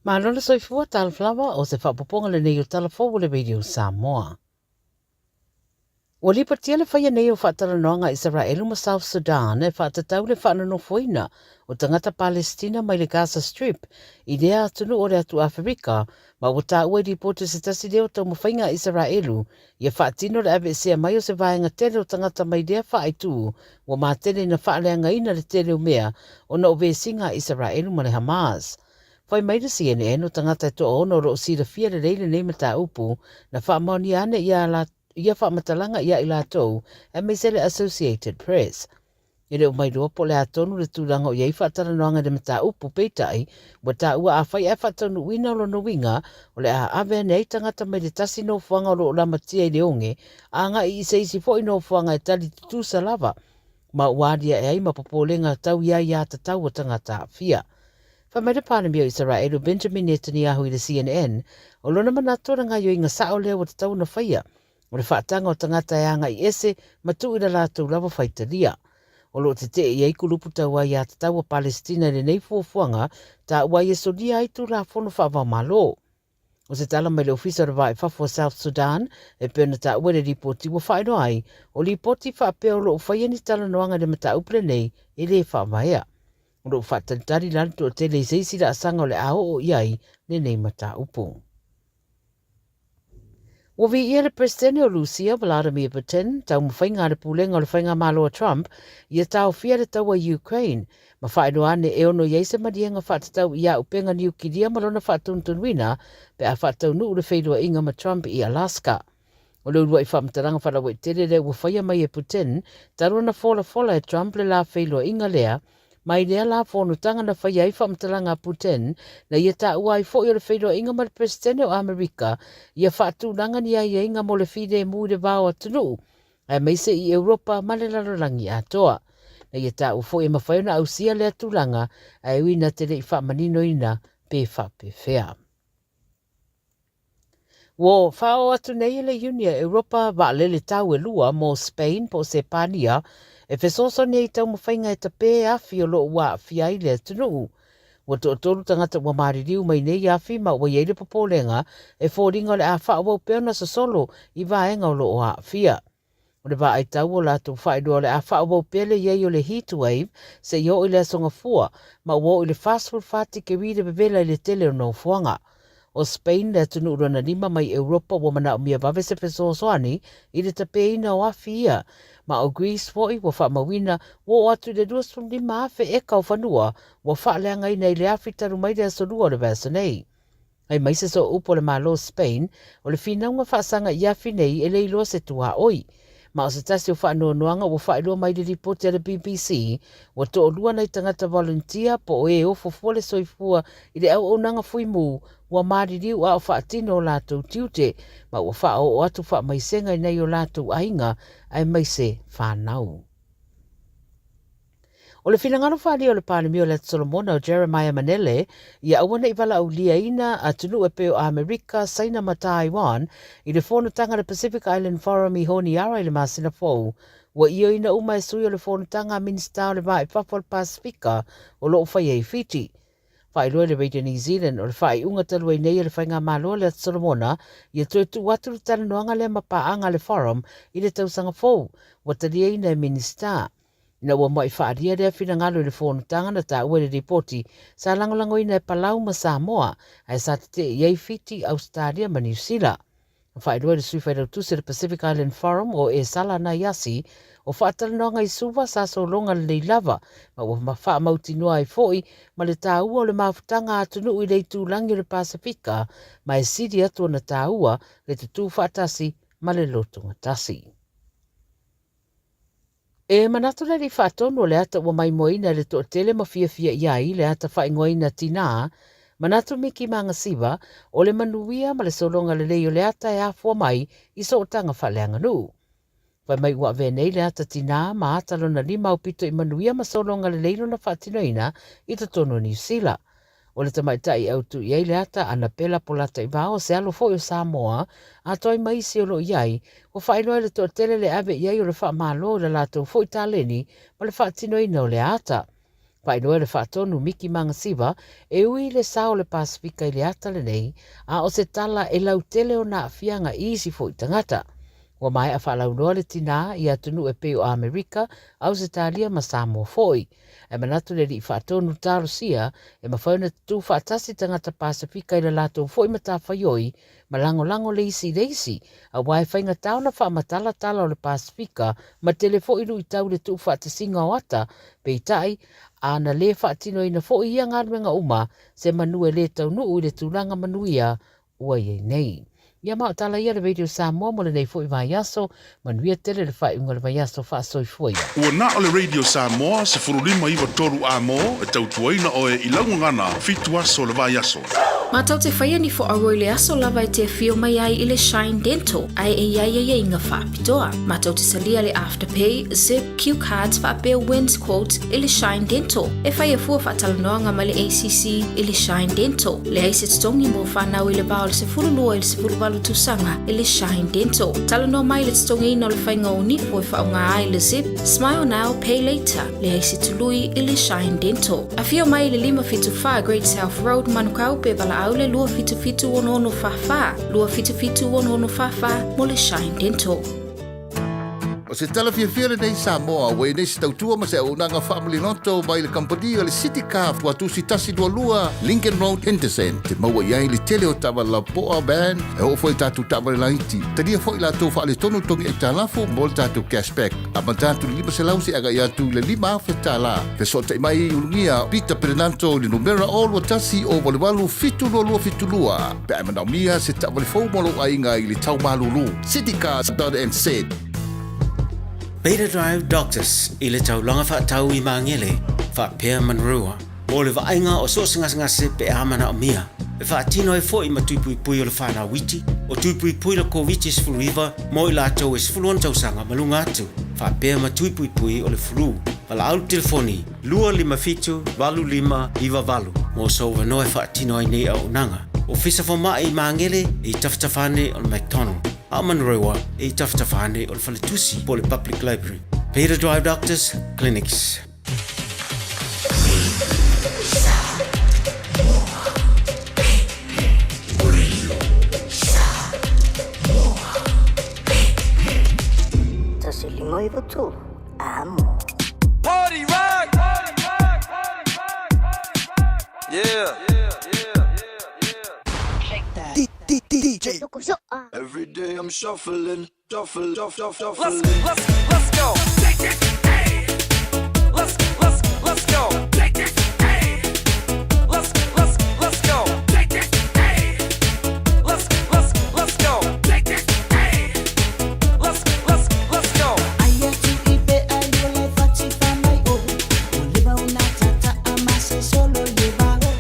Malo le soifua, talofa lava, o se faaopoopoga lenei o Tala Fou o le Radio Samoa. Ua lipotia le faia nei o faatalanoaga a Isaraelu ma South Sudan e faatatau le faanonofoina o tagata Palesitina mai le Gaza Strip i lea atunuu o le atu Aferika ma ua taua i lipoti o se tasi lea o taumafaiga a Isaraelu ia faatino le aveesea mai o se vaega tele o tagata mai lea faaitu ua matele ina faaleagaina le tele o mea ona o vesiga a Isaraelu ma le Hamas. Fai mai le CNN o tagata e toaono o lo o silafia lelei lenei mataupu na faamaonia ane ia ia faamatalaga ia i latou aemaise le Associated Press. E le o mailoa po o le a tonu le tulaga o i ai faatalanoaga i le mataupu, peitai, ua taua afai ae faataunuuina o lona uiga, o le a ave ane ai tagata mai le tasi nofoaga o lo o lamatia i le oge, agai i se isi foi nofoaga e tali tutusa lava ma ua aliae ai ma popolega tau i aiatatau a tagata aafia. Fai mai le Palemia o Isaraelu Benjamin Netanyahu i le CNN, o lona manatu o le gaioiga sao lea ua tatau ona faia, o le faataga o tagata e agai ese ma tuu i la latou lava faitalia. O lo o tetee i ai kulupu tau aiatatau a Palesitina i lenei fuafuaga, taua ai e solia ai Tulafono faava-o-Malo. O se tala mai le Ofisa o le Va i Fafo o South Sudan, e pei ona taua i le lipoti ua faailoa ai, o lipoti faapea o lo o faia ni talanoaga i le mataupu lenei e le faavaea. O lo o faatalitali la le toatele i se isi laasaga o le a oo i ai lenei mataupu. Ua viia le Peresetene o Lusia, Vladimir Putin, taumafaiga a le pulega o le faigamalo a Trump ia taofia le taua i Ukraine, ma faailoa ane e ono i ai se maliega faatatau i auupega niukilia ma lona faatonutonuina pe a faataunuu le feiloaiga ma Trump i Alaska. O le uluai faamatalaga faalauaitele lea ua faia mai e Putin talu ona folafola e Trump le la feiloaiga lea, Mai lea la fonotaga na faia ai faamatalaga a Putin, na ia taua ai foi o le feiloaiga ma le Peresetene o Amerika ia faatulaga ni aiaiga mo le filemu i le va o atunuu, aemaise i Europa ma le lalolagi atoa. Na ia taua foi e mafai ona ausia lea tulaga, ae ui na te le i faamaninoina pe faapefea. Ua faaoo atu nei e le Iuni a Europa vaalele tau e lua mo Spain po o Sepania e fesoasoani ai i taumafaiga e tapē afi o lo o ua aafia ai le atunuu. Ua toatolu tagata ua maliliu mai nei afi ma ua i ai le popolega e foliga o le a faaauau pea ona sosolo i vaega o lo o aafia. O le vaai tau o latou faailoa o le a faaauau pea le i ai o le heat wave seia oo i le Aso Gafua, ma ua oo i le 44 tikeri le vevela i le tele o nofoaga. O Spain le atunuu lona lima mai Europa ua manaomia vave se fesoasoani i le tapeina o afi ia, ma o Greece foi ua faamauina ua oo atu i le 25,000 eka o fanua ua faaleagaina i le afi talu mai le Aso Lua o le vaiaso nei. Fai mai se sooupu o le Malo o Spain, o le finauga faasaga i afi nei e le iloa se tuaoi. Ma o se tasi o faanoanoaga ua faailoa mai i le lipoti a le BBC, ua toalua nai tagata volunteer po o e ofo fua le soifua i le auaunaga fuimu ua maliliu a o faatino o latou tiute ma ua faaoo atu faamaisega i nai o latou aiga aemaise fanau. O le finagalo faaalia o le Palemia o le Atu Solomona o Jeremiah Manele ia aua ne i valaauliaina atunuu e pei o Amerika, Saina ma Taiwan i le fonotaga a le Pacific Island Forum i Honiara i le masina fou. Ua ioeina uma e sui o le fonotaga a Minisita o le Va i Fafo o le Pasefika o lo o faia i Fiti. Faailoa i le Radio New Zealand o le faaiuga talu ai nei a le Faigamalo a le Atu Solomona ia toe tuu atu le talanoaga lea ma paaga a le Forum i le tausaga fou, ua taliaina e Minisita. Ina ua muai faaalia lea finagalo i le fonotaga na taua i le lipoti sa lagolagoina e Palau ma Samoa, ae sa tetee i ai Fiti, Ausetalia ma Niu Sila. Na faailoa e le Sui Failautusi o le Pacific Island Forum o Esala Naiasi, o faatalanoaga i Suva sa sologa lelei lava ma ua faamautinoa ai foi ma le taua o le mafutaga a atunuu i le itulagi o le Pasefika ma e sili atu ona taua le tutū faatasi ma le lotogatasi. E manatu le Alii Faatonu o le ata ua maimoaina e le toatele ma fiafia i ai le ata faaigoaina Tinā, manatu Miki Magasiva, o le manuia ma le sologa lelei o le ata e afua mai i sootaga faaleaganuu. Fai mai ua avea nei le ata Tinā ma ata lona lima aupito i manuia ma sologa lelei lona faatinoina i totonu o Niu Sila. O le tamaitai e autu i ai le ata, Anapela Polataivao, o se alo foi o Samoa, atoa ai ma isi o lo o i ai, ua faailoa e le toatele le ave i ai o le faamalo i la latou foi taleni ma le faatinoina o lea ata. Faailoa e le Faatonu Miki Magasiva e ui i le sao o le Pasefika i le ata lenei, a o se tala e lautele ona aafiaga i isi foi tagata. Ua maea faalauiloa le tinā i atunuu e pei o Amerika, Ausetalia ma Samoa foi. Ae manatu le Alii Faatonu talosia e mafai ona tutū faatasi tagata Pasefika i le latou foi matafaioi ma lagolago le isi i le isi, aua e faigata ona faamatala tala o le Pasefika ma tele foi luitau i le tuufaatasiga o ata, peitai, a na lē faatinoina foi ia galuega uma, se manu e lē taunuu i le tulaga manuia ua i ai nei. Ia ma o tala ia a le Radio Samoa mo lenei foi vaiaso, manuia tele le faaiuga o le vaiaso faasoifua ia. Ua na o le Radio Samoa 15 93 A-mo e tautuaina oe i lau gagana fitu aso o le vaiaso. Matou te faia ni foauo i le aso lava e te afio mai ai i le Shine Dental ae e i ai aiaiga faapitoa. Matou te talia le Afterpay, Zip, Cue Cards faapea Wins Quote i le Shine Dental. E faia fua faatalanoaga ma le ACC i le Shine Dental. Leai se totogi mo fanau i le va o le 12 i le 18 tausaga i le Shine Dental. Talanoa mai i le totogiina o le faiga o nifo e faaaoga ai le Zip, Smile Now, Pay Later. Leai se tului i le Shine Dental. Afio mai i le 574 Great South Road, Manukau, pe valaau le 277 6644, 277 6644 mo le Shine Dental. O se tala fiafia lenei Samoa ua i nei se tautua ma se auaunaga faamaliloto mai le kamupani o le City Car Tuatusi 122 Lincoln Road Henderson. Te maua i ai le tele o taavale lapoa, van, e oo foi i tatou taavale laiti. Talia foi latou faaletonu togi aitalafu mo le tatou cashback. Amata atu i le 500 seia agai atu i le $5,000. Fesootai mai i Ulugia Peter Perenanto i le numera 021 088 722 pe a e manaomia se taavale fou mo lou aiga i le tau malulu. Citycars.nz. Beta Drive Doctors i le taulaga faatau i Magele faapea Manurewa mo le vaaiga o so o se gasegase pe a manaomia. E faatino ai foi ma tui puipui o le whanau iti, o tui puipui le Koviti-19 mo i latou e 16 tausaga ma luga atu, faapea ma tui puipui o le flu. Valaau le telefoni 257 8598 mo sou avanoa e faatino ai nei auaunaga. Ofisa Fomai i Magele e i tafatafa ane o le McDonald, a o Manurewa e i tafatafa ane o le Faletusi po o le Public Library. Peter Drive Doctors Clinics. Amo. Party rock! Yeah. DJ. Every day I'm shuffling, shuffle, shuffle, shuffle. Let's, let's, let's go. Let's, let's, let's go. Let's, let's, let's go. Let's, let's, let's go. Let's, let's, let's go. Aia tu i pe ai o le fati fa mai o. O le ba o na tata a ma se solo le ba o.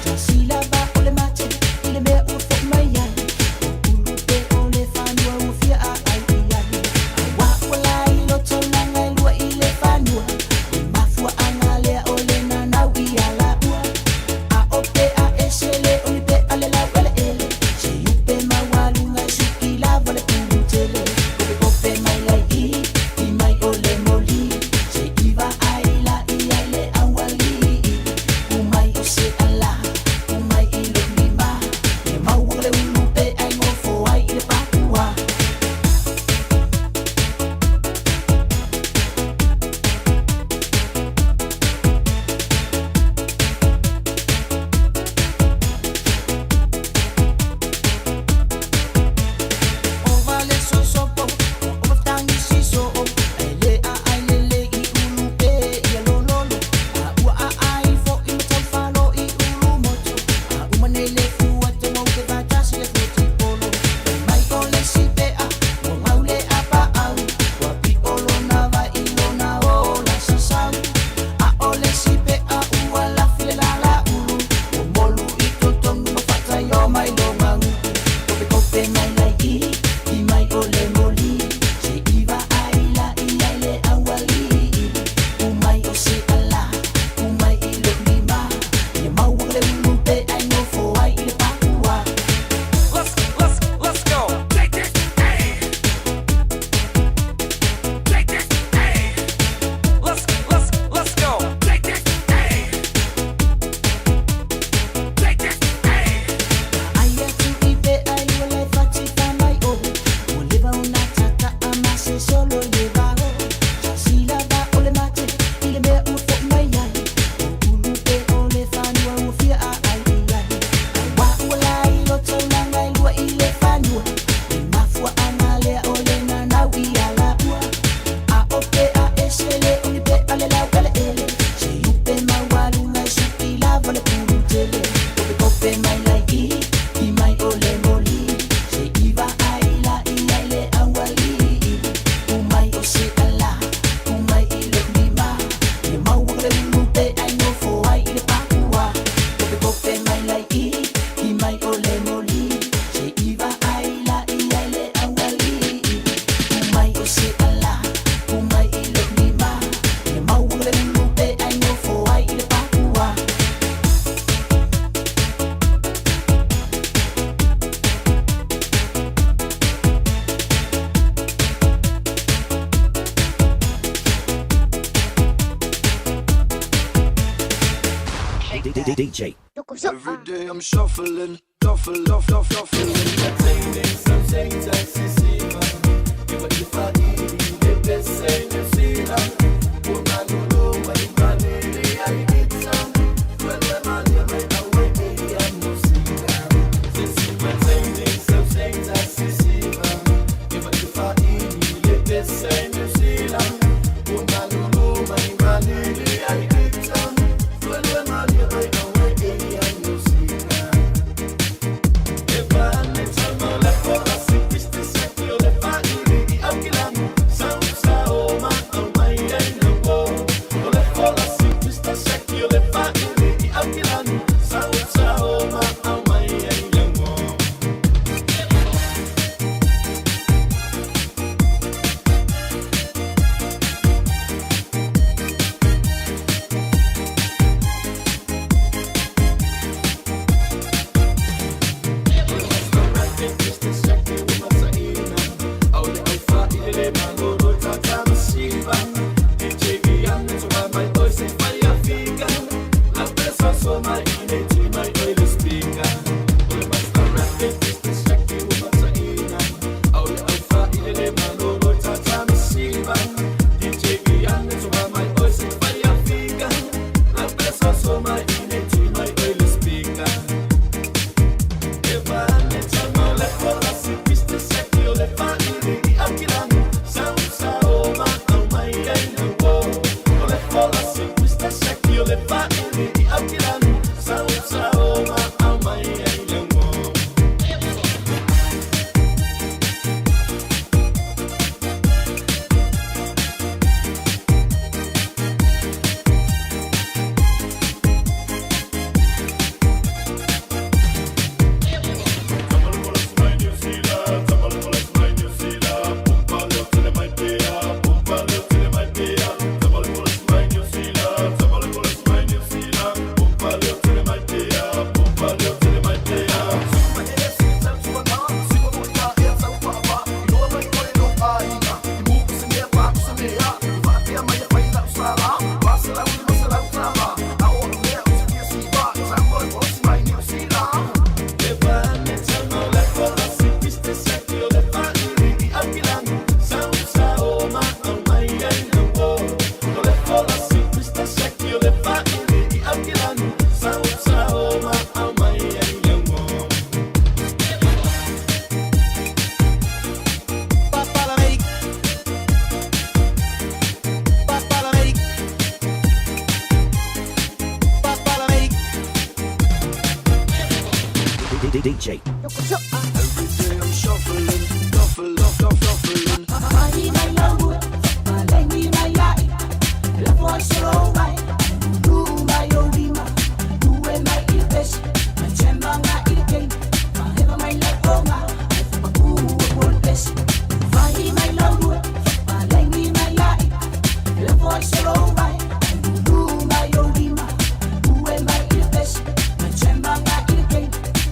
Ta sila ba o le mate i le mea ua fo mai ai. O ulu pe o le fanua ua fia a ai i ai. A wa ua la i loto langa e lua i le ulu pe ai nofo ai i le pakua. Kopekope mai lai i, ki mai o le moli. Se iwa ai la i ai le aualii. Umai o se ala, umai i lo lima. Le mau le ulu pe ai nofo ai i le pakua. DJ. Every day I'm shuffling, shuffle, shuffle, shuffling. DJ. Every day I'm shuffling, shuffle, shuffle, shuffling. Mahi mai lau, malengi mai ai, la voice solo mai, lu mai o lima, lu e mai i pesi, mai chemba nga i kei, ma heva mai la onga, ai fa paku o pol pesi. Mahi mai lau, malengi mai ai, la voice solo mai, lu mai o lima, lu e mai i pesi, mai chemba nga i kei,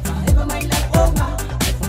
ma heva mai la onga, ai fa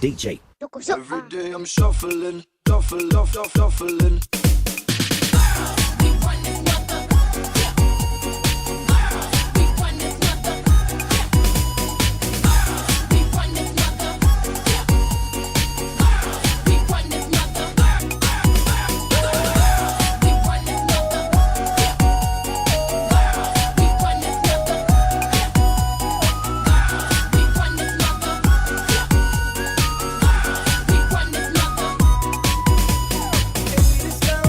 DJ. Every day I'm shuffling, shuffle, shuffle, shuffling. This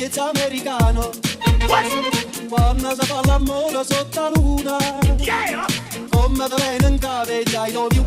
piezza americano. Quando si fa l'amore sotto la luna, come te viene in capo I love you.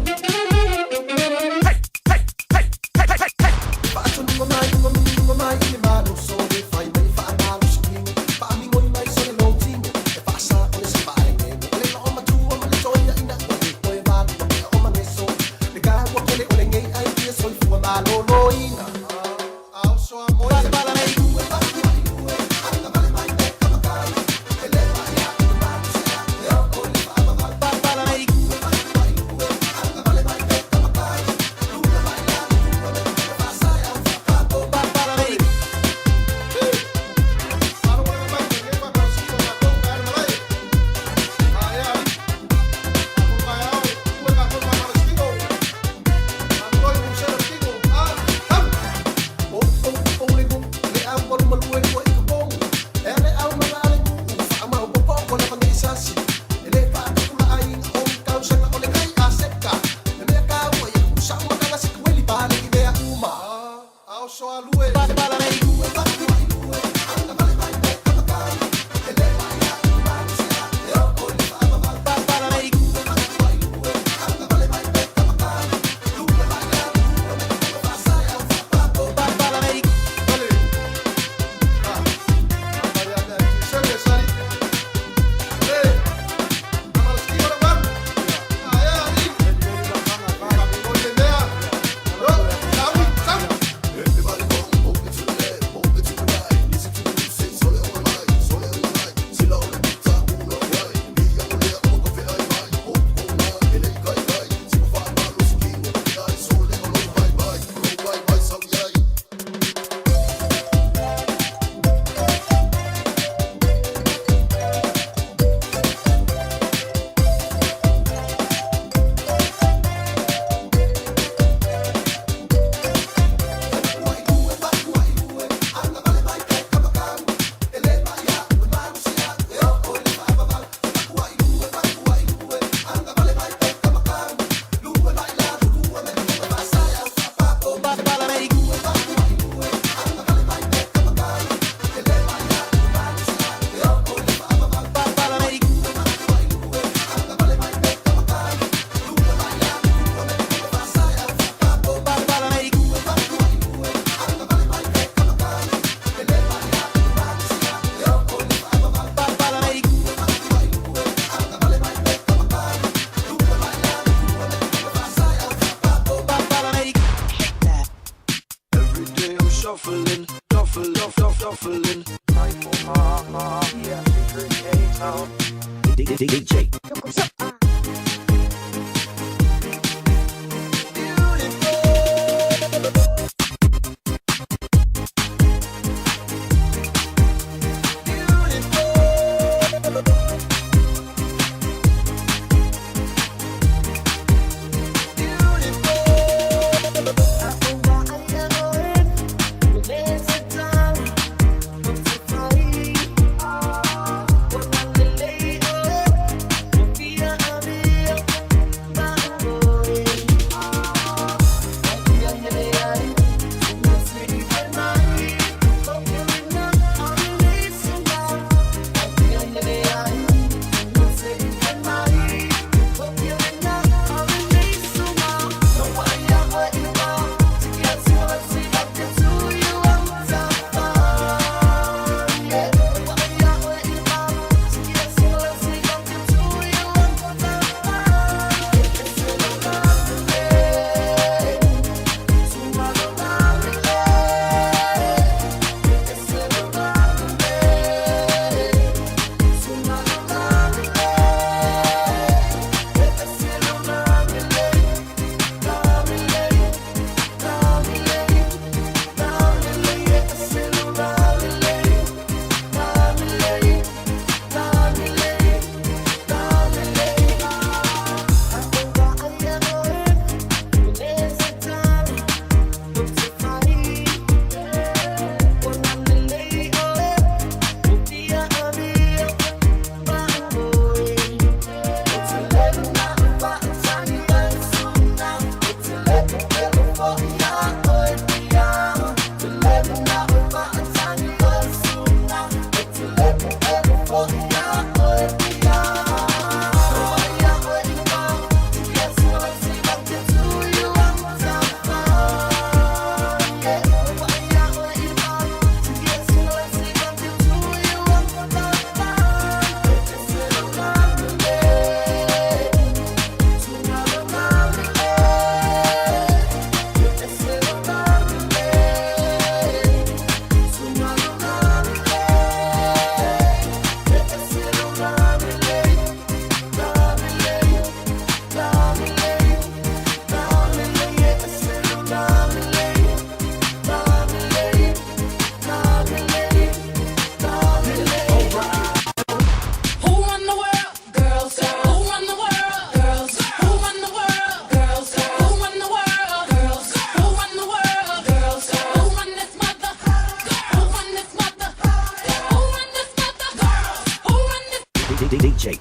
Every day I'm shuffling, shuffle, shuffle, shuffling. DJ. DJ.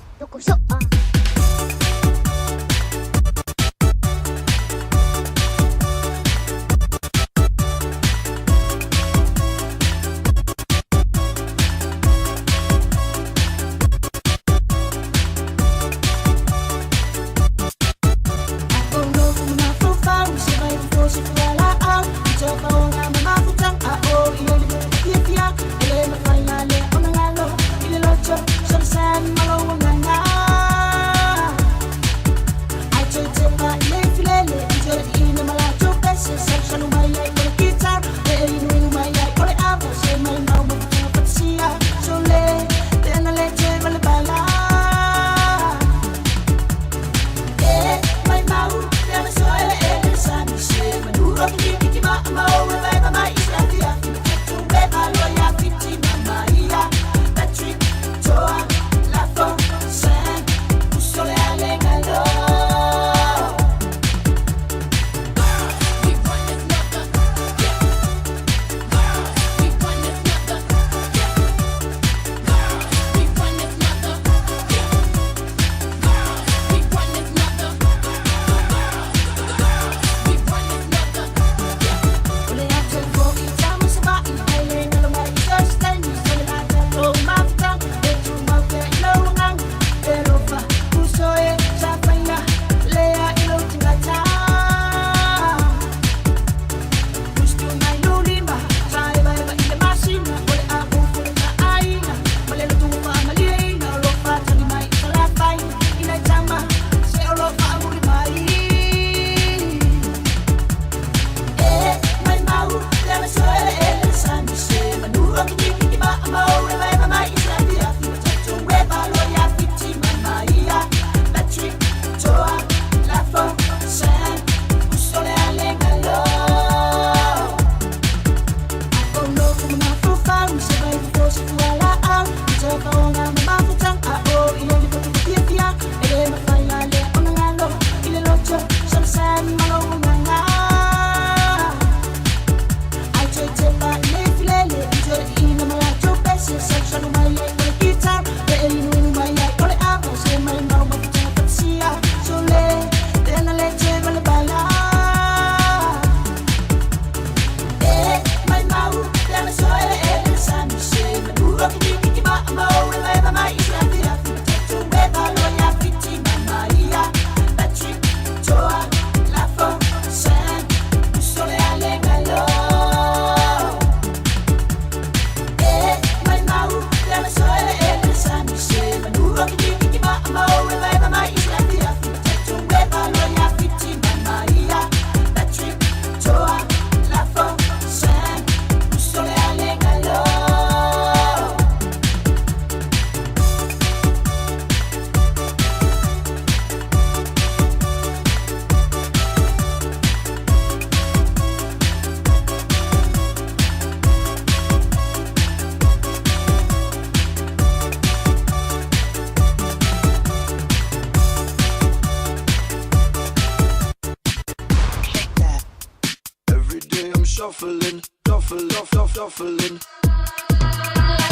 Shuffling, shuffle, shuffle, shuffling.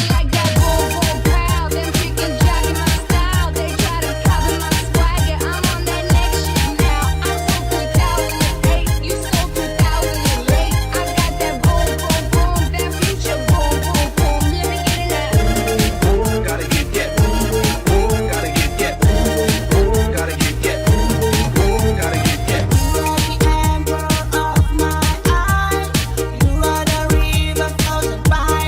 Like that boom boom pow, them chickens jacking my style. They try to copy my swagger. I'm on that next shit now. I'm so 2008, you so 2008. I got that boom boom boom, that future boom boom boom. Let me get it now. Gotta get that. Gotta get that. Gotta get that. Gotta get that. You are the amber of my eye. You are the river flows by.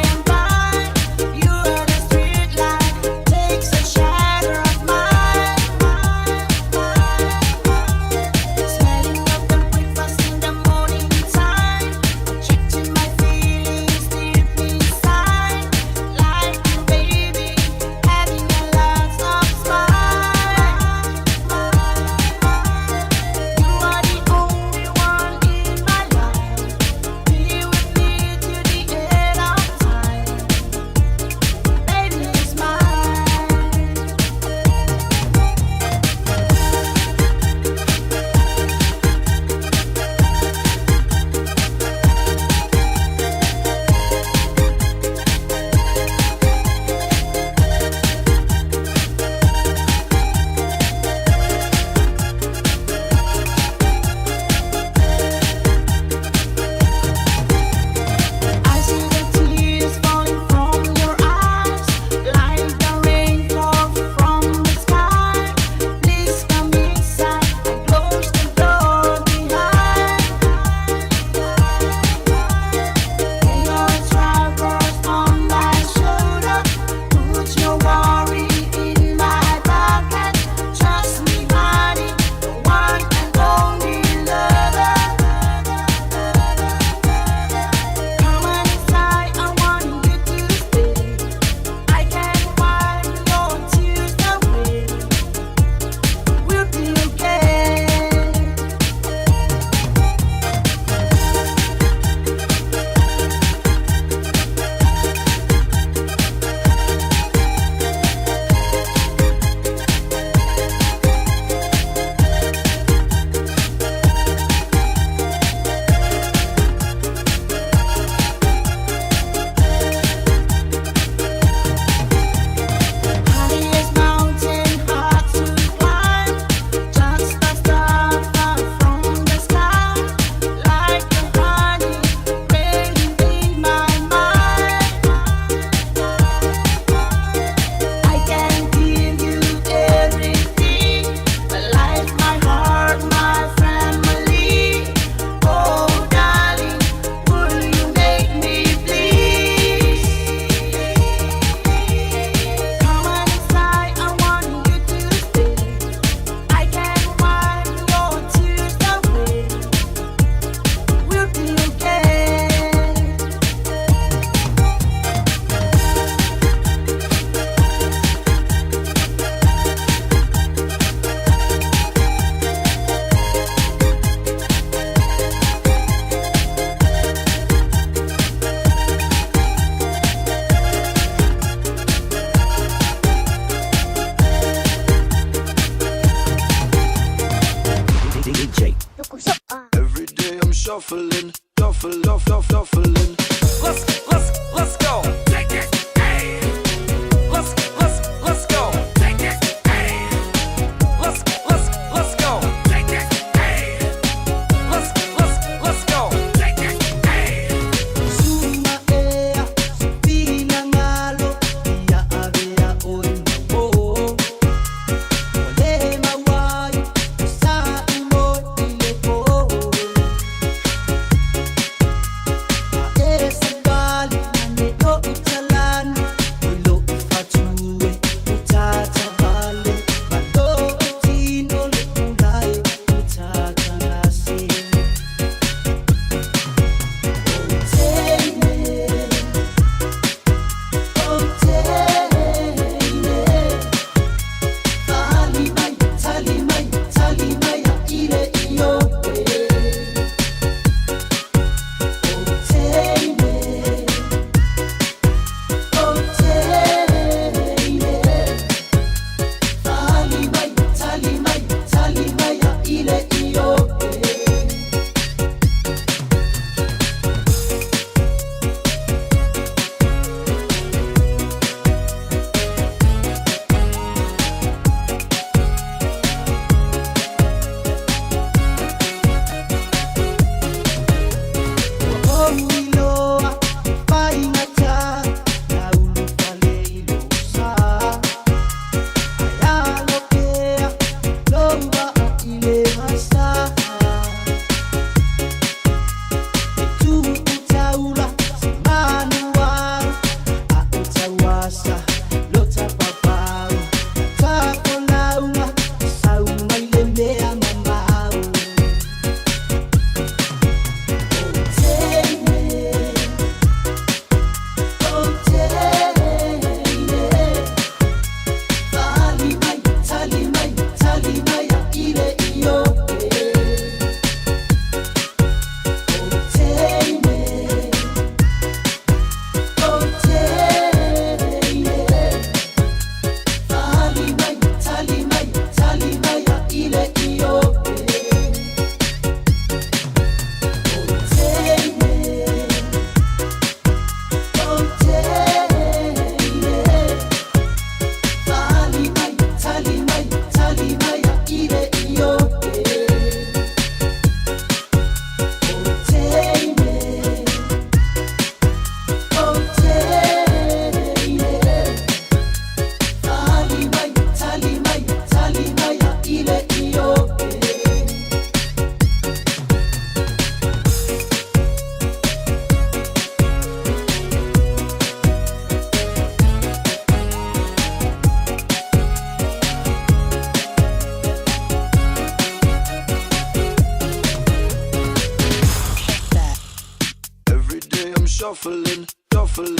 Shuffling.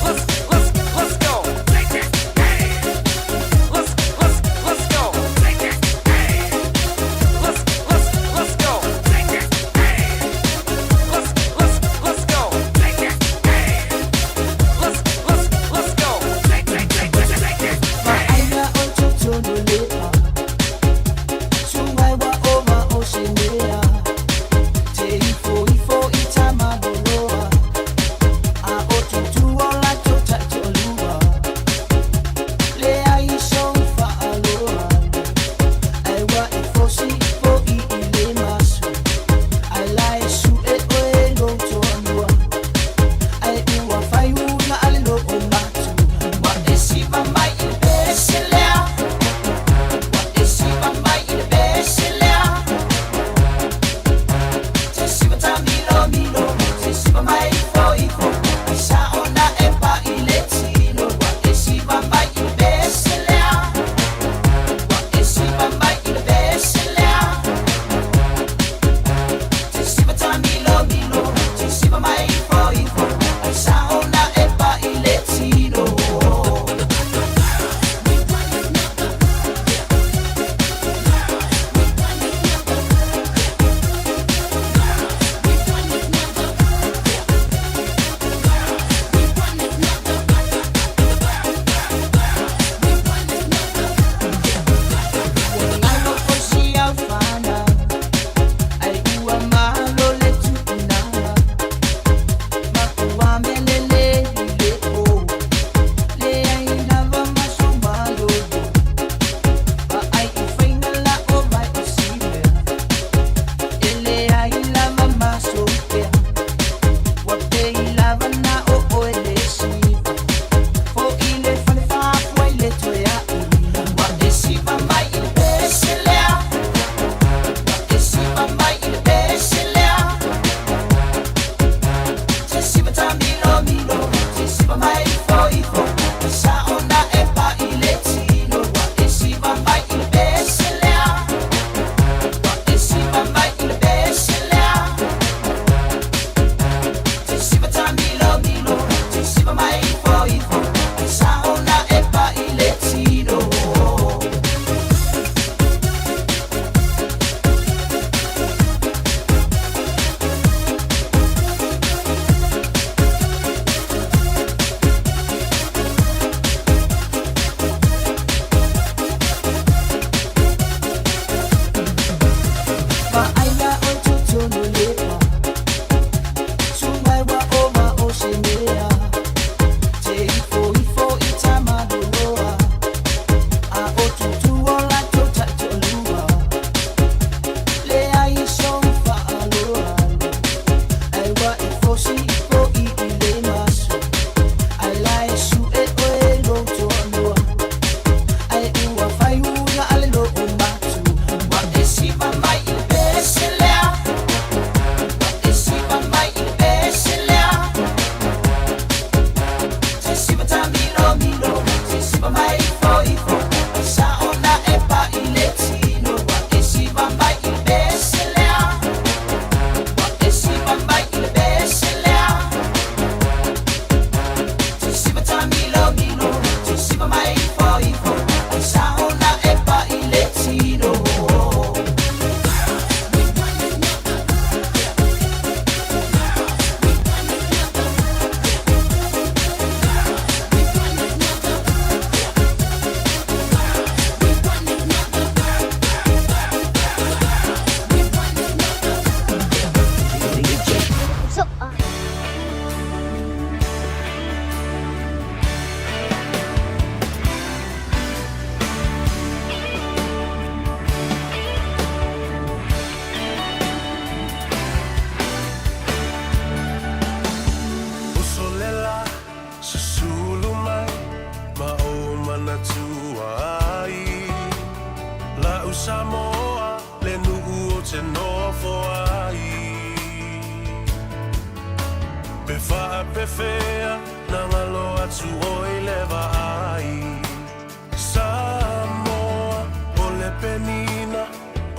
Let's, let's, let's go. Let's, let's, let's go. Let's, let's, let's go. Let's, let's, let's go. Let's, let's, let's go. Ma'aiga o totonu lea Suai wa o ma o se mea Te ifo ifo i tamaloloa A o tutu o la tota tolua Le ai so whaaloa Ai wa i fosi fo i i le masu Ai la e su e oe lo toanua Ai ua whai una ale lo o matu Wa e siva mai i le pese lea Wa e siva mai i le pese lea Te siva ta milo milo Te siva mai ifo ifo Ai sa ona e pa i le tino Wa e siva mai i le pese lea Wa e siva mai i le pese lea Te siva ta milo milo Te siva mai ifo ifo Ai sa ona e pa i le tino. Ua ngalo o si au whanau Ai ua malo le tuunaga Ma ua melele i le o Le ai lava maso malolo Ma ai i whainga la o mai o si mea E le ai lava maso pea Ua pei lava na o oe le siva Fo i le fale fafua i le toe ai Wa e siva mai i le pese lea Wa e siva mai i le pese lea Te siva ta milo milo Te siva mai ifo ifo Ai sa ona e pa i le tino Wa e siva mai i le pese lea Wa e siva mai i le pese lea Te siva ta milo milo Te siva mai ifo ifo Ai sa ona e pa i le tino. Ma'aiga o totonu lepa Suai wa o ma o se mea Te ifo ifo i tamaloloa A o tutu o la tota tolua Le ai so whaaloa Ai wa e fosi fo i i le masu Ai la e su e oe lo toanua Ai ua whai una ale lo o matu Wa e siva mai i le pese lea Wa e siva mai i le pese lea Te siva ta milo milo Te siva mai ifo ifo Ai sa ona e pa i le tino Wa e siva mai i le pese lea Wa e siva mai i le pese lea Te siva ta milo milo Te siva mai ifo ifo Ai sa ona e pa i le tino. DJ Usolela susulu mai ma o manatua ai La'u Samoa le nu'u o te nofo ai Pe faapefea na galo atu oi le vaai Samoa o le penina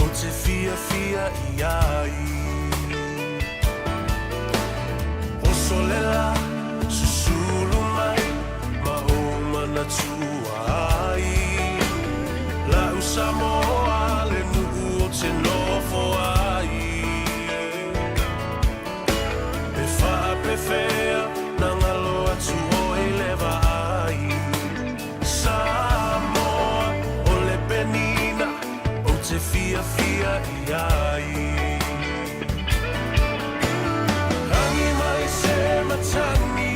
o te fiafia i ai. pefea na galo atu ʻoe i le vaai. Samoa, o le penina ou te fiafia i ai. Agi mai se matagi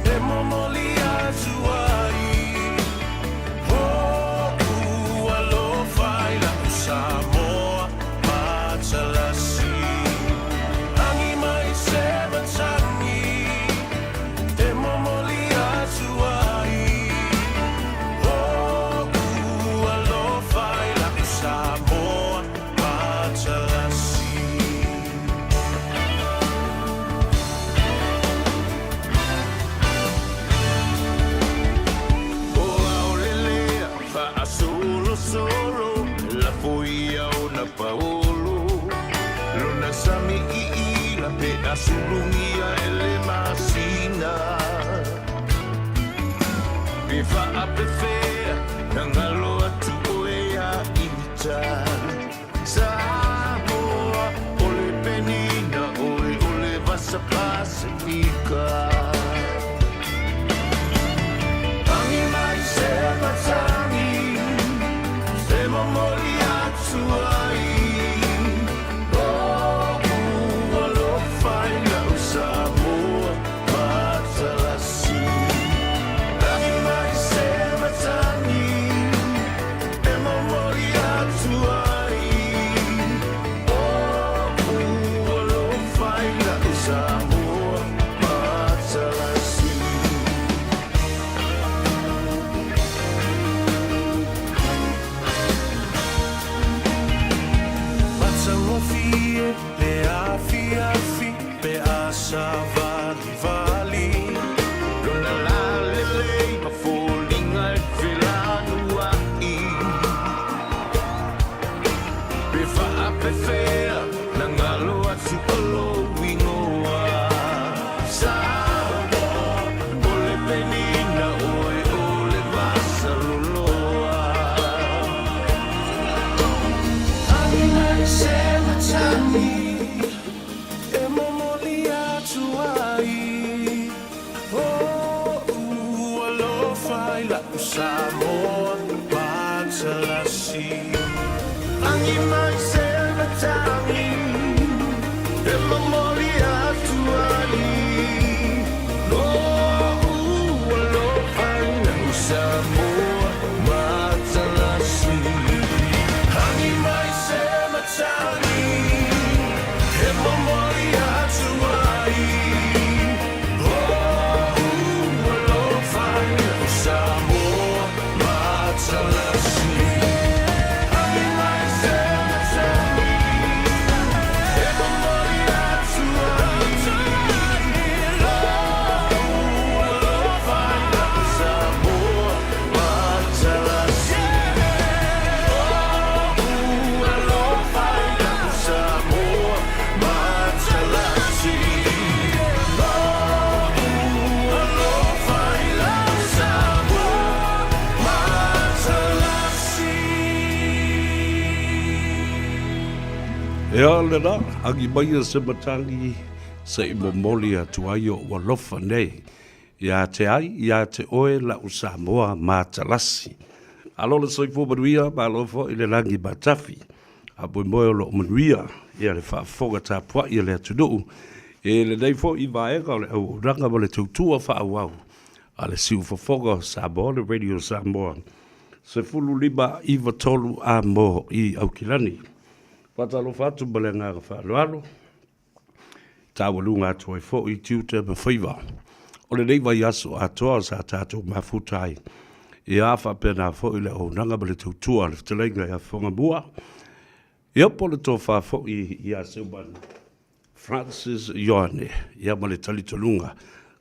e momoli atu ai. Hoʻu alofa i la'u Samoa matalasi. Agi mai se matagi e momoli atu ai. Hoʻu alofa i la'u Samoa matalasi. O aolelea faasolosolo lafo ia ona paolo lona sami iila pe asulugia e le masina pe faapefea na galo atu oe ia ita Samoa o le penina oe o le vasa Pasifika. Agi mai se matagi e momoli atu ai. O'u alofa i la'u Samoa matalasi. Agi mai se matagi e momoli atu ai. O'u alofa i la'u Samoa matalasi. Matagofie le afiafi pe a savalivali. Lona lalelei ma foliga e felanua'i pe faapefea na galo atu o lou igoa Samoa o le penina oe o le vasaloloa. Agi mai se matagi e momoli atu ai. O'u alofa i la'u Samoa matalasi. Agi mai se matagi e momoli atu ai. O'u alofa i la'u Samoa matalasi. Agi mai se matagi e momoli atu ai. O'u alofa i la'u Samoa matalasi. Agi mai se matagi e momoli atu ai. O'u alofa i la'u Samoa matalasi. O'u alofa i la'u Samoa matalasi. O'u alofa i la'u Samoa matalasi. Ea lena, agi mai se matagi se i momoli atu ai o'u alofa nei. Ia te ai, ia te oe la'u Samoa matalasi. Malo le soifua manuia, malo foi le lagi matafi. A moemoe o loo manuia ia le faafofoga tapuai a le atunuu i lenei foi vaega o le auaunaga ma le tautua faaauau a le Siufofoga o Samoa, le Radio Samoa. 15 9 3 a mo i Aukilani. Faatalofa atu ma le agaga faaaloalo. Taualuga atu ai foi tiute ma faiva o lenei vaiaso atoa sa tatou mafuta ai. Ia faapena foi le auaunaga ma le tautua a le fetalaiga ia Fogamua. Ia po le tofa foi ia Seumanu Francis Ioane, ia ma le talitonuga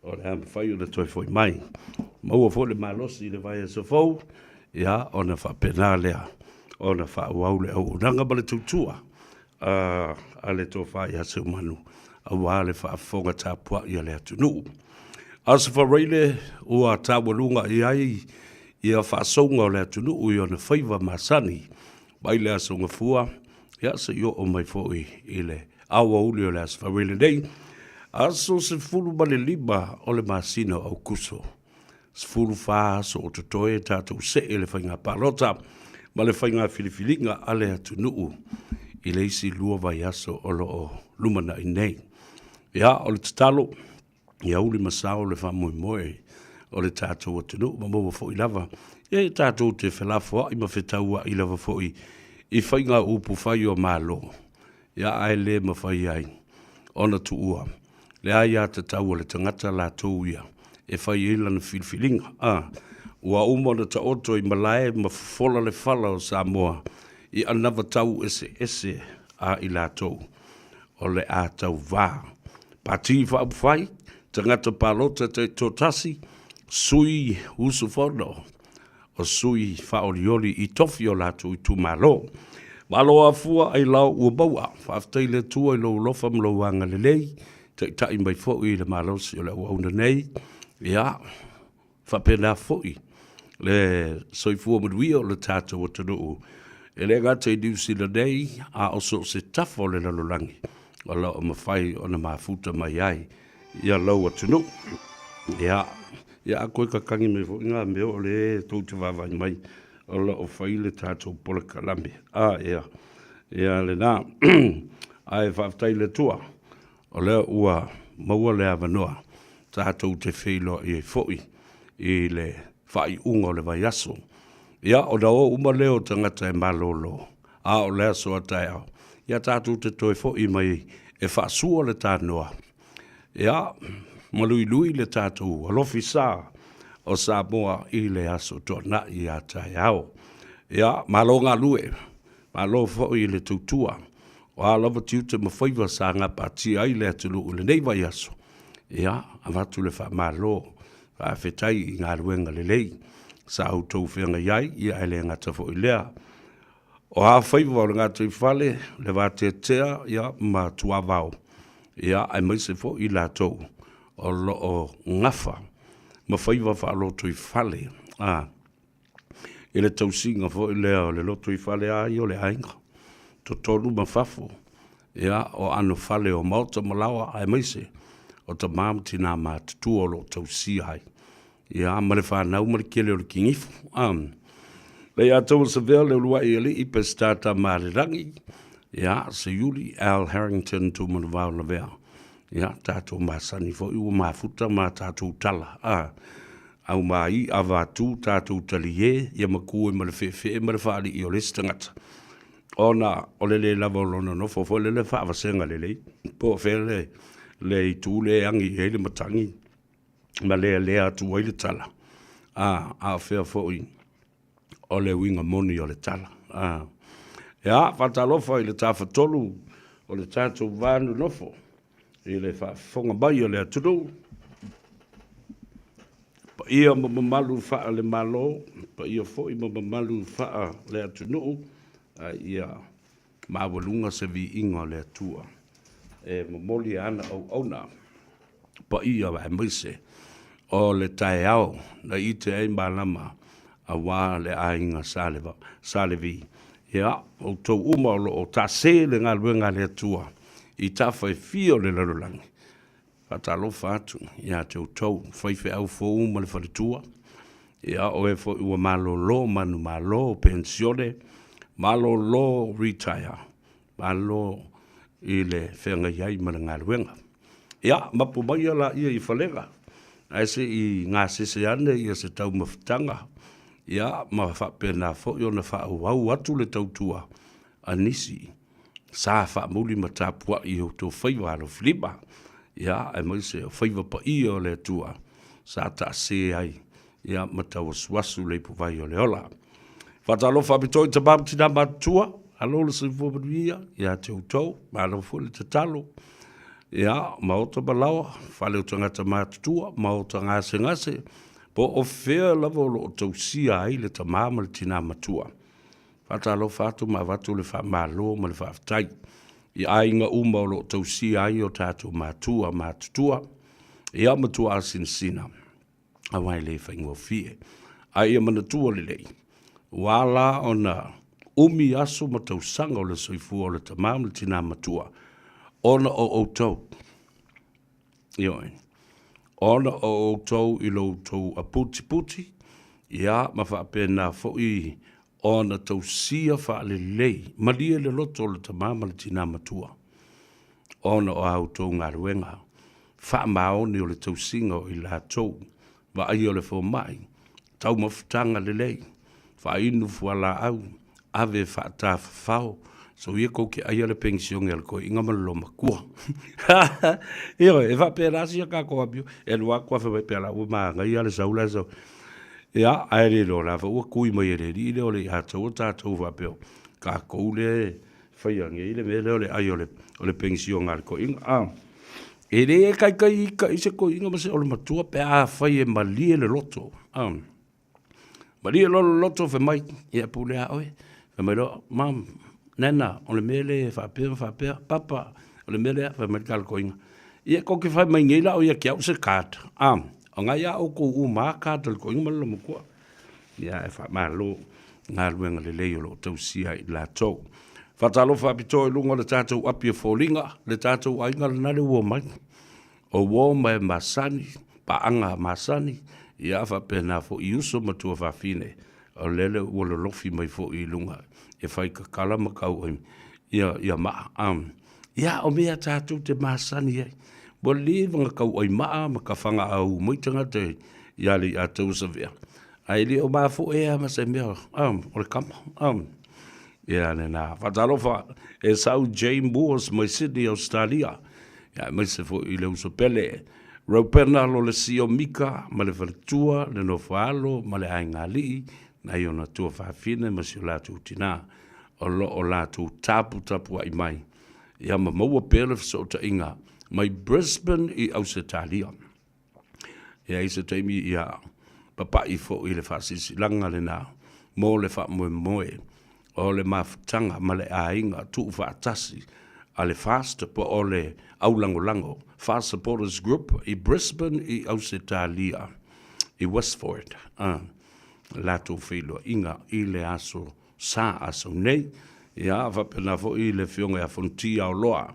o le a mafai ona toe foi mai. Maua foi le malosi i le vaiaso fou, ia ona faapena lea ona faaauau le auaunaga ma le tautua a le tofa ia Seumanu aua le faafofoga tapuai a le atunuu. Aso Faraile ua taualuga i ai ia faasouga o le atunuu i ona faiva masani mai le Aso Gafua, ia seia oo mai foi i le aoauli o le Aso Faraile nei. Aso 15 o le masina o Aukuso, 14 aso o totoe tatou see le faiga palota ma le faiga filifiliga a le atunuu i le isi 2 vaiaso o lo o lumanai nei. Ia, o le tatalo, ia uli ma sao le faamoemoe o le tatou atunuu ma maua foi lava e tatou te felafoai ma fetauai lava foi i faiga upu fai o Malo, ia ae le mafai ai ona tuua le aiatatau a le tagata latou ia e fai ai lana filifiliga. A ua uma ona taoto i malae ma fofola le fala o Samoa i anavatau eseese a i latou o le a tauvā. Pati Faaupufai, tagata palota taitoatasi, sui usufono o sui faaolioli i tofi o latou itumalo. Malo afua ailao ua maua. Faafetai i le Atua i lou alofa ma lou agalelei, taitai mai foi i le malosi o le auauna nei. Ia, faapena foi le soifua manuia o le tatou atunuu e le gata i Niu Sila nei, a o so o se tafa o le lalolagi o lo o mafai ona mafuta mai ai ia lou atunuu. Ia, ia a koe kakagi mai foi ngā mea o le tou te vaavaai mai o lo o fai le tatou polokalame. A, ia, ia lena. Ae faafetai i le Atua, o lea ua maua le avanoa tatou te feiloai ai foi i le faaiuga o le vaiaso. Ia, ona o uma lea o tagata e malolo, a o le aso a taeao, ia tatou te toe foi mai e faasua le tanoa, ia, ma luilui le tatou alofi sa o Samoa i le aso Toonai a taeao. Ia, malo galue, malo foi i le tautua, o a lava tiute ma faiva sa gapatia ai le atunuu i lenei vaiaso, ia, avatu le faamalo, faafetai i galuega lelei sa outou feagai ai, ia ae le gata foi i lea. O a faiva o le gataifale, le vateatea ia, ma tuavao, ia, aemaise foi i latou o lo o gafa ma faiva faalotoifale, a, i le tausiga foi lea o le lotoifale lava ia o le aiga, totonu ma fafo, ia, o anofale o maota ma laoa, aemaise o tama ma tina matutua o lo o tausia ai ia ma le fanau ma le kele o le kinifu. A, le ia tau savea le uluai alii Peseta Tamaalelagi, ia, Seiuli Al Harrington Tumanavao Lavea. Ia, tatou masani foi ua mafuta ma tatou tala. A, au mai avatu tatou talie, ia maku ai ma le feefee ma le faalii o le isi tagata. Ona o le le lava o lona nofo foi lele faavasega lelei, po o fea le, le itu le agi i ai le matagi ma lealea atu ai le tala, a, a o fea foi o le uiga moni o le tala. A, ia, faatalofa i le tafatolu o le tatou va nonofo i le faafofoga mai o le atunuu, paia ma mamalu faale-Malo, paia foi ma mamalu faale-atunuu, a ia maualuga se viiga o le Atua e momoli ana auauna paia aemaise o le taeao na ite ai malama aua le aiga Sa Levi. Ia, outou uma o lo o taase le galuega a le Atua i tafa e fia o le lalolagi, Faatalofa atu ia te outou, faifeau fou ma le faletua, ia o e foi ua malolo manumalo, penisione, malolo retire, malo i le feagai ai ma le galuega. Ia, mapu maia laia i falega, ae se i gasese ane ia se taumafataga, ia ma faapena foi ona faaauau atu le tautua a nisi sa faamuli ma tapuai i outou faiva alofilima, ia, aemaise o faiva paia o le Atua sa taase ai, ia, ma tauasuasu le ipuvai o le ola. Faatalofa atoa i tama ma tina matutua, malo le soifua manuia ia te outou, malo foi le tatalo, ia, maota ma laoa, fale o tagata matutua, maota gasegase, po o fea lava o lo o tausia ai le tama ma le tina matua. Faatalofa atu ma avatu le faamalo ma le faafetai i aiga uma o lo o tausia ai o tatou matua matutua, ia ma tuaasinasina, aua e le faigofie. A ia manatua lelei, ua ala ona umi aso ma tausaga o le soifua o le tama ma le tina matua, ona o outou. Ioe. Ona o outou i lo outou aputiputi, ia ma faapena foi ona tausia faalelei, malie le loto o le tama ma le tina matua, ona o a outou galuega faamaoni o le tausiga o i latou, vaaia o le fomai, taumafataga lelei, faainu fualaau, ave e faatafafao, soia kou te aia le penisione a le toeaina ma le loomatua. Ioe, e faapena sia tatou amio, e alu atu afe mai pe la ua manaia le sau la e sau. Ia, ae le iloa la foi ua tui mai e le alii lea o le ia taua tatou faapea o tatou lea e faia nei le mea lea o le ai o le penisione a le toeaina. A, e le taitai ita i se toeaina ma se olomatua pe afai e malie le loto. A, Malie loa le loto fai mai, ia pule a oe. Fai mai loa, mom, nana, o le mea lea e faapea ma faapea, papa, o le mea lea, fai mai le talitoina. Ia kou te fai mai nei la o ia te au se card, a, o na ia outou uma a card a le toeaina ma le loomatua. Ia e faamalo galuega lelei o lo o tausia e i latou. Faatalofa faapitoa i luga o le tatou api o foliga, le tatou aiga lena le ua omai. O uo ma e masani, paaga masani, ia faapena foi i uso ma tuafafine, o lele ua lolofi mai foi i luga e fai tatala ma tau ai ia, ia maa. Um, ia, o mea tatou te masani ai. Ua leva na tauai maa ma tafaga au mai tagata ia le ia tau savea. Ae le o mafoe a ma se mea, o le kama. Ia lena. Faatalofa e sau Jane Moores mai Sydney, Australia. Ia aemaise foi i le uso pele. Raupena Lolesio Mika ma le faletua, le nofoalo ma le aiga alii, nai ona tuafafine ma si o latou tina o lo o latou taputapuai mai ia ma maua pea le fesootaiga mai Brisbane i Ausetalia. Ia i se taimi ia papa'i foi le faasilasilaga lena mo le faamoemoe o le mafutaga ma le aiga tuufaatasi a le FAST po o le Aulagolago FAST Supporters Group i Brisbane i Ausetalia i Westford a latou feiloaiga i le aso Sa aso nei. Ia faapena foi le Afioga ia Fonoti Aoloa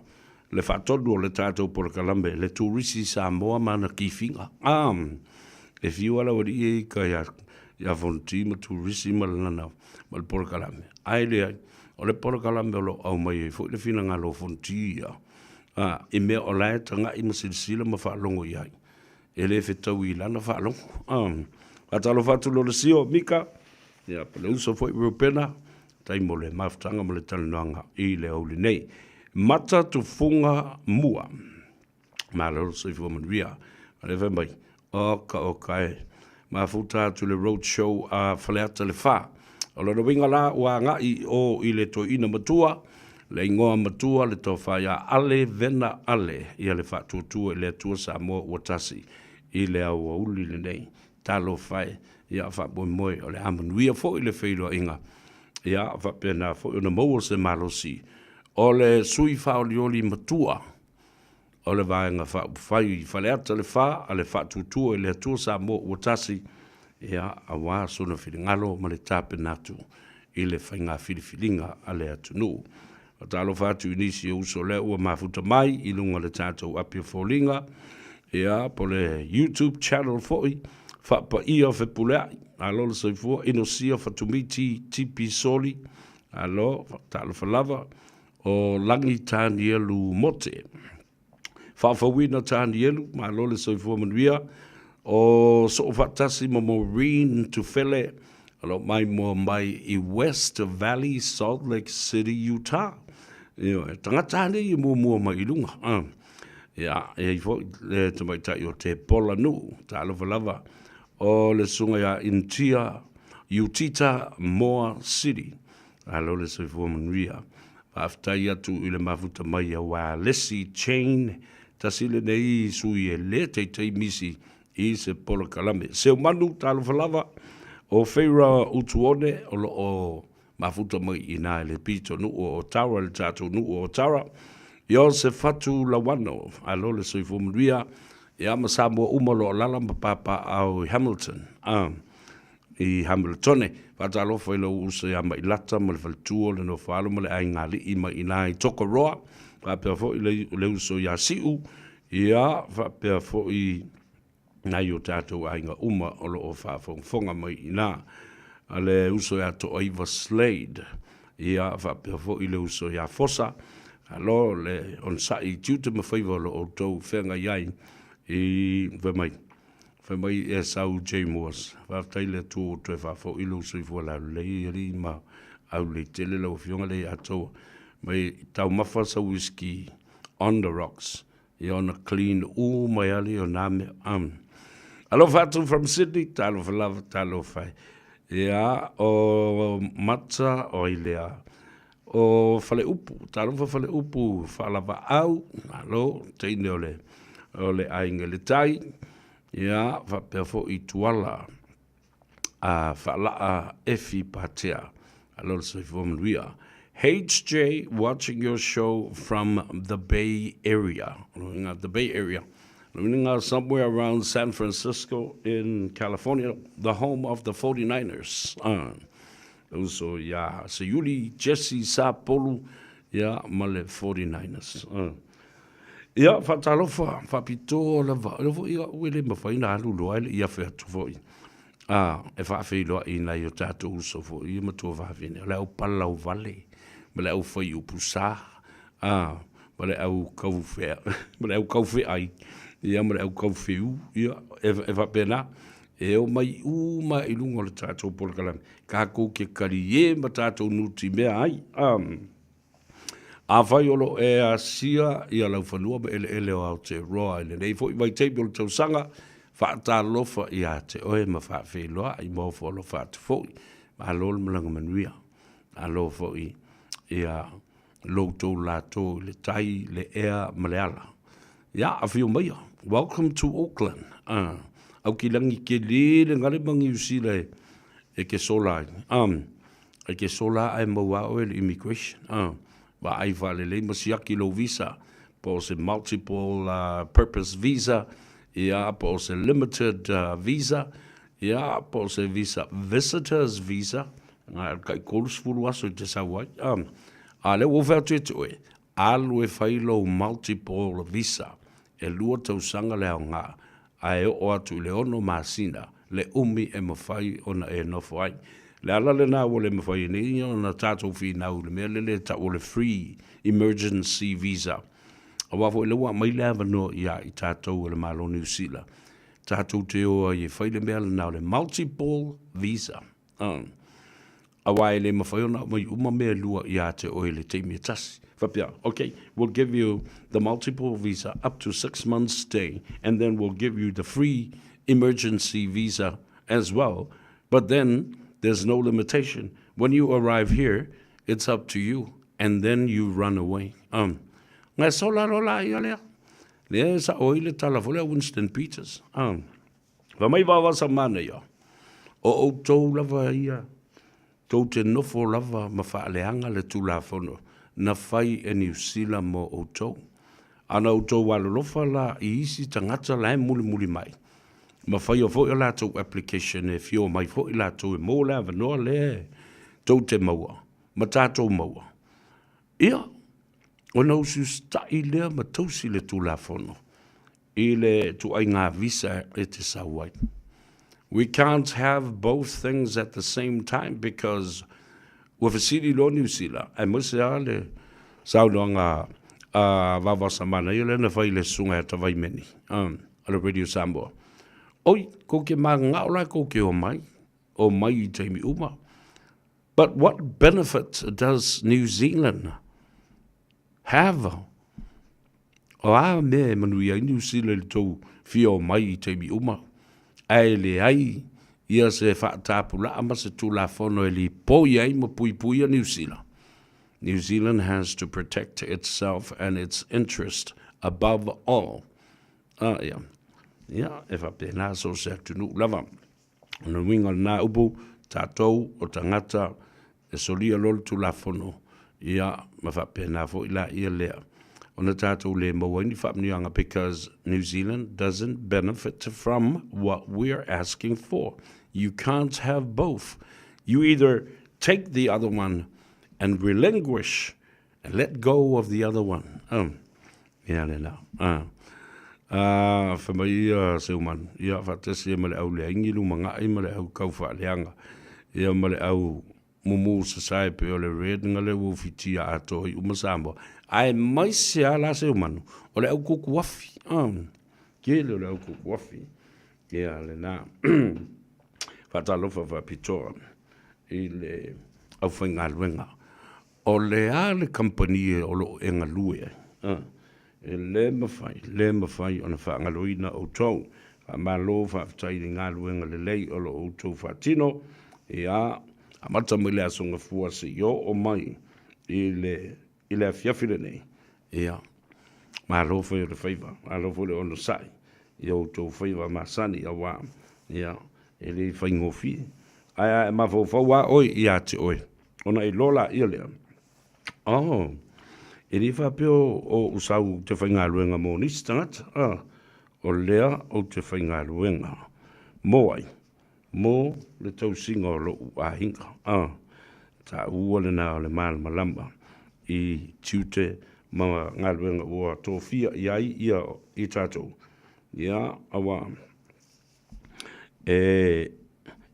le faatonu o le tatou polokalame le Turisi Samoa ma ana kifiga. A, e fiu lava lau alii e ika ia, ia Fonoti ma Turisi ma lana ma le polokalame. Ae leai, o le polokalame o lo o aumai ai foi le finagalo o Fonoti ia, a, i mea o la e tagai ma silasila ma faalogo i ai. E le fetaui i lana faalogo. A, faatalofa atu Lolesio, Mika, Ia, po le uso foi Reupena, tai mo le mafutaga ma le talanoaga i le aoauli nei. Mata tufuga mua. Malo le soifua manuia. A le fai mai, oka oka e. Mafuta atu le road show a Faleata le Fa. O lona uiga la ua agai i o i le toeaina matua, le igoa matua le tofa ia Ale Vena Ale, ia le faatuatua i le Atua Samoa ua tasi i le aoauli lenei. Talofa e, ia faamoemoe o le a manuia foi le feiloaiga, ia faapena foi ona maua se malosi o le sui faaolioli matua o le Vaega Faaupufai i Faleata le Fa a le Faatuatua i le Atua Samoa ua tasi, ia aua sona finagalo ma le tapena atu i le faiga filifiliga a le atunuu. Faatalofa atu i nisi o uso lea ua mafuta mai i luga o le tatou api o foliga, ia, po le YouTube channel foi, Faapaia Fepuleai, malo le soifua, Inosia Fatumiti TP Soli, malo, talofa lava, o Lagi Tanielu Mote. Faafouina Tanielu, malo le soifua manuia. O Soofaatasi ma Maureen Tufele, o lo o maimoa mai i West Valley, Salt Lake City, Utah. Ioe, tagata nei e muamua mai i luga. Ia, e ai foi le tamaitai o Tepola Nuu, talofa lava, o le susuga ia Intia Utita Moa City. Malo le soifua manuia. Faafetai atu i le mafuta mai a Ualesi Chain, tasi lenei sui e le teitei misi i se polokalame. Seumanu, talofa lava, o Feira Utuone o lo o mafuta mai i ina i le pitonuu o Otara, le tatou nuu o Otara. Iosefatu Lawano, malo le soifua manuia, ia ma Samoa uma o lo o alaala ma papaaao i Hamilton. I Hamiltone. Faatalofa i lou uso ia Mailata ma le faletua o le Nofoalo ma le aiga alii mai i ina i Tokoroa. Faapea foi le uso ia Siu Ia, faapea foi nai o tatou aiga uma o lo o faafogafoga mai i ina. A le uso ia Toaiva Slade, ia, faapea foi le uso ia Fosa, malo le onosai i tiute ma faiva o lo outou feagai ai i, fai mai, fai mai e sau J. Moores, faafetai le Atua ua toe faafoi lou soifua laulelei i alii ma aulelei tele lau Afioga lea ia Toa. Mai taumafa sau whisky on the rocks ia ona clean uma ai lea o nā mea. Alofa atu from Sydney, talofa lava, talofa e. Ia, o Mata, o ai lea, o Faleupu, talofa Faleupu, faalavaau, malo, teine o le, o le aiga i le tai, ia, faapea foi Tuala, a Faalaa Efi Patea. Alo le soifua manuia. HJ watching your show from the Bay Area. The Bay Area. Somewhere around San Francisco in California, the home of the 49ers. Uso ia Seiuli Jesse Sapolu ia ma le 49ers. Ia, faatalofa, faapitoa lava. O foi au e le mafai ona alu loa e le i afe atu foi. A, e faafeiloai i nai o tatou uso foi ia ma tuavavine. O le au palauvale, ma le au faiupu sa, a, ma le au kaufea, ma le au kaufeai, ia, ma le au kaufeu, ia, e, e faapena. E omai uma i luga o le tatou polokalame. Tatou te talie ma tatou nutimea ai. A, Afai o lo o e asia ia laufanua ma eleele o Aotearoa i lenei foi vaitaimi o le tausaga, faatalofa ia te oe ma faafeiloai ma ofo alofa atu foi. Malo le malaga manuia. Malo foi ia lo outou latou i le tai, le ea ma le ala. Ia, afio maia. Welcome to Auckland. Aukilagi kele le gale ma Niu Sila e ke sola ai. E ke sola ae maua a oe le immigration. Vaai faalelei ma siaki lou visa, po o se multiple purpose visa, ia, po o se limited visa, ia, po o se visa visitors visa, na o le tai 30 aso e te sau ai. A lea ua ou fai atu ia te oe, alu e fai lou multiple visa, e lua tausaga le aoga, ae oo atu i le ono masina le umi e mafai ona e nofo ai. Le ala lena ua le mafai ai nei ona tatou finau i le mea lele e tau o le free emergency visa. Aua foi o lea ua aumai le avanoa ia i tatou e le Malo o Niu Sila, tatou te o ai e fai le mea lena o le multiple visa. Aua e le mafai ona aumai uma mea e lua ia te oe i le taimi e tasi. Faapea, okay, we'll give you the multiple visa up to 6 months stay and then we'll give you the free emergency visa as well, but then there's no limitation. When you arrive here, it's up to you and then you run away. Ngai sola loa la ia lea. Lea e sao ai le tala foi lea a Winston Peters. Fai mai vavasa manaia, o outou lava ia, tou te nofo lava ma faaleaga le Tulafono na fai e Niu Sila mo outou. A na outou alolofa la i isi tagata la e mulimuli mai, ma faia foi a latou application e fia omai foi latou e maua le avanoa lea tou te maua ma tatou maua, ia, ona usiusitai lea ma tausi le Tulafono i le ituaiga visa e te sau ai. We can't have both things at the same time because ua fesili loa Niu Sila, aemaise lava le saunoaga a Vaovaosamanaia lea na fai i le Susuga ia Tavaimeni a le Radio Samoa. Oi, kou te mananao la kou te omai, omai i taimi uma. But what benefit does New Zealand have? O a mea e manuia ai Niu Sila i le tou fia omai i taimi uma, ae leai ia se faatapulaa ma se Tulafono e lipoi ai ma puipuia Niu Sila. New Zealand has to protect itself and its interest above all. A, ia. Ia, e faapena so se atunuu lava. O le uiga o lena upu, tatou o tagata e solia loa le Tulafono, ia, ma faapena foi laia lea, ona tatou le maua ai ni faamanuiaga because New Zealand doesn't benefit from what we're asking for. You can't have both. You either take the other one and relinquish and let go of the other one. Ia lena. A, fai mai ia Seumanu, ia, faatasi ai ma le au leaigi lumaga'i ma le au kaufaaleaga, ia ma le au mumu sasae pei o le red nga lea ua ufitia atoa ai uma Samoa. Aemaise lava la Seumanu, o le au kukuafi, a, tele o le au kukuafi, ia lena. Faatalofa faapitoa i le aufaigaluega. O le a le kamupani o lo o e galue ai? A, e le mafai, le mafai ona faagaloina outou. Faamalo faafetai i le galuega lelei o lo o outou faatino. Ia, amata mai le Aso Gafua seia oo mai i le, i le afiafi lenei. Ia, malo fai o le faiva, malo foi le onosai i outou faiva masani aua, ia, e le faigofie. Ae a e mafaufau lava oe ia te oe, ona iloa laia lea, oh, e le faapea o ou sau ou te faigaluega mo nisi tagata, ah, o lea ou te faigaluega mo ai? Mo le tausiga o lou aiga. Ah, taua lena o le malamalama i tiute ma galuega ua tofia i ai ia i tatou. Ia, aua E,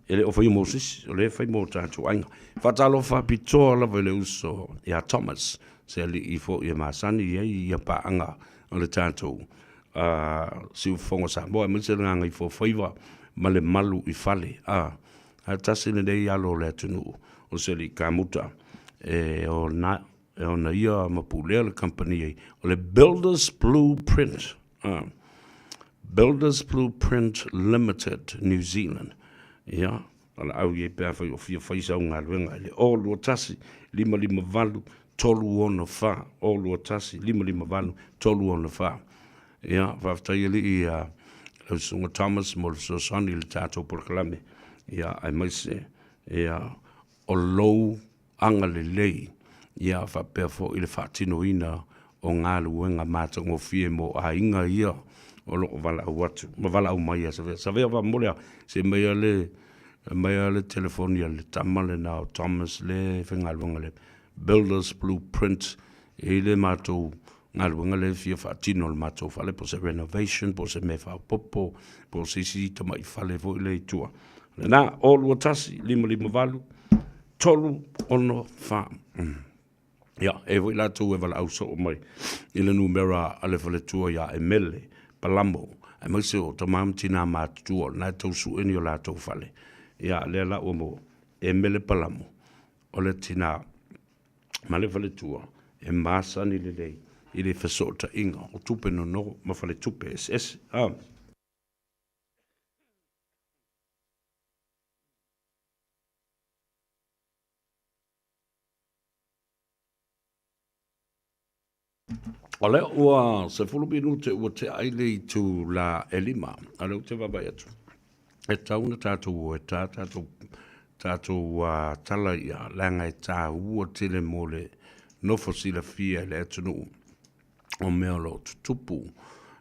e le o faia mo se isi, o lea e fai mo tatou aiga. Faatalofa faapitoa lava i le uso ia Thomas, se alii foi e masani i ai ia paaga o le tatou uh, siufofoga Samoa, aemaise le gagaifofaiva ma le malu i fale. A, ae tasi lenei alo o le atunuu o se alii kamuta e ona, e ona ia ma pulea le kamupani ai, o le Builders Blueprint. Uh, Builders Blueprint Limited, New Zealand. Ia, o le au i pe a fai o fia fai sau galuega i le 021 558 364 021 558 364. Ia, faafetai alii ia lau susuga Thomas mo le fesoasoani i le tatou polokalame. Ia, aemaise, ia, o lou agalelei, ia faapea foi le faatinoina o galuega matagofie mo aiga ia o lo o valaau atu ma valaau mai ia Savea. Savea faamolemole a, se aumaia le, aumaia le telefoni a le tama lena o Thomas le faigaluega le Builders Blueprint i le matou galuega lea e fia faatino i le matou fale, po o se renovation, po o se mea faaopoopo, po o se isi tamai fale foi lea i tua. Lena, 021 558 364. Ia, e foi latou e valaau soo mai i le numera a le faletua ia Emele Palamo, aemaise o tama ma tinā matutua, o lena e tau sue ni o latou fale. Ia, lea la ua maua, Emele Palamo, o le tinā ma le faletua e masani lelei i le fesootaiga o tupe nono ma faletupe eseese. A. O lea ua 10 minute ua tea ai le itula e 5, a o lea ou te vaavaai atu, e tatau ona tatou o e ta tatou, tatou uh, tala ia, leaga e taua tele mo le nofo silafia e le atunuu o mea o lo o tutupu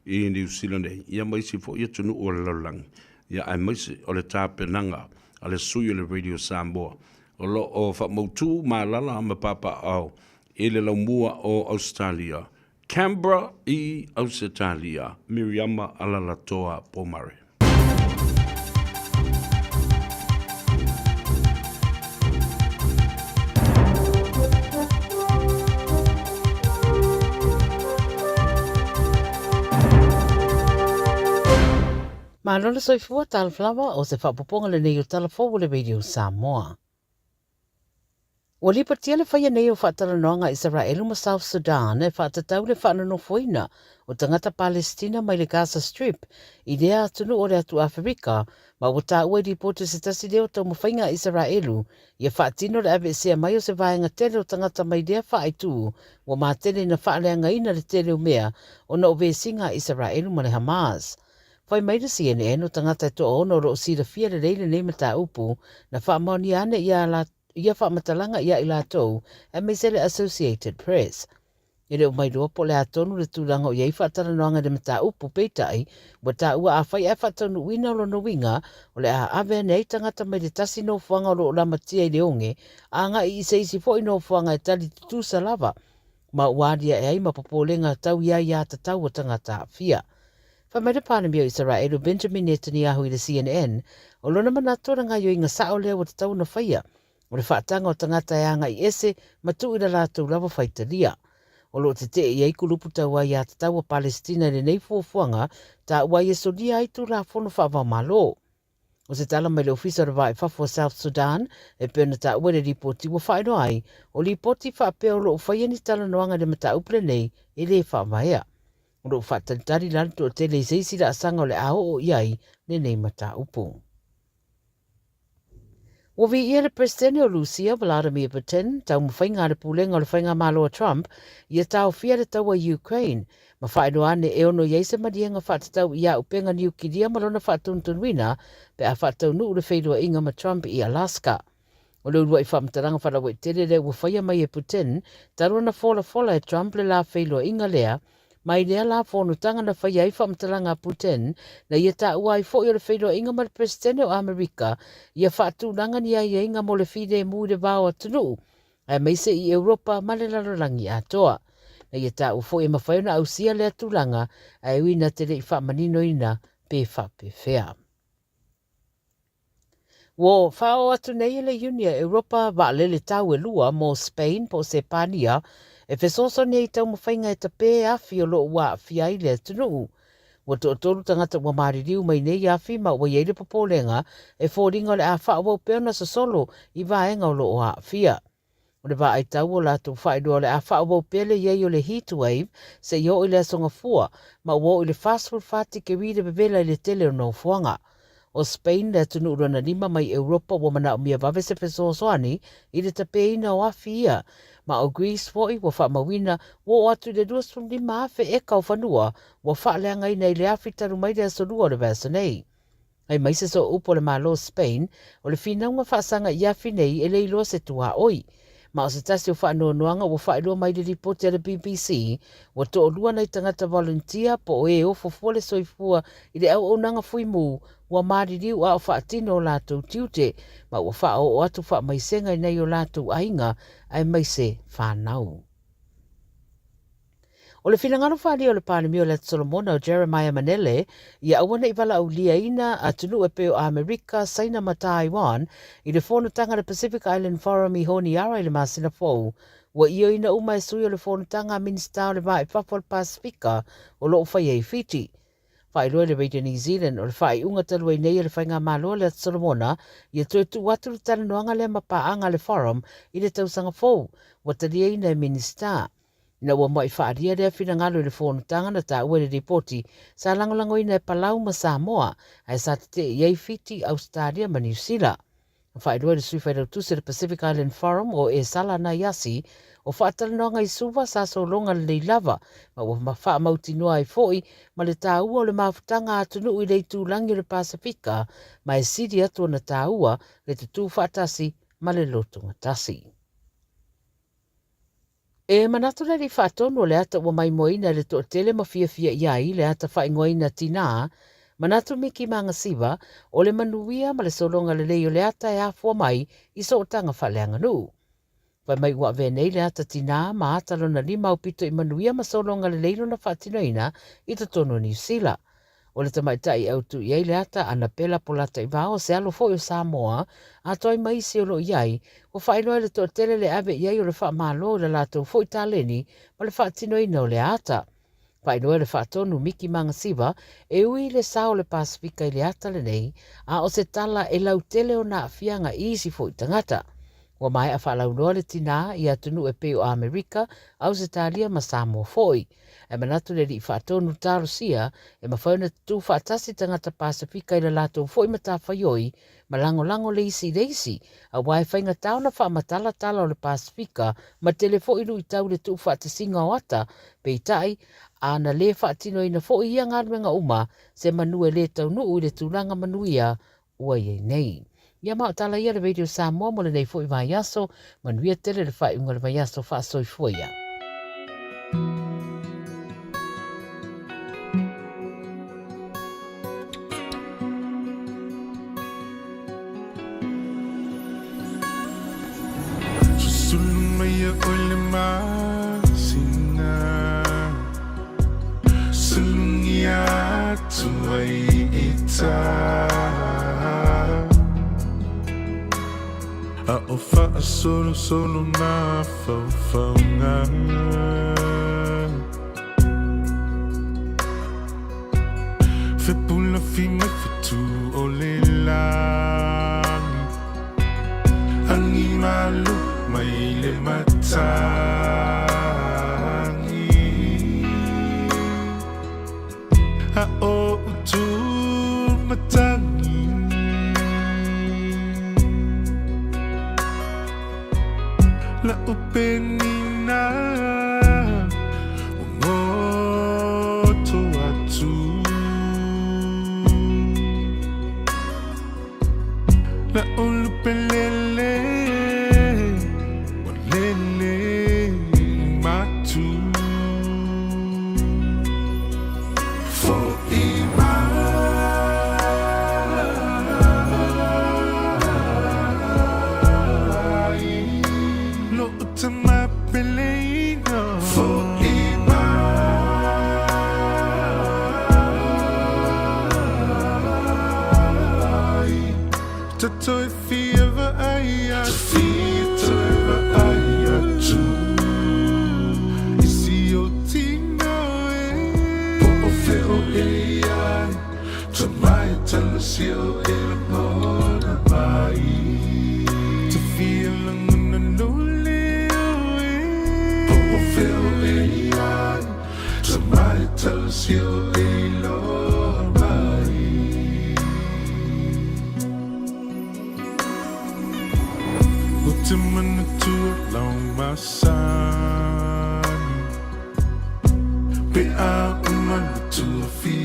i Niu Sila nei, ia ma isi foi atunuu o le lalolagi, ia aemaise o le tapenaga a le sui o le Radio Samoa o lo o faamautu malala ma papaaao i le laumua o Ausetalia, Canberra i Ausetalia, Miriama Alalatoa Pomare. Malo le soifua, talofa lava, o se faaopoopoga lenei o Tala Fou o le Radio Samoa. Ua lipatia le faia nei o faatalanoaga a Isaraelu ma South Sudan e faatatau le faanonofoina o tagata Palesitina mai le Gaza Strip i lea atunuu o le atu Aferika ma ua taua i lipoti se tasi lea o taumafaiga a Isaraelu ia faatino le aveesea mai o se vaega tele o tagata mai lea faaitu ua matele ina faaleagaina le tele o mea ona o vesiga a Isaraelu ma le Hamas. Fai mai le CNN o tagata e toaono o lo o silafia lelei lenei mataupu, na faamaonia ane ia ia faamatalaga ia i latou, aemaise le Associated Press. E le o mailoa po o le a tonu le tulaga o i ai faatalanoaga i le mataupu, peitai, ua taua afai ae faataunuuina o lona uiga, o le a ave ane ai tagata mai le tasi nofoaga o lo o lamatia i le oge, agai i se isi foi nofoaga e tali tutusa lava ma ua aliae ai ma popolega tau i aiātatau a tagata aafia. Fai mai le Palemia o Isaraelu Benjamin Netanyahu i le CNN, o lona manatu o le gaioiga sao lea ua tatau ona faia, o le faataga o tagata e agai ese ma tuu i la latou lava faitalia. O lo o tetee i ai kulupu tau aiatatau a Palesitina i lenei fuafuaga taua ai e solia ai Tulafono faava-o-Malo. O se tala mai le Ofisa o le Va i Fafo o South Sudan e pei ona taua i le lipoti ua faailoa ai, o lipoti faapea o lo o faia ni talanoaga i le mataupu lenei e le faavaea. O lo o faatalitali la le toatele i se isi laasaga o le a oo i ai lenei mataupu. Ua viia le Peresetene o Lusia, Vladimir Putin, taumafaiga a le pulega o le faigamalo a Trump ia taofia le taua i Ukraine, ma faailoa ane e ono i ai se maliega faatatau i auupega niukilia ma lona faatonutonuina pe a faataunuu le feiloaiga ma Trump i Alaska. O le uluai faamatalaga faalauaitele lea ua faia mai e Putin talu ona folafola e Trump le la feiloaiga lea. Mai lea la fonotaga na faia ai faamatalaga a Putin, na ia taua ai foi o le feiloaiga ma le Peresetene o Amerika ia faatulaga ni aiaiga mo le filemu i le va o atunuu, aemaise i Europa ma le lalolagi atoa. Na ia taua foi e mafai ona ausia lea tulaga, ae ui na te le i faamaninoina pe faapefea. Ua faaoo atu nei e le Iuni a Europa vaalele tau e lua mo Spain po o Sepania e fesoasoani ai i taumafaiga e tapē afi o lo o ua aafia ai le atunuu. Ua toatolu tagata ua maliliu mai nei afi ma ua i ai le popolega e foliga o le a faaauau pea ona sosolo i vaega o lo o aafia. O le vaai tau o latou faailoa o le a faaauau pea le i ai o le heat wave seia oo i le Aso Gafua ma ua oo i le 44 tikeri le vevela i le tele o nofoaga. O Spain le atunuu lona lima mai Europa ua manaomia vave se fesoasoani i le tapeina o afi ia, ma o Greece foi ua faamauina ua oo atu i le 25,000 eka o fanua ua faaleagaina i le afi talu mai le Aso Lua o le vaiaso nei. Aemaise sooupu o le Malo o Spain, o le finauga faasaga i afi nei e le iloa se tuaoi. Ma o se tasi o faanoanoaga ua faailoa mai i le lipoti a le BBC, ua toalua nai tagata volunteer po o e ofo fua le soifua i le auaunaga fuimu ua maliliu a o faatino o latou tiute ma ua faaoo atu faamaisega i nai o latou aiga aemaise fanau. O le finagalo faaalia o le Palemia o le Atu Solomona o Jeremiah Manele ia aua ne i valaauliaina atunuu e pei o Amerika, Saina ma Taiwan i le fonotaga a le Pacific Island Forum i Honiara i le masina fou, ua ioeina uma e sui o le fonotaga a Minisita o le Va i Fafo o le Pasefika o lo o faia i Fiti. Faailoa i le Radio New Zealand o le faaiuga talu ai nei a le Faigamalo a le Atu Solomona ia toe tuu atu le talanoaga lea ma paaga a le Forum i le tausaga fou, ua taliaina e Minisita. Ina ua muai faaalia lea finagalo i le fonotaga na taua i le lipoti, sa lagolagoina e Palau ma Samoa, ae sa tetee i ai Fiti, Ausetalia ma Niu Sila. Na faailoa e le Sui Failautusi o le Pacific Island Forum o Esala Naiasi, o faatalanoaga i Suva sa sologa lelei lava, ma ua faamautinoa ai foi ma le taua o le mafutaga a atunuu i le itulagi o le Pasefika, ma e sili atu ona taua le tutū faatasi ma le lotogatasi. E manatu le Alii Faatonu o le ata ua maimoaina e le toatele ma fiafia i ai le ata faaigoaina Tinā, manatu Miki Magasiva, o le manuia ma le sologa lelei o le ata e afua mai i sootaga faaleaganuu. Fai mai ua avea nei le ata Tinā ma ata lona lima aupito i manuia ma sologa lelei lona faatinoina i totonu o Niu Sila. O le tamaitai i autu i ai le ata, Anapela Polataivao, o se alo foi o Samoa, atoa ai ma isi o lo o i ai, ua faailoa e le toatele le ave i ai o le faamalo i la latou foi taleni ma le faatinoina o lea ata. Faailoa e le faatonu Miki Magasiva, e ui i le sao o le Pasefika i le ata lenei, a o se tala e lautele ona aafiaga i isi foi tagata. Ua maea faalauiloa le tinā i atunuu e pei o Amerika, Ausetalia ma Samoa foi. Ae manatu le Alii Faatonu talosia e mafai ona tutū faatasi tagata Pasefika i le latou foi matafaioi ma lagolago le isi i le isi, aua e faigata ona faamatalatala o le Pasefika ma tele foi luitau i le tuufaatasiga o ata, peitai, a na le faatinoina foi ia galuega uma, se manu e le taunuu i le tulaga manuia ua i ai nei. Ia ma o tala ia le Radio Samoa mo lenei foi vaiaso, manuia tele le faaiuga o le vaiaso faasoifua ia. Susulu mai ia oe le masina Sulugia. atu ai i tā. A o faasolosolo mafaufauga. Fepulafi mai fetu o le lagi, Agi malu mai le matagi. A o utu matagi. La'u penina ua goto atu. La'u lupe lele ua lele i matu. Fo'i mai lo'u tama peleina. Fo'i mai ta toe fia vaai atu. Toe vaai atu i si ou tino e. Po o fea o e i ai, Tama e talasi o e lagona mai. Ta fia lagona lou leo e. Po o fea o e i ai, Tama e talasi o e iloa mai. Ou te manatua lau masani. Pe a uma le tua fiafi.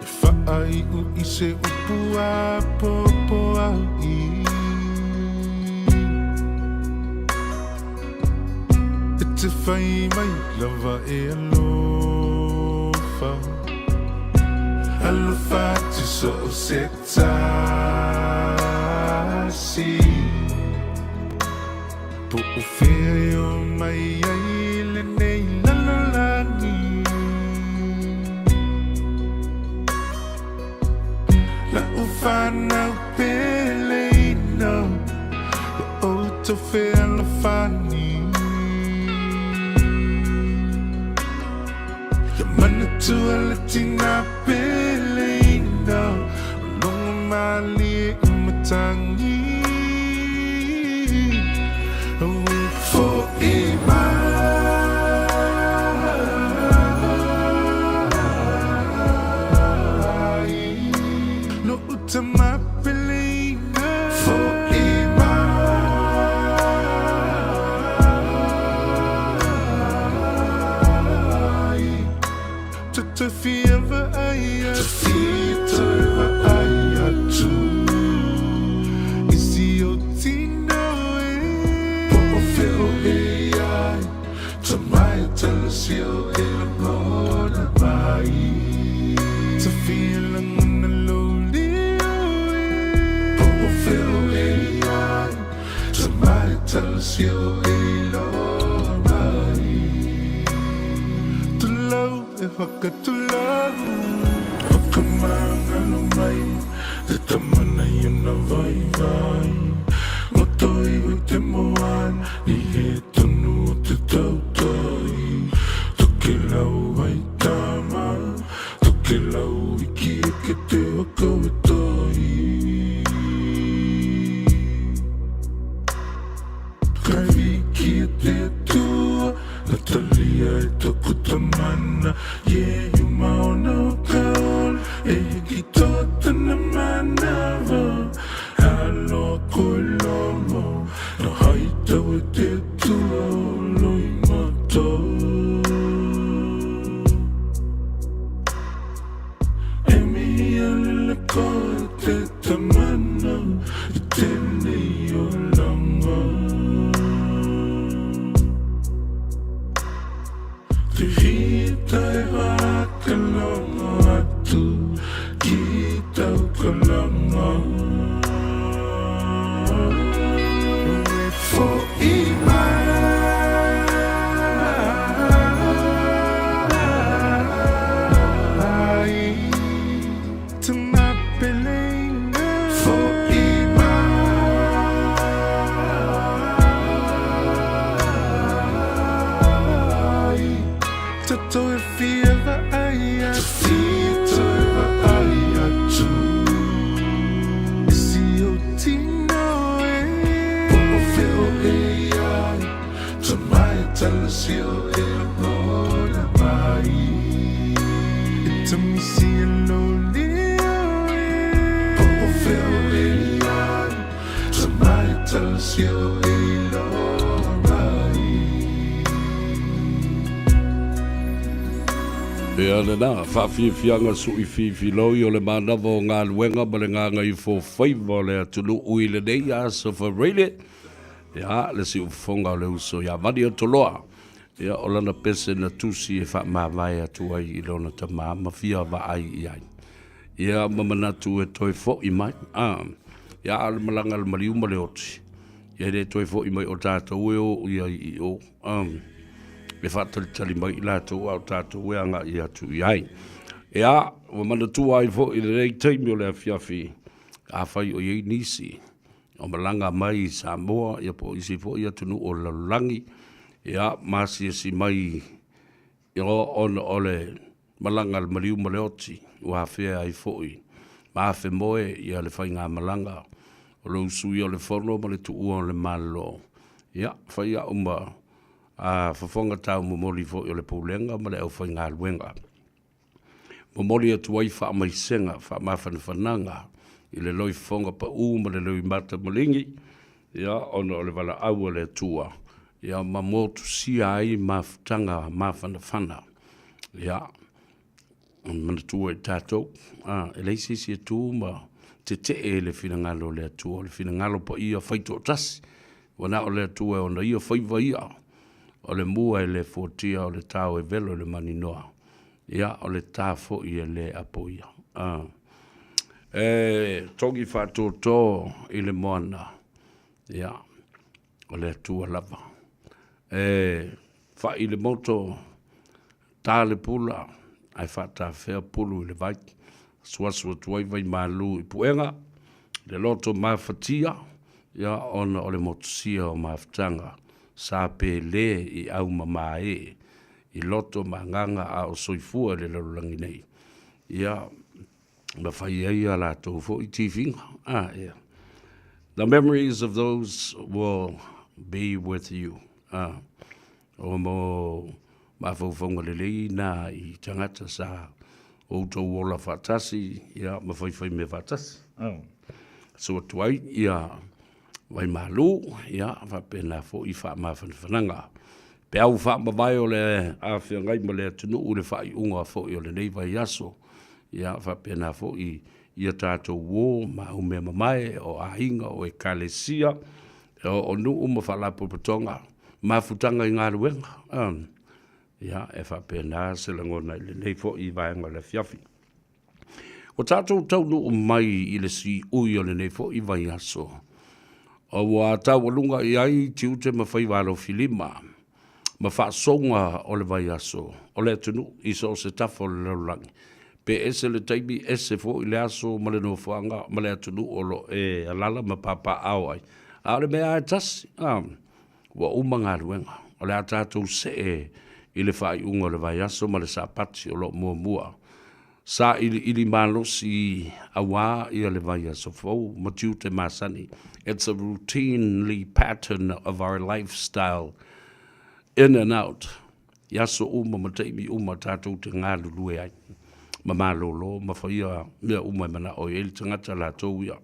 E faaiu i se upu apoapoai. E te fai mai lava e alofa. Alofa atu so o se tasi. Po o fea e o mai ai lenei lalolagi. La'u fanau peleina, ia outou fealofani. Ia manatua le tina peleina, o logo malie i matagi. Aue fo'i mai lo'u tama peleina. Fo'i mai ta toe fia vaai atu. Toe vaai atu i si ou tino e. Po o fea o e i ai, Tama e talasi o e lagona mai. Ta fia lagona lou leo e. Po o fea o e i ai, Tama e talasi o e iloa mai. Tulou e whakatulou. O ka mangalo mai te tama nei ona vaivai. Ngoto iho i te moana i he tonu o te tautai. Tokelau ai tama, tokelau iki eke te waka o tai. Kai wiki e te Atua, na talia e toku tamana, Iehu ma ona whakaola, e hiki toa tana manawa. Aloha koe Lomo, na hai tau e te Atua o Loimata. E mihi alele koe te tamana i tenei olanga. Te hita e whakalongo atu ki tau kalanga. E fo'i mai. Ia lena, faafiafiaga suifiifiloi o le manava o galuega ma le gagaifofaiva o le atunuu i lenei aso Faraile. Ia, le siufofoga o le uso ia Vani Atoloa, ia o lana pese na tusi e faamavae atu ai i lona tama ma fia vaai i ai. Ia ma manatu e toe fo'i mai. A, ia a o le malaga a le maliu ma le oti, ia e le toe fo'i mai o tatou e o i ai i o. A, e faatalitali mai i latou a o tatou e agai atu i ai. Ia, ua manatua ai foi i lenei taimi o le afiafi, afai o i ai nisi o malaga mai i Samoa ia po o isi foi atunuu o le lalolagi, ia ma asiasi mai ia ona o le malaga a le maliu ma le oti ua afea ai foi ma afemoe ia le faigamalaga o le usuia o le fono ma le tuua o le Malo. Ia, fai au ma a fofoga taumomoli foi o le Pulega ma le aufaigaluega. Momoli atu ai faamaisega, faamafanafanaga i le loifofoga pau ma le loimata maligi, ia, ona o le valaau a le Atua, ia, ma motusia ai mafutaga mafanafana. Ia, manatua i tatou, a, e leai se isi e tu ma tetee i le finagalo o le Atua, o le finagalo paia faitoatasi, ua na o le Atua e ona ia faiva ia, o le mua e le fuatia, o le tao e velo i le maninoa, ia, o le ta foi e le apoia. A. E togi faatoto i le moana, ia, o le Atua lava. E fai i le moto, ta le pula, ae faatafea pulu i le vai. Asuasu atu ai vaimalu i puega, le loto mafatia, ia, ona o le motusia o mafutaga sa pele i aumamae i loto ma agaga a o soifua i le lalolagi nei, ia, ma fai ai a latou foi tifiga. Ah, yeah. The memories of those will be with you. Ah, o mo mafaufauga lelei na i tagata sa outou ola faatasi, ia, ma faifai mea faatasi. Ah. So atu ai, ia, Waimalu, ia, faapena foi faamafanafanaga. Peau faamavae o le afeagai ma le atunuu i le faaiuga foi o lenei vaiaso, ia, faapena foi ia tatou uo ma au mea mamae o aiga, o ekalesia, o nuu ma faalapotopotoga, mafutaga i galuega, ia, e faapena se lagona i lenei foi vaega o le afiafi. Ua tatou taunuu mai i le siui o lenei foi vaiaso, ua taualuga i ai tiute ma faiva alofilima ma faasouga o le vaiaso o le atunuu i so o se tafa o le lalolagi. Pe ese le taimi, ese foi le aso ma le nofoaga ma le atunuu o lo o e alaala ma papaaao ai, a o le mea lava e tasi, ua uma galuega. O le a tatou see i le faaiuga o le vaiaso ma le Sapati o lo o muamua. Sailiili malosi auā ia le vaiaso fou ma tiute masani. It's a routinely pattern of our lifestyle in and out. I aso uma ma taimi uma tatou te galulue ai ma malolo ma faia mea uma e manao i ai le tagata latou ia.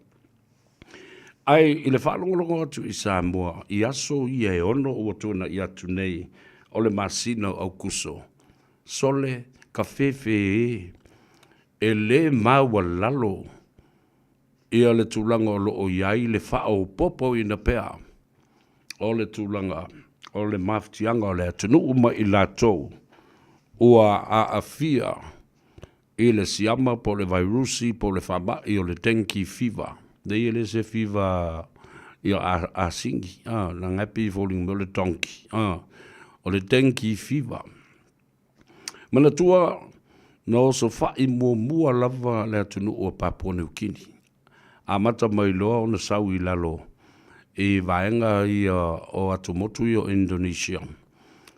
Ae i le faalogologo atu i Samoa i aso ia e ono ua tuana'i atu nei o le masina o Aukuso, sole ka fefe e, e lē maualalo ia le tulaga o lo o i ai le faaopoopoina pea o le tulaga o le mafatiaga o le atunuu ma i latou ua aafia i le siama po o le vairusi po o le faamai o le dengue fever. Nei e le se fever ia asigi, a, leaga e pei e foliga mai o le donkey, a, o le dengue fever. Manatua, na osofai muamua lava le atunuu o Papua Niu Kini. Amata mai loa ona sau i lalo i vaega ia o atumotu ia o Indonesia,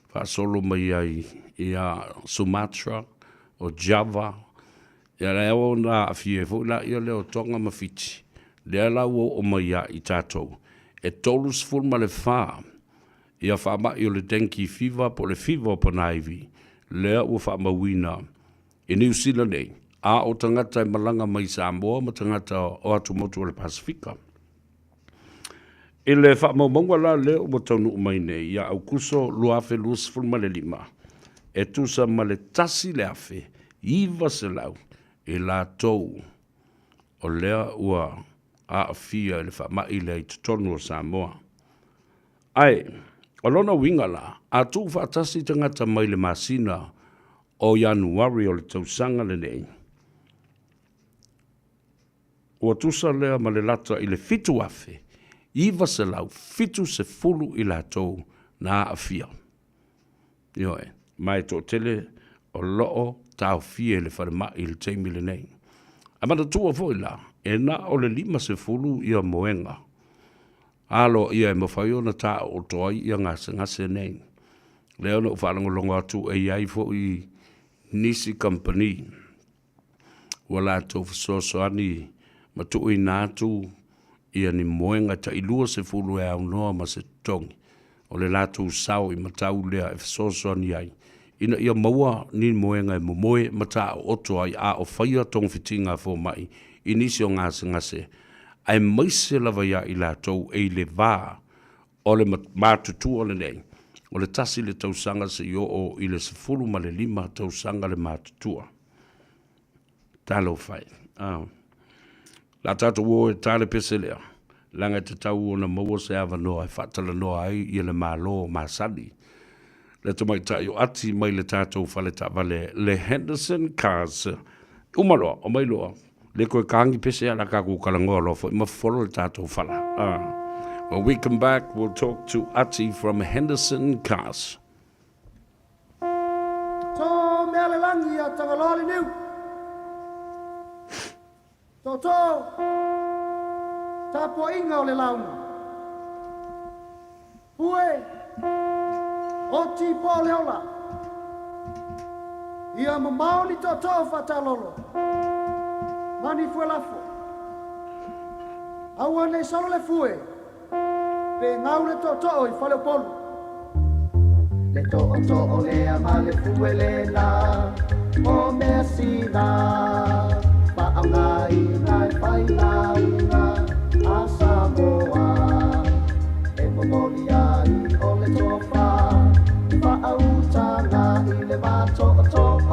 faasolo mai ai ia Sumatra, o Java, ia lea ona aafia ai foi laia lea o Tonga ma Fiti, lea la ua oo mai ia i tatou, e 34. Ia faama'i o le dengue fever po o le fiva o Panaivi, lea ua faamauina i Niu Sila nei, a o tagata e malaga mai Samoa ma tagata o atumotu o le Pasefika. I le faamaumauga la lea ua taunuu mai nei ia Aukuso 2025, e tusa ma le 1,900 i latou o lea ua aafia i le faama'i lea i totonu o Samoa. Ae, o lona uiga la, a tuufaatasi tagata mai le masina o Ianuari o le tausaga lenei, ua tusa lea ma le lata i le 7,970 i latou na aafia. Ioe, ma e toatele o lo o taofia i le falemai i le taimi lenei. Ae manatua foi la, e na o le 50 ia moega aloaia e mafai ona taooto ai ia gasegase nei. Lea na ou faalogologo atu e i ai foi nisi kamupani ua latou fesoasoani ma tuuina atu ia ni moega tai 20 e aunoa ma se totogi o le latou sao i matau lea e fesoasoani ai ina ia maua ni moega e momoe ma taooto ai a o faia togafitiga a fomai i nisi o gasegase aemaise lava ia i latou e i le va o le matutua lenei o le 1 le tausaga seia oo i le 15 tausaga le matutua. Talofa e. Ah. La tatou o e ta le pese lea, leaga e tatau ona maua se avanoa e faatalanoa ai ia le Malo masani. Le tamaitai o Ati mai le tatou fale taavale le Henderson Cars. Uma loa, omai loa. Le toe tagi pese ala tatou talanoa loa foi ma folo le tatou fala. Ah. When we come back, we'll talk to Ati from Henderson Cars. To mea le lagi a Tagaloa le niu. Toto, tapuaiga o le lauga. Pue, oti po o le ola. Ia mamao ni tootoo faatalolo ma ni fuelafo. Aua nei solo le fue pe gau le tootoo i Faleupolu. Le tootoo lea ma le fue lena o mea sina faaaogaina e failauga a Samoa e momoli ai o le tofa faautaga i le vatootoo o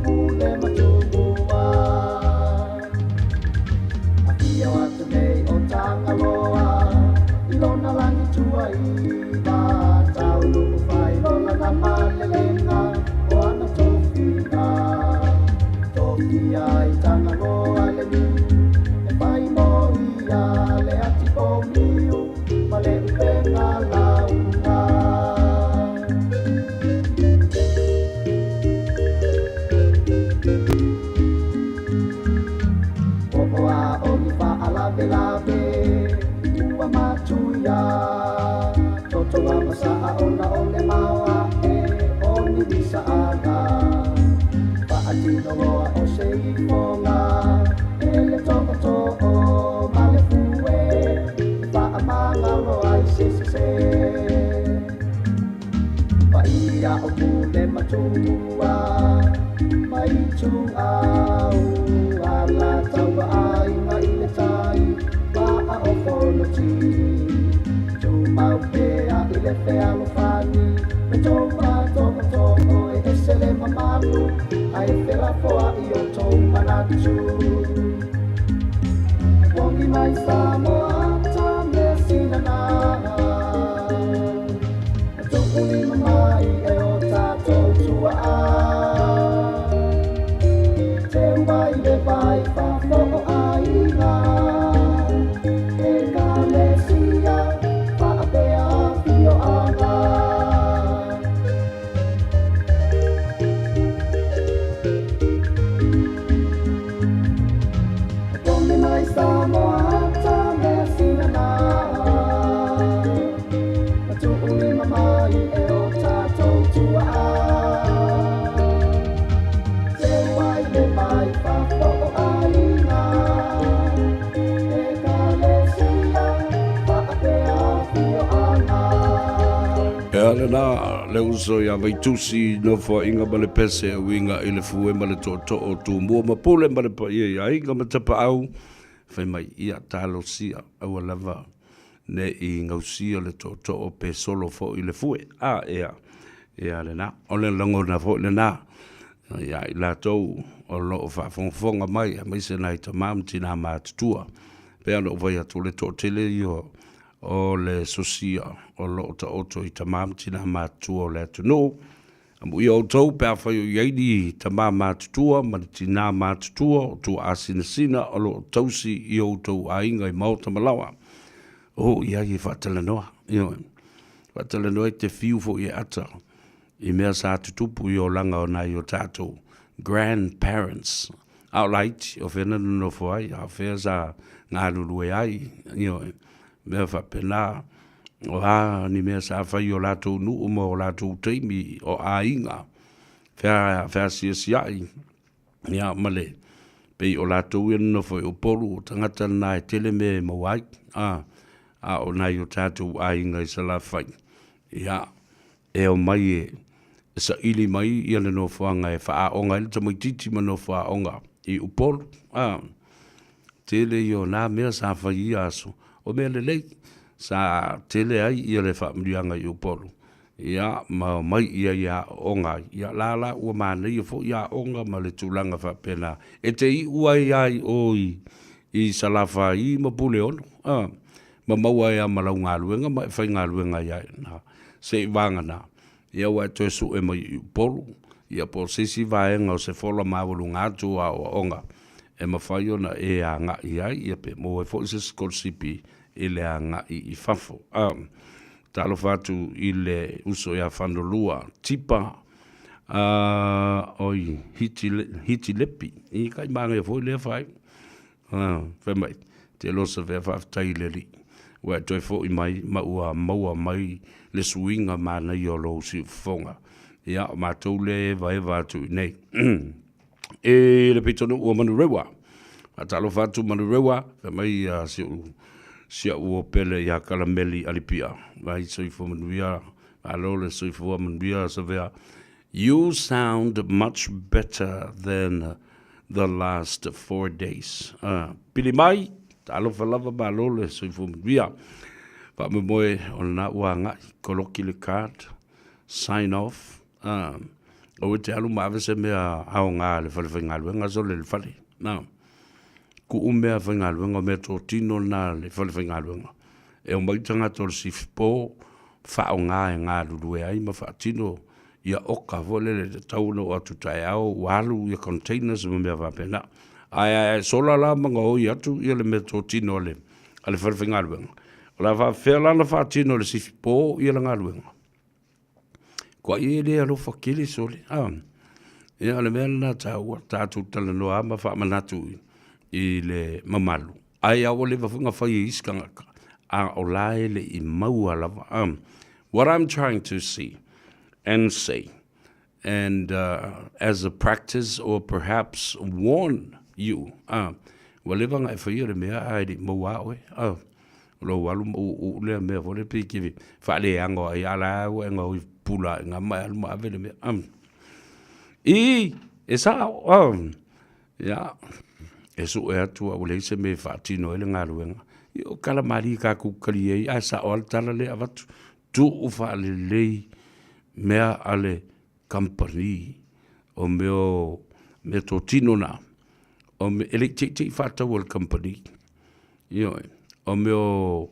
Pule ma Tumua. Afio atu nei o Tagaloa i lona lagi tuaiva taunuu fai lona malelega o ana tofiga. Tofia i Tagaloa le niu e fai mo ia le ati pouniu ma le upega lauga. O a o ni faalavelave ua matuia toto a masaa ona o le maoa e o ni visaaga faatino loa o se ifoga e le tootoo ma le fue faamagalo ai se sese paia o Pule ma Tumua mai Ituau Alataua Aiga i le Tai maa o Fonoti tumau pea i le fealofani me tou faatootoo e ese le mamalu ae felafoai o tou manatu. Pogi mai Samoa ta mea sina tuulima mai e o tatou tuaa. Teu mai le vai fafoo aiga Ekalesia faapea afioaga. Ia lena le uso ia Vaitusi nofoaiga ma le pese e uiga i le fue ma le tootoo o Tumua ma Pule ma le paia i aiga ma Tapaau fai mai ia talosia aua lava ne i gausia le tootoo pe solo foi le fue. A ea, ia lena, o le lagona foi lena ia i latou o lo o faafogafoga mai aemaise nai tama ma tina matutua. Pei ona ou fai atu, o le toatele ia o le sosia o lo o taoto i tama ma tina matutua o le atunuu. Amuia outou pe afai o i ai ni tama matutua ma ni tina matutua o tuaasinasina o lo o tausi i o outou aiga i maota ma laoa. O i ai e faatalanoa, ioe. Faatalanoa e te fiu foi e ata i mea sa tutupu i olaga o nai o tatou grandparents. A o laiti, o fea na nonofo ai, a o fea sa galulue ai, ioe, mea faapena. O a ni mea sa fai i o latou nuu ma o latou taimi, o aiga, feasiasiai, ia ma le, pei o latou ia na nonofo i Upolu, o tagata na e tele mea e maua ai, a, a o nai o tatou aiga i Salafai, ia, e omai e saili mai ia le nofoaga e faaaoga ai le tamaititi ma nofo aoga i Upolu. A, tele ia o na mea sa fai i ia aso, o mea lelei, sa tele ai ia le faamanuiaga i Upolu, ia ma omai i ai e aooga ai. Ia la la ua manaia foi aoga ma le tulaga faapena, e te iu ai lava i o i Salafai ma Puleono, a. ma maua ai lava ma lau galuega ma e faigaluega ai lava i ina, seiavagana ia ua e toe sue mai i Upolu, ia po o se isi vaega o se fola maualuga atu o aoaoga e mafai ona e agai ai, ia pe maua ai foi se sikolasipi i le agai i fafo. Talofa atu i le uso ia Fanolua Tipa, oi Hitilepi, i kai manaia foi lea faaiuga. Fai mai, te losa vea faafetai i le Alii, ua e toe foi mai ma ua maua mai le suiga manaia o lou siufofoga. Ia, o matou lea e evaeva atu i inei. E le pitonuu o Manurewa, faatalofa atu Manurewa, fai mai ia si au uo pele ia Kalameli Alipia, vai soifua manuia, malo le soifua manuia Savea. You sound much better than the last 4 days. Pili mai, talofa lava malo le soifua manuia. Faamoemoe o lena ua agai, koloki le card, sign off. Aua e te alu ma ave se mea aoga a le fale faigaluega sole le fale. Tuu mea faigaluega, o mea totino na a le fale faigaluega. E omai tagata o le sifipo, faaaoga e galulue ai ma faatino ia oka foi lele e tatau ona oo atu taeao ua alu ia containers ma mea faapena. Ae a e sola la ma gaoi atu ia le meatotino a le a le falefaigaluega, o le a faapefea la ona faatino e le sifipo ia le galuega? Koai e le alofa tele sole, a. Ia o le mea lena taua, tatou talanoa lava ma faamanatu i le mamalu, ai a ua leva foi ona fai e isi tagata, a o la e le i maua lava. What I'm trying to see and say, and as a practice or perhaps warn you, ua leva ona e faia le mea ae le i maua lava oe, o lou alu ma uu lea mea foi lea pei e te faaleago ai, a o la ua e gaoi pula i ina ma e alu ma ave le mea. E sao, Ia, e sue atu a ua leai se mea e faatino ai le galuega. Ia, o tala malie tatou tali ai, ae sao lava le tala lea e avatu, tuu faalelei mea a le kamupani, o mea o meatotino na, e le i teitei faatau e le kamupani, ioe, o mea o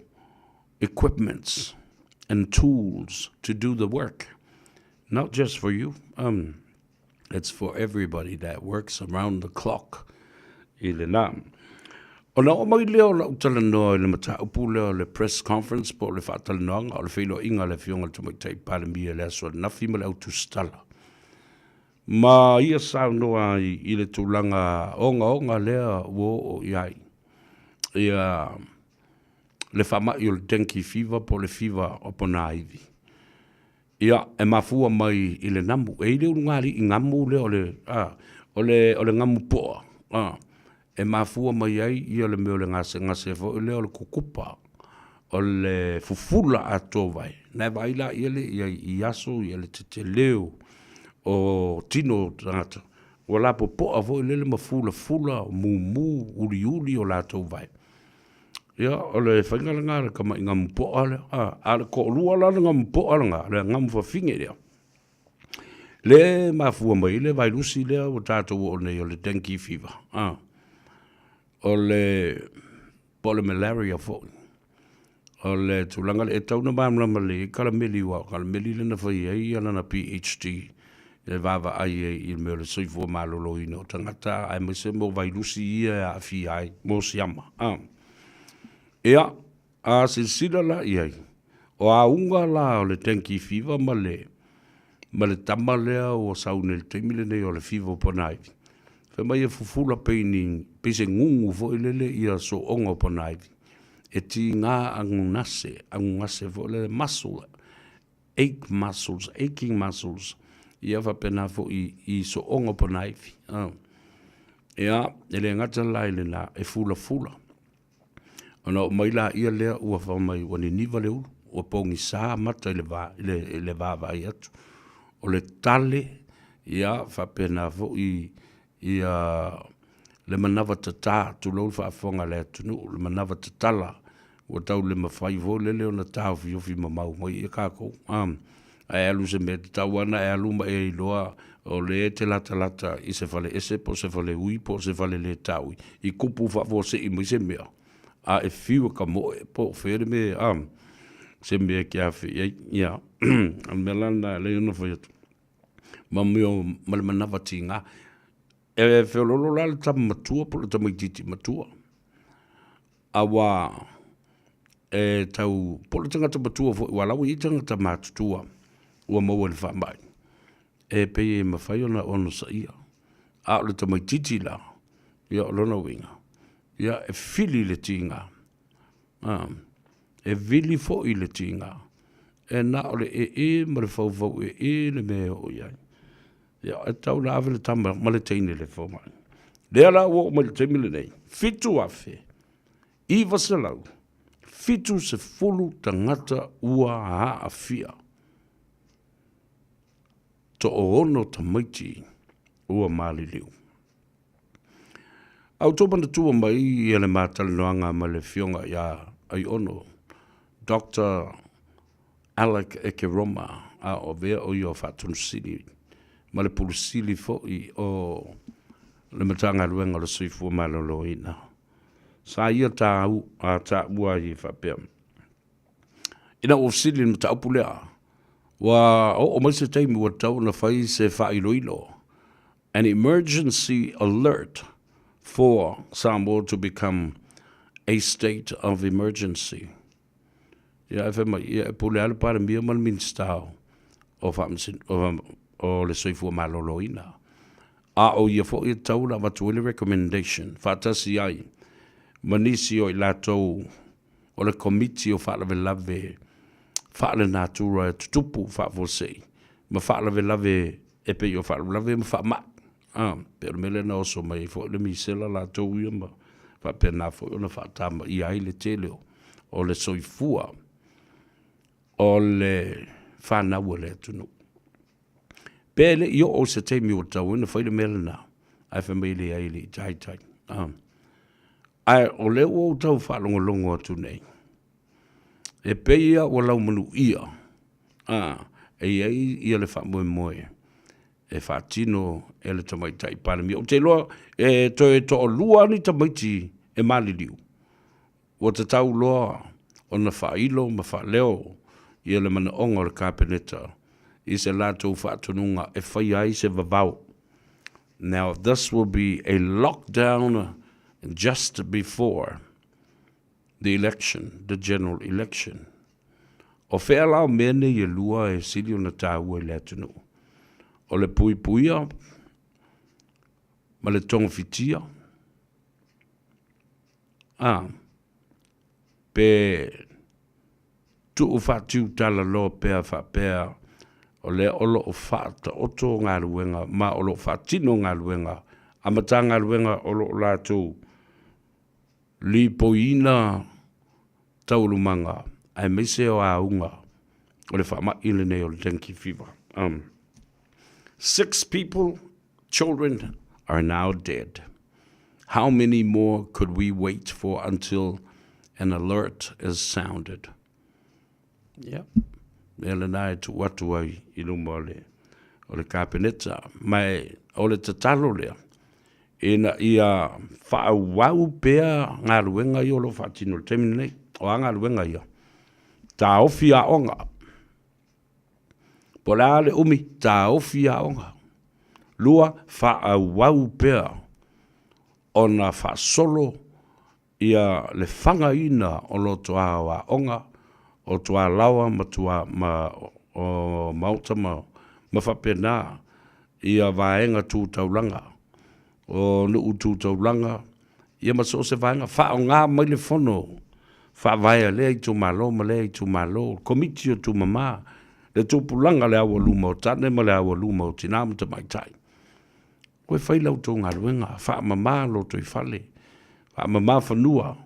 equipments and tools to do the work, not just for you. It's for everybody that works around the clock i lena. Ona oo mai lea o lau talanoa i le mataupu lea o le press conference po o le faatalanoaga o le feiloaiga a le Afioga i le Tamaitai Palemia i le aso ananafi ma le au tusitala. Ma ia saunoa ai i le tulaga ogaoga lea ua oo i ai ia le faamai o le dengue fever po o le fiva o ponaivi. Ia, e mafua mai i le namu. E i ai le ulugalii gamu lea o le, a, o le, o le gamu poa, a, e mafua mai ai ia le mea o le gasegase foi lea o le kukupa. O le fufula atoa o vae, na e vaai laia lea i ai i aso ia le tetele o tino o tagata, ua lapopoa foi lele ma fulafula, mumu, uliuli o latou vae. Ia, o le faiga lena a le tamai gamu poa lea, a, a o le toalua la le gamu poa lena, le gamu fafine lea, lea e mafua mai ai le vailusi lea ua tatou oo nei o le dengue fever, a, o le, po o le malaria foi. O le tulaga lea, e tatau ona malamalama lelei ai Kalameli aua o Kalameli lea na fai ai lana PhD e vaavaai ai i le mea o le soifua maloloina o tagata aemaise mo vailusi ia e aafia ai mo siama. A. Ia, a silasila la i ai, o auga la o le dengue fever ma le ma le tama lea ua sau nei i le taimi lenei o le fever o Ponaivi, fai mai e fufula pei ni, pei se gugu foi lele ia sooga o Ponaivi, e tiga anugase, anugase foi lele, muscle, ache muscles, aching muscles, ia faapena foi i sooga o Ponaivi. Ia, e le gata la i lena, e fulafula. Ona oo mai laia lea ua fai mai ua niniva le ulu, ua pogisa mata i le va, i le, i le vaavaai atu. O le tale, ia, faapena foi ia le manava tata, tulou le faafofoga a le atunuu, le manava tatala, ua tau le mafai foi lele ona taofiofi mamao mai ia tatou. Ae alu i se mea e tatau lava ona e alu ma e iloa o lea e te latalata i se faleese po o se faleui po o se faleletaui i kupu faafuasei mai se mea, a e fiu e kamoe po o fea le mea, a, se mea e te afe i ai. Ia, o le mea la lena e ala ai ona fai atu, ma mea o, ma le manava tiga. E feoloolo la le tama matua po o le tamaitiiti matua, Aua e tau po o le tagata matua foi aua o la ua i ai tagata matutua ua maua i le faamai, e pei e mafai ona onosaia. A o le tamaitiiti la, ia o lona uiga, ia e fili le tiga, a, e vili foi le tiga, e na o le ee ma le faufau ee le mea e oo i ai. Ia, e tatau ona ave le tama ma le teine i le fomai. Lea la ua oo mai i le taimi lenei, 7,970 tagata ua aafia. Toaono tamaiti ua maliliu. A ua outou manatua mai ia le ma talanoaga ma le afioga ia Aiono, Doctor Alec Ekeroma, a o avea o ia o Faatonusili ma le Pule Sili foi o le Matagaluega o le Soifua Maloloina. Sa ia tau, a taua ai e faapea, ina ua fesili i le mataupu lea, ua oo mai se taimi ua tatau ona fai se faailoilo, an emergency alert for Samoa to become a state of emergency. Ia ae fai mai, ia e pule lava le Palemia ma le Minisita o, o, o le Soifua Maloloina. A o ia foi e tatau ona avatu ai le recommendation faatasi ai ma nisi o i latou o le Komiti o Faalavelave Faalenatura e tutupu faafuasei ma faalavelave e pei o faalavelave ma faamai. A, pei o le mea lea na oso mai ai foi le misela latou ia ma faapena foi ona faatamaia ai le tele o le soifua o le fanau a le atunuu. Pe le i oo i se taimi ua tatau ai ona fai le mea lena, ae fai mai e leai e le i taitai. A, ae o lea ua ou tau faalogologo atu nei, e pei lava ua laumanuia, a, e i ai ia le faamoemoe e faatino e le Tamaitai Palemia. Ou te iloa e toe toalua lava ni tamaiti e maliliu, ua tatau loa ona faailo ma faaleo ia le manaoga o le Kapeneta i se latou faatonuga e faia ai se vavao. Now this will be a lockdown just before the election, the general election. O fea la o mea nei e lua e sili ona taua i le atunuu? O le puipuia ma le togafitia, a, pe tuu faatiutalaloa pea faapea o lea o lo o faataoto galuega ma o lo o faatino galuega a Matagaluega o lo o latou lipoiina. taualumaga aemaise o auga o le faamai lenei o le dengue fever. Six people, children, are now dead. How many more could we wait for until an alert is sounded? Ia, mea lena e tuu atu ai i luma o le, o le Kapeneta. Ma e, o le tatalo lea, ina ia faaauau pea galuega ia o lo o faatino i le taimi lenei. O a galuega ia? Taofi aoga. Po o le a le umi, taofi aoga. Lua, faaauau pea ona faasolo ia le fagaina o lotoa o aoga, o tualaoa ma tua ma o maota ma ma faapena ia vaega tu taulaga, o nuu tu taulaga, ia ma so o se vaega. Faaaoga mai le fono faavae a lea itumalo ma lea itumalo, Komiti o Tumama, le tupulaga le aualuma o tane ma le aualuma o tina ma tamaitai. Koe fai la outou galuega, faamama lotoifale, faamama fanua,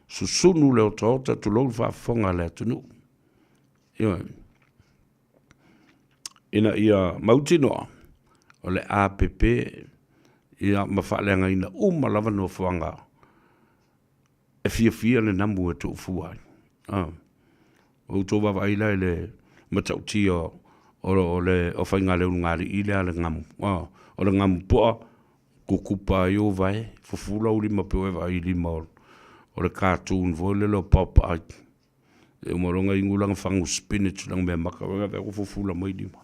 susunu le otaota, tulou le faafofoga a le atunuu. Ioe. Ina ia mautinoa o le APP ia ma faaleagaina uma lava nofoaga e fiafia le namu e tuufua ai. Ah. Ua outou vaavaai la i le matautia o le o faiga-le-ulugalii lea a le gamu. Ah. O le gamu poa, kukupa ai ou vae, fufula ou lima pe ua e vaai i lima o le cartoon foi lele o Popeye. E uma loa ona inu lana fagu spinach lana mea maka, ua fufula mai lima.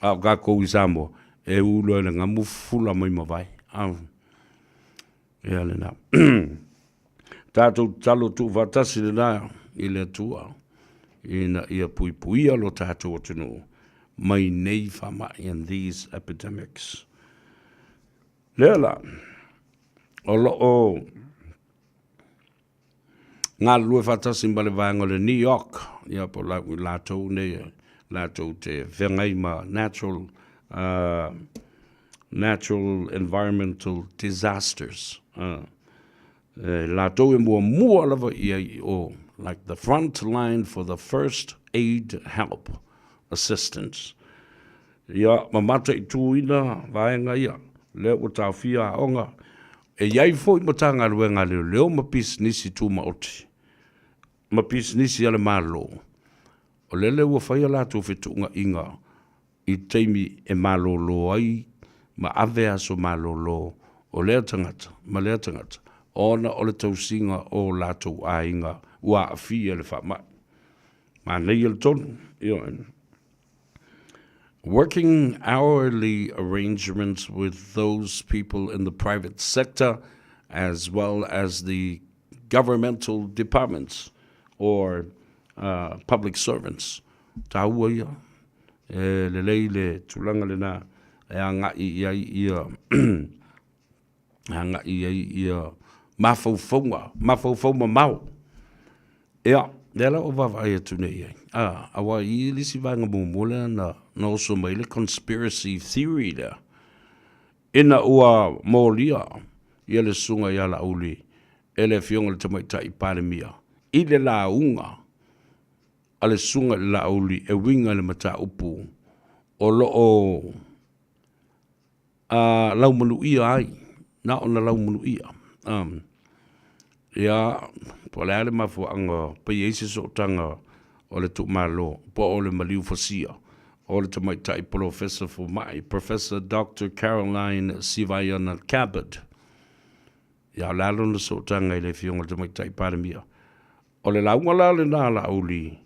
A o tatou i Samoa, e u loa i le gamu fufula mai ma vae. Ah. Ia lena. Tatou tatalo tuufaatasi lena i le Atua ina ia puipuia lo tatou atunuu mai nei faamai and these epidemics. Lea la, o lo o galulue faatasi ma le vaega o le New York, ia po o latou nei latou te feagai ma natural natural environmental disasters. E latou e muamua lava i ai i o, like the front line for the first aid help assistance. Ia, ma mataituina vaega ia, lea ua taofia aoga. E i ai foi Matagaluega a Leoleo ma Pisinisi Tumaoti, ma pisinisi a le Malo, o lele ua fai a latou fetuunaiga i taimi e malolo ai ma ave aso malolo o lea tagata ma lea tagata ona o le tausiga o latou aiga ua aafia i le faamai. Manaia le tonu, ioe. Working hourly arrangements with those people in the private sector as well as the governmental departments or uh, public servants. Tāua ia, e lelei le tulaga lena e agai i ai ia e agai i ai ia mafaufauga, mafaufau mamao. Ia, lea la ua vaavaai atu nei i ai. A, aua i le isi vaega muamua lea na, na oso mai le conspiracy theory lea. Ina ua molia ia le susuga ia Laauli e le Afioga i le Tamaitai Palemia i le lauga a le Susuga i le Laauli e uiga i le mataupu o lo o a laumanuia ai, na ona laumanuia. Um, ia, po o le a le mafuaaga pe i ai se sootaga o le tuumalo po o le maliu fasia o le tamaitai polofesa fomai, Professor Doctor Caroline Sivaiana Cabot. Ia, o le a lona sootaga i le Afioga i le Tamaitai Palemia? O le lauga la lena a Laauli,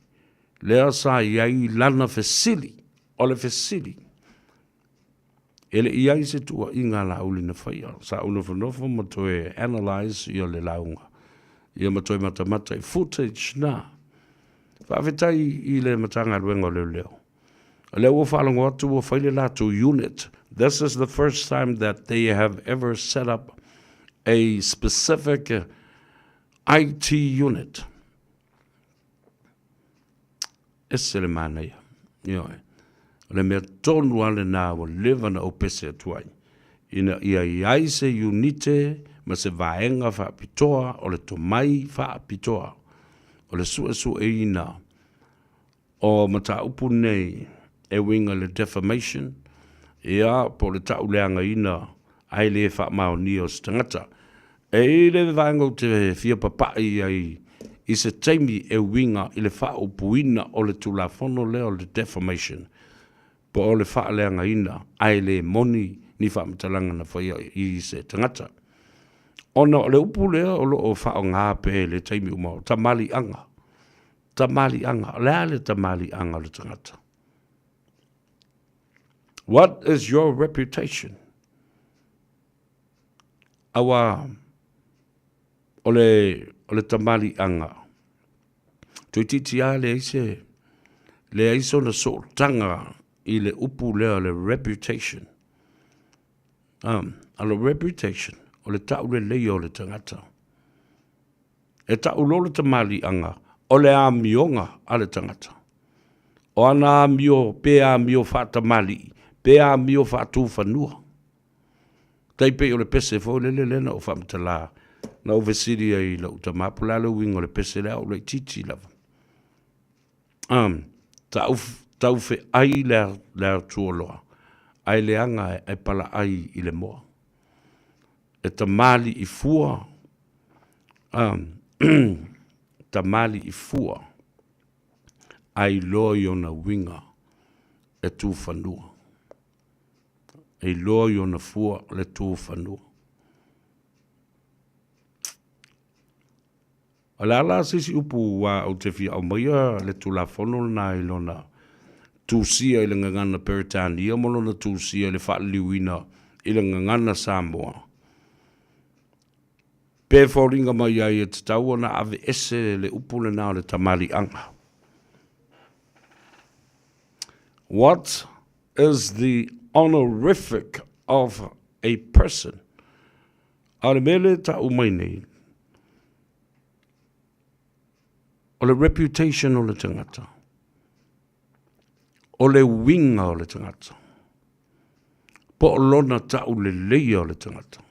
lea sa i ai lana fesili, o le fesili, E le i i ai se tuuaiga a Laauli na faia. Sa ou nofonofo ma toe analyse ia le lauga, ia ma toe matamata i footage na. Faafetai i le Matagaluega o Leoleo. O lea ua faalogo atu ua fai le latou unit. This is the first time that they have ever set up a specific IT unit. Ese le manaia. Ioe. O le mea tonu lava lena ua leva ona ou pese atu ai, ina ia i ai se iunite ma se vaega faapitoa o le tomai faapitoa. o le suesueina o mataupu nei e uiga i le defamation, ia, po o le ta'uleagaina ae le faamaonia o se tagata. E i ai le vaega ou te fia papa'i ai i se taimi e uiga i le faaupuina o le Tulafono lea o le Defamation, po o le faaleagaina ae le moni ni faamatalaga na faia i se tagata. Ona o le upu lea o lo o faaaoga pea i le taimi uma, o tamaliiaga. Tamaliiaga. O le a le tamaliiaga o le tagata? What is your reputation? Aua o le, o le tamaliiaga, toeitiiti lava leai se, leai sona sootaga i le upu lea o le reputation. Um, a le reputation, o le tauleleia o le tagata. E tau loa le tamaliiaga, o le amioga a le tagata. O ana amio, pe amio faatamalii, pe amio faatufanua. Tai pei o le pese foi lele lea na ou faamatala, na ou fesili ai i lou tama, po o le a le uiga o le pese lea, a ou laitiiti lava. Um, tau, taufeai le, le atualoa, ae leaga e palaai i le moa. E tamalii fua, um, tamalii fua, ae iloa i ona uiga e tufanua. E iloa i ona fua le tufanua. O le a la se isi upu ua ou te fia aumaia le Tulafono lena i lona tusia i le gagana Peretania ma lona tusia i le faaliliuina i le gagana Samoa? Pe foliga mai ai e tatau ona aveese le upu lena o le tamaliiaga. What is the honorific of a person? A o le mea lea e tau mai nei, o le reputation o le tagata, o le uiga o le tagata, po o lona tauleleia o le tagata.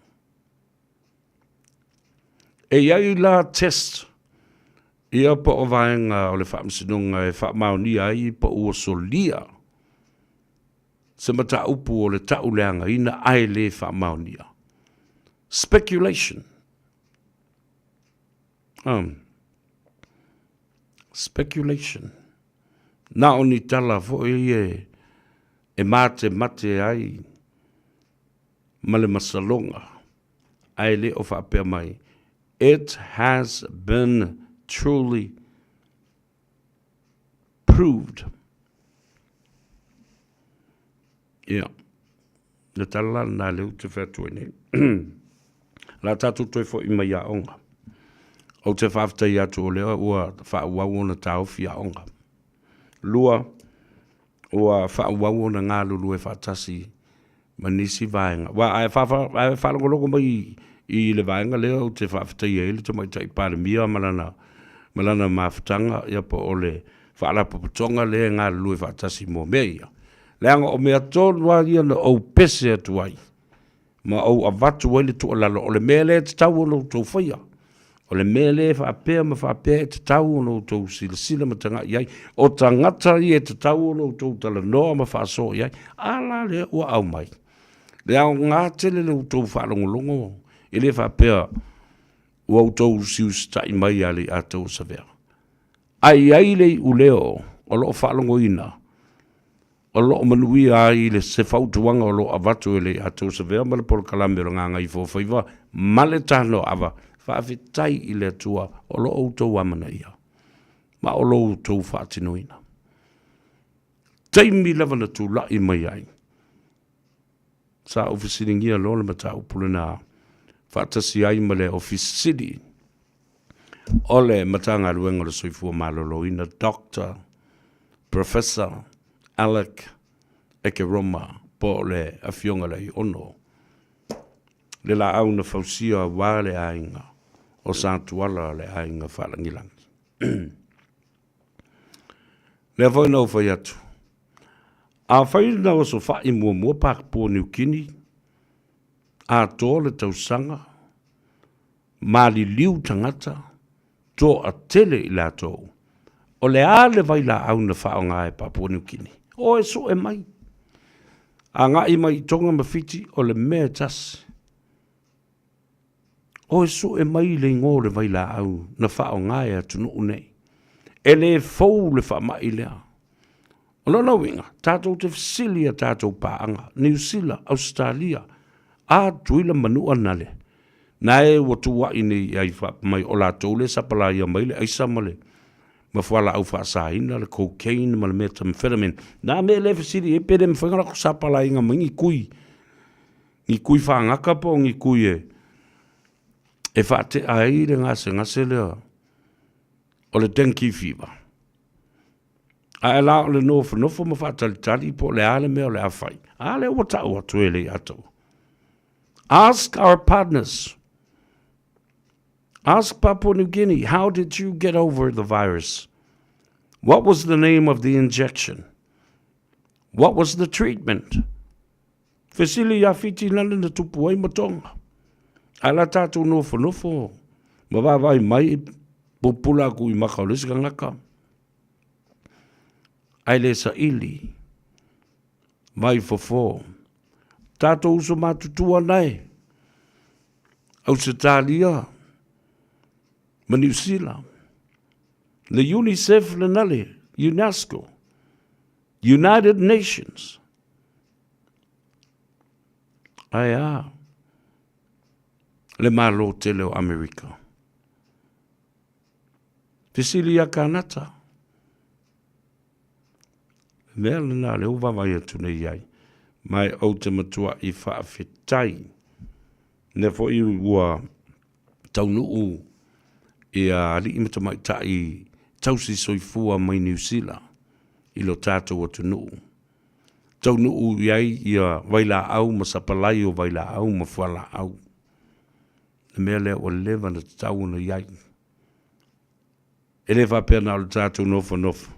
E i ai la test ia po o vaega o le faamasinoga e faamaonia ai po ua solia se mataupu o le ta'uleagaina ae le faamaonia. Speculation. Um, speculation. Na o ni tala foi e, e matemate ai ma le masaloga, ae le o faapea mai, it has been truly proved. Ia, le tala la lena lea ou te fai atu ai nei. La tatou toe foi mai i aoga. Ou te faafetai atu o lea ua faaauau ona taofi aoga. 2, ua faaauau ona galulue faatasi ma nisi vaega. Aua a e faalogologo mai i le vaega lea ou te faafetaia ai le Tamaitai Palemia ma lana, ma lana mafutaga, ia po o le Faalapotopotoga lea e galulue faatasi mo mea ia. Leaga o mea tonu lava ia na ou pese atu ai ma ou avatu ai le tuualalo, o le mea lea e tatau ona outou faia, o le mea lea e faapea ma faapea e tatau ona outou silasila ma tagai i ai, o tagata ia e tatau ona outou talanoa ma faasoa i ai, a la lea ua aumai. Le aoga tele le outou faalogologo, e le faapea ua outou usiusitai mai ia Leiatau Savea. Ae i ai le iuleo o lo o faalogoina o lo o manuia ai le se fautuaga o lo o avatu e Leiatau Savea ma le polokalame o le Gagaifoofaiva ma le Tanoava, faafetai i le Atua o lo o outou amanaia ma o lo outou faatinoina. Taimi lava na tulai mai ai, sa ou fesiligia loa le mataupu lena faatasi ai ma le Ofisa Sili o le Matagaluega o le Soifua Maloloina, Doctor Professor Alec Ekeroma, po o le Afioga i le Aiono, le laau na fausia aua le aiga o Satuala, le aiga faalagilagi. Lea foi na ou fai atu, afai na osofai muamua Papua Niu Kini, atoa le tausaga, maliliu tagata, Toatele i latou, o le a le vailaau na faaaoga e Papua Niu Kini? O e sue mai. Agai mai i Tonga ma Fiti, o le mea e tasi. O e sue mai le igoa o le vailaau na faaaoga e atunuu nei. E le fou le faamai lea. O lona uiga, tatou te fesili i a tatou paaga, Niu Sila, Ausetalia, a Tutuila ma Manua na le, na e ua tuua'i nei i ai faapea mai o latou lea e sapalaia mai le aisa ma le ma fualaau faasaina, le cocaine ma le methamphetamine. Na mea lea e fesili i ai pe le mafai ona latou sapalaiga mai ni kui, ni kui fagata po o ni kui e e faatea ai le gasegase lea o le dengue fever. Ae la o le nofonofo ma faatalitali po o le a le mea o le a fai, a lea ua tau atu e le i atoa. Ask our partners. Ask Papua New Guinea, how did you get over the virus? What was the name of the injection? What was the treatment? Fesili iā Fiti nale na tupu ai ma Tonga. Ae la tātou nofonofo ma vaavaai mai pupula aku i maka o le isi kangaka. Ae le saili vai fofo. Tātou uso matutua nae. Ausetalia ma Niu Sila. Le UNICEF le nale, UNESCO, United Nations. Ae a le Malo tele o Amerika. Fesili ia Kanata. Le mea lena lea ua vaavaai atu nei i ai, ma e ou te matua'i faafetai. Lea foi ua taunuu ia alii ma tamaitai tausi soifua mai Niu Sila i lo tatou atunuu. Taunuu i ai ia vailaau ma sapalai o vailaau ma fualaau. Le mea lea ua leva ona tatau ona i ai. E le faapea na o le tatou nofonofo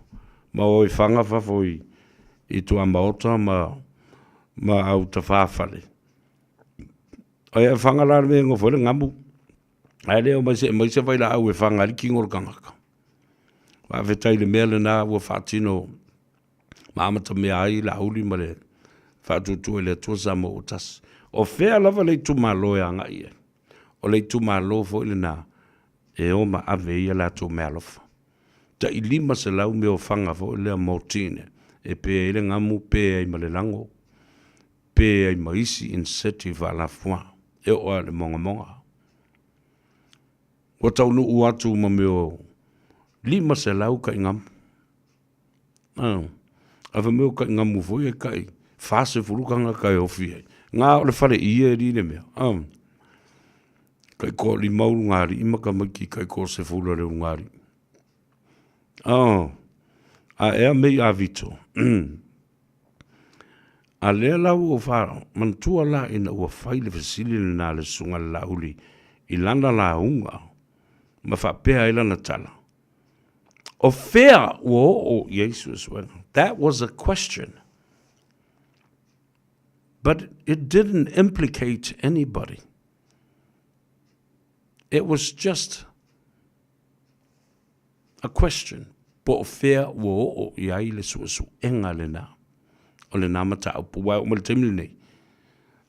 ma o e faga fafo i, i tuamaota ma, ma au tafafale. Ai e faga la le mea e nofo ai le gamu. Ae le omai se aumai se vailaau e faga ai le tino o le tagata. Faafetai i le mea lena ua faatino ma amatamea ai Laauli ma le faatuatua i le Atua Samoa ua tasi. O fea lava le itumalo e agai i ai? O le itumalo foi lena e o ma ave ai a latou meaalofa. Tai 500 mea o faga foi lea mortine e pe ai le gamu, pe ai ma le lago, pe ai ma isi inseti faalafuā e oo lava i le mogamoga. Ua taunuu atu ma mea o 500 kai gamu. A fai mai o kai gamu foi e kai 40 tagata e ofi ai. Nga o le fale ie li le mea. Kai ko lima ulugalii ma tamaiti kai ko sefulu a le ulugalii. A ea mei a Vito. A lea la ua ou manatua la ina ua fai le fesili lena a le Susuga i le Laauli i lana lauga ma faapea ai lana tala, O fea ua oo i ai suesuega? That was a question. But it didn't implicate anybody. It was just a question. Po o fea ua oo i ai le suesuega lena o lena mataupu. Aua e oo mai le taimi lenei,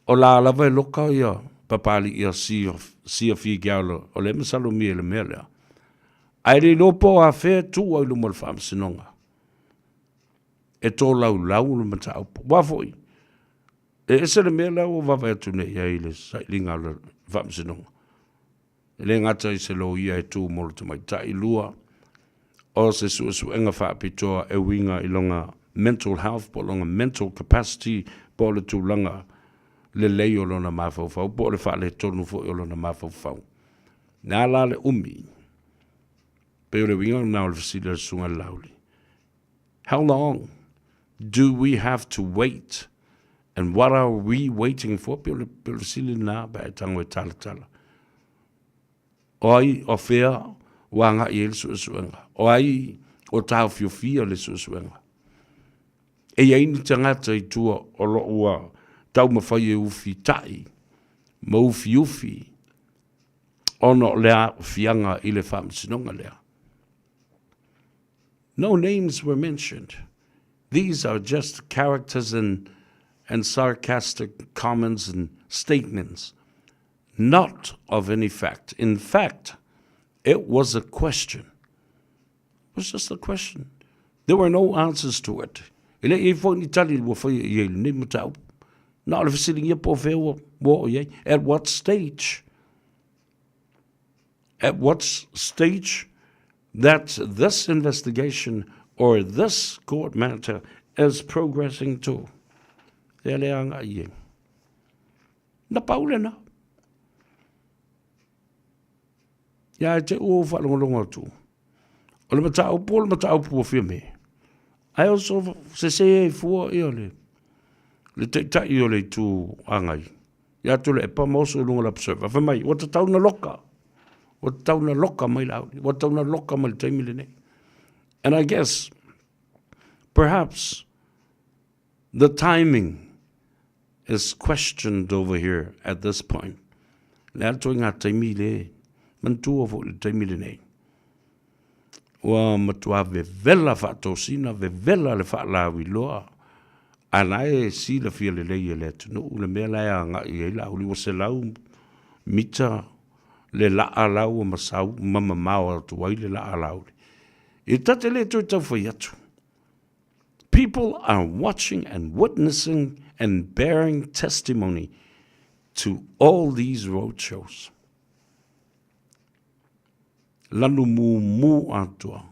o la lava e loka ia Papalii a Sia Figiao o lea e masalomia i le mea lea. Ae le iloa po o afea e tuu ai i luma o le Faamasinoga e tolaulau le mataupu. Aua foi, e ese le mea lea ua vaavaai atu nei i ai i le sailiga o le Faamasinoga. E le gata i se loia e tu mo le tamaitai, 2, o se suesuega faapitoa e uiga i lona mental health po o lona mental capacity po o le tulaga lelei o lona mafaufau po o le faaletonu foi o lona mafaufau. Le a la le umi? Pei o le uiga lena o le fesili a le Susuga i le Laauli. How long do we have to wait and what are we waiting for? Pei o le, pei o le fesili lena pe a e tago e talatala. O ai, o fea ua agai ai le suesuega? O ai o taofiofia le suesuega? E i ai ni tagata i tua o lo o ua taumafai e ufitai ma ufiufi. Ona o le aafiaga i le faamasinoga lea. No names were mentioned. These are just characters and, and sarcastic comments and statements, not of any fact. In fact, it was a question. It was just a question. There were no answers to it. E le i ai foi ni tali ua faia i ai lenei mataupu. Na o le fesiligia po o fea ua oo i ai. At what stage? At what stage that this investigation or this court matter is progressing to? Ea le agai i ai. Na pau lena. Ia e te ua ou faalogologo atu. O le mataupu o le mataupu ua fia me. Ae oso sese ai fua ia le le taitai o le itu agai. Ia Tuilaepa ma oso i luga o le observer. Fai mai, ua tatau na loka. Ua tatau na loka mai Laauli. Ua tatau na loka mai le taimi lenei. And I guess, perhaps, the timing is questioned over here at this point. Le a toi ngā taimi le manatua foi le taimi lenei. Ua matua vevela faatosina, vevela le faalauiloa, a la e silafia lelei e le atunuu le mea la e agai i ai Laauli, ua 100 mita le laa la ua masau ma mamao atu ai le laa a Laauli. E ta te le toe taufai atu. People are watching and witnessing and bearing testimony to all these road shows. Lanu mumu atoa.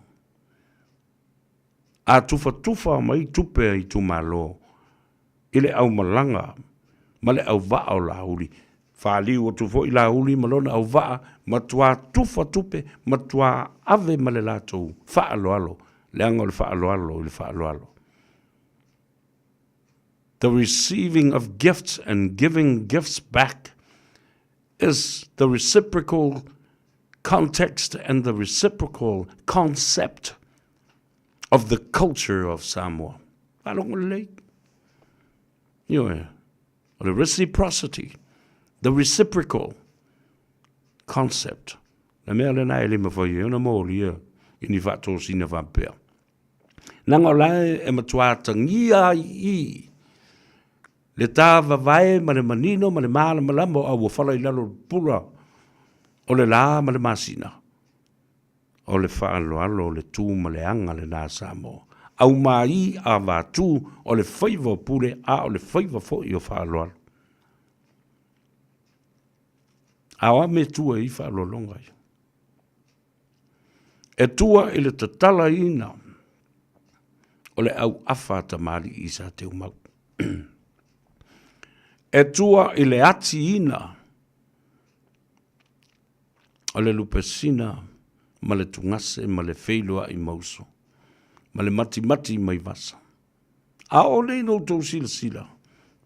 A tufatufa mai tupe a itumalo i le aumalaga ma le auvaa o Laauli. Faaliu atu foi Laauli ma lona auvaa, matuā tufa tupe, matuā ave ma le latou faaaloalo, leaga o le faaaloalo i le faaaloalo. The receiving of gifts and giving gifts back is the reciprocal context and the reciprocal concept of the culture of Samoa. Faalogo lelei. Ioe, o le reciprocity, the reciprocal concept. Le mea lena e le mawhai e ona mōlia i ni whaatōsina whapea. Nanga o lae e matua tangia ai i le tā vavae ma le manino ma le mālamalama o au ua whala i lalo pula o le la ma le masina. O le faaaloalo o le tu ma le aga lenā Samoa. Aumāi a Vātū o le faiva o Pule a o le faiva foi o faaaloalo. A o a mea tua i faaaloaloga ia? E tua i le tatalaina o le auafa a tamalii i Sa Teumau. E tua i le atiina o le lupesina ma le tugase ma le feiloai ma uso, ma le matimati mai vasa. A o nei no outou silasila,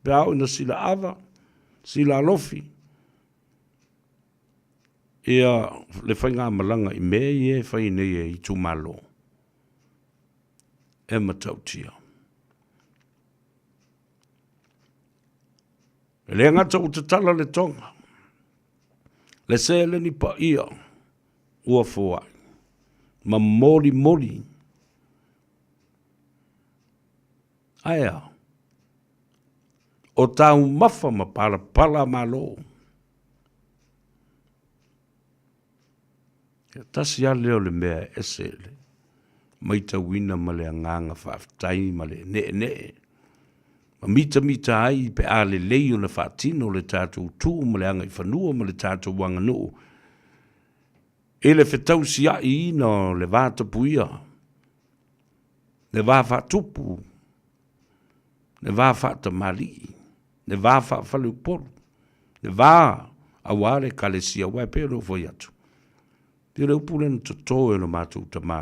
pe a oo ina sila ava, sila alofi, ia le faigamalaga i mea ia e fai nei e itumalo, e matautia. E le gata ua tatala le toga, le seleni paia ua foai, ma molimoli. Ae a? O taumafa ma palapala malo. Ia tasi lava lea o le mea e ese le maitauina ma le agaga faafetai ma le ne'ene'e ma mitamita ai pe a lelei ona faatino le tatou tu ma le agaifanua ma le tatou aganuu i le fetausia'iina o le va tapuia, le va faatupu, le va faatamali'i, le va faafaleupolu, le va auā le Ekalesia, aua e pei ona ou fai atu, pei o le upu lea na toto e lo matou tamā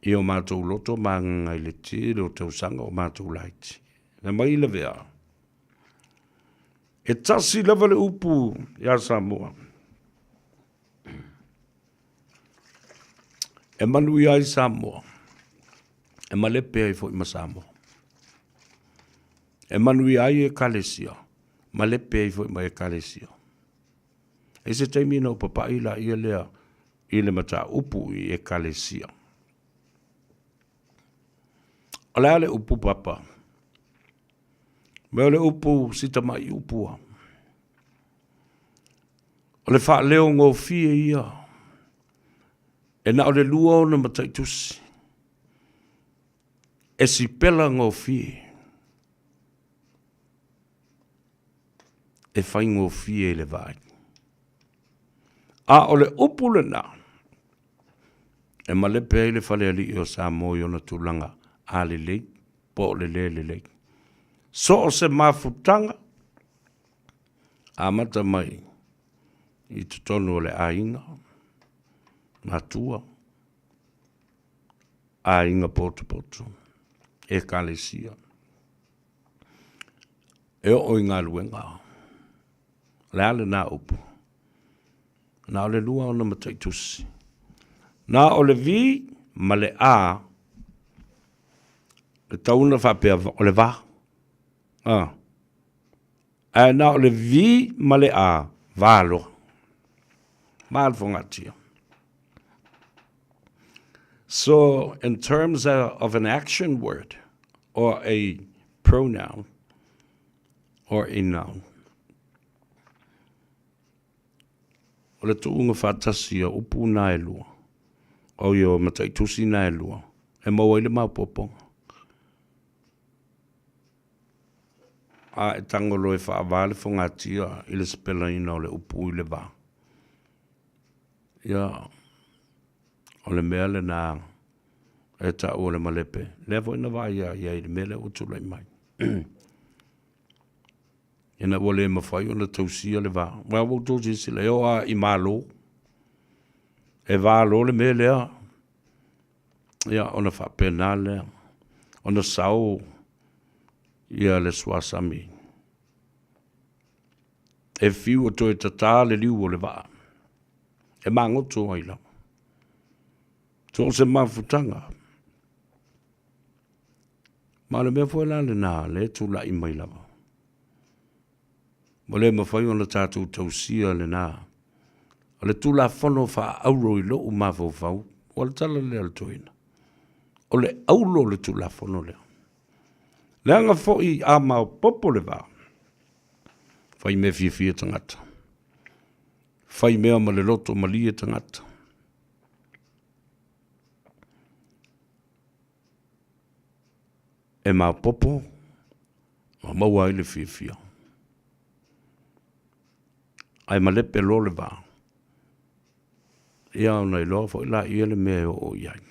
i o matou loto ma agaga i le tele o tausaga o matou laiti. Fai mai Lavea, E tasi lava le upu iā Samoa. E manuia ai Samoa, e malepe ai foi ma Samoa. E manuia ai Ekalesia, malepe ai foi ma Ekalesia. E i ai se taimi ona ou papaʻi laia lea i le mataupu i Ekalesia. O le a le upu papa? Mea o le upu si tamai upu a. O le faaleogofie ia e na o le lua ona mataitusi e sipela gofie e faigofie i le vaai. A o le upu lena e malepe ai le falealii o Samoa i ona tulaga a lelei po o le le lelei. So o se mafutaga amata mai i totonu o le aiga, matua, aiga potopoto, ekalesia, e oo i galuega. O le a lena upu? Na o le lua ona mataitusi. Na o le V ma le A, e tatau ona faapea o le va. A. Ae na o le V ma le A, va loa. Va le fogatia. So, in terms of an action word or a pronoun or a noun, o le tuuga faatasi o upu na e lua, o ia o mataitusi na e lua, e maua ai le maopoopoga. A e tago loa e faava le fogatia i le sipelaina o le upu i le va, ia, o le mea lena e taua o le malepe. Lea foi na vaaia i ai i le mea lea ua tulai mai. Ina ua le mafai ona tausia le va. Aua ua outou silasila, e oo lava i Malo, e va loa le mea lea, ia ona faapena lea ona sao ia le suasami. E fiu e toe tata le liu o le vaa, e magoto ai lava. So o se mafutaga. Ma o le mea foi la lena lea e tulai mai lava. Ua le mafai ona tatou tausia lena. O le Tulafono faaauro i lou mafaufau, o le tala lea a le toeaina, o le auro o le Tulafono lea. Leaga foi a maopoopo le va, fai mea fiafia tagata, fai mea ma le loto malie tagata. E maopoopo ma maua ai le fiafia. Ae malepe loa le va, ia ona iloa foi laia le mea e oo i ai.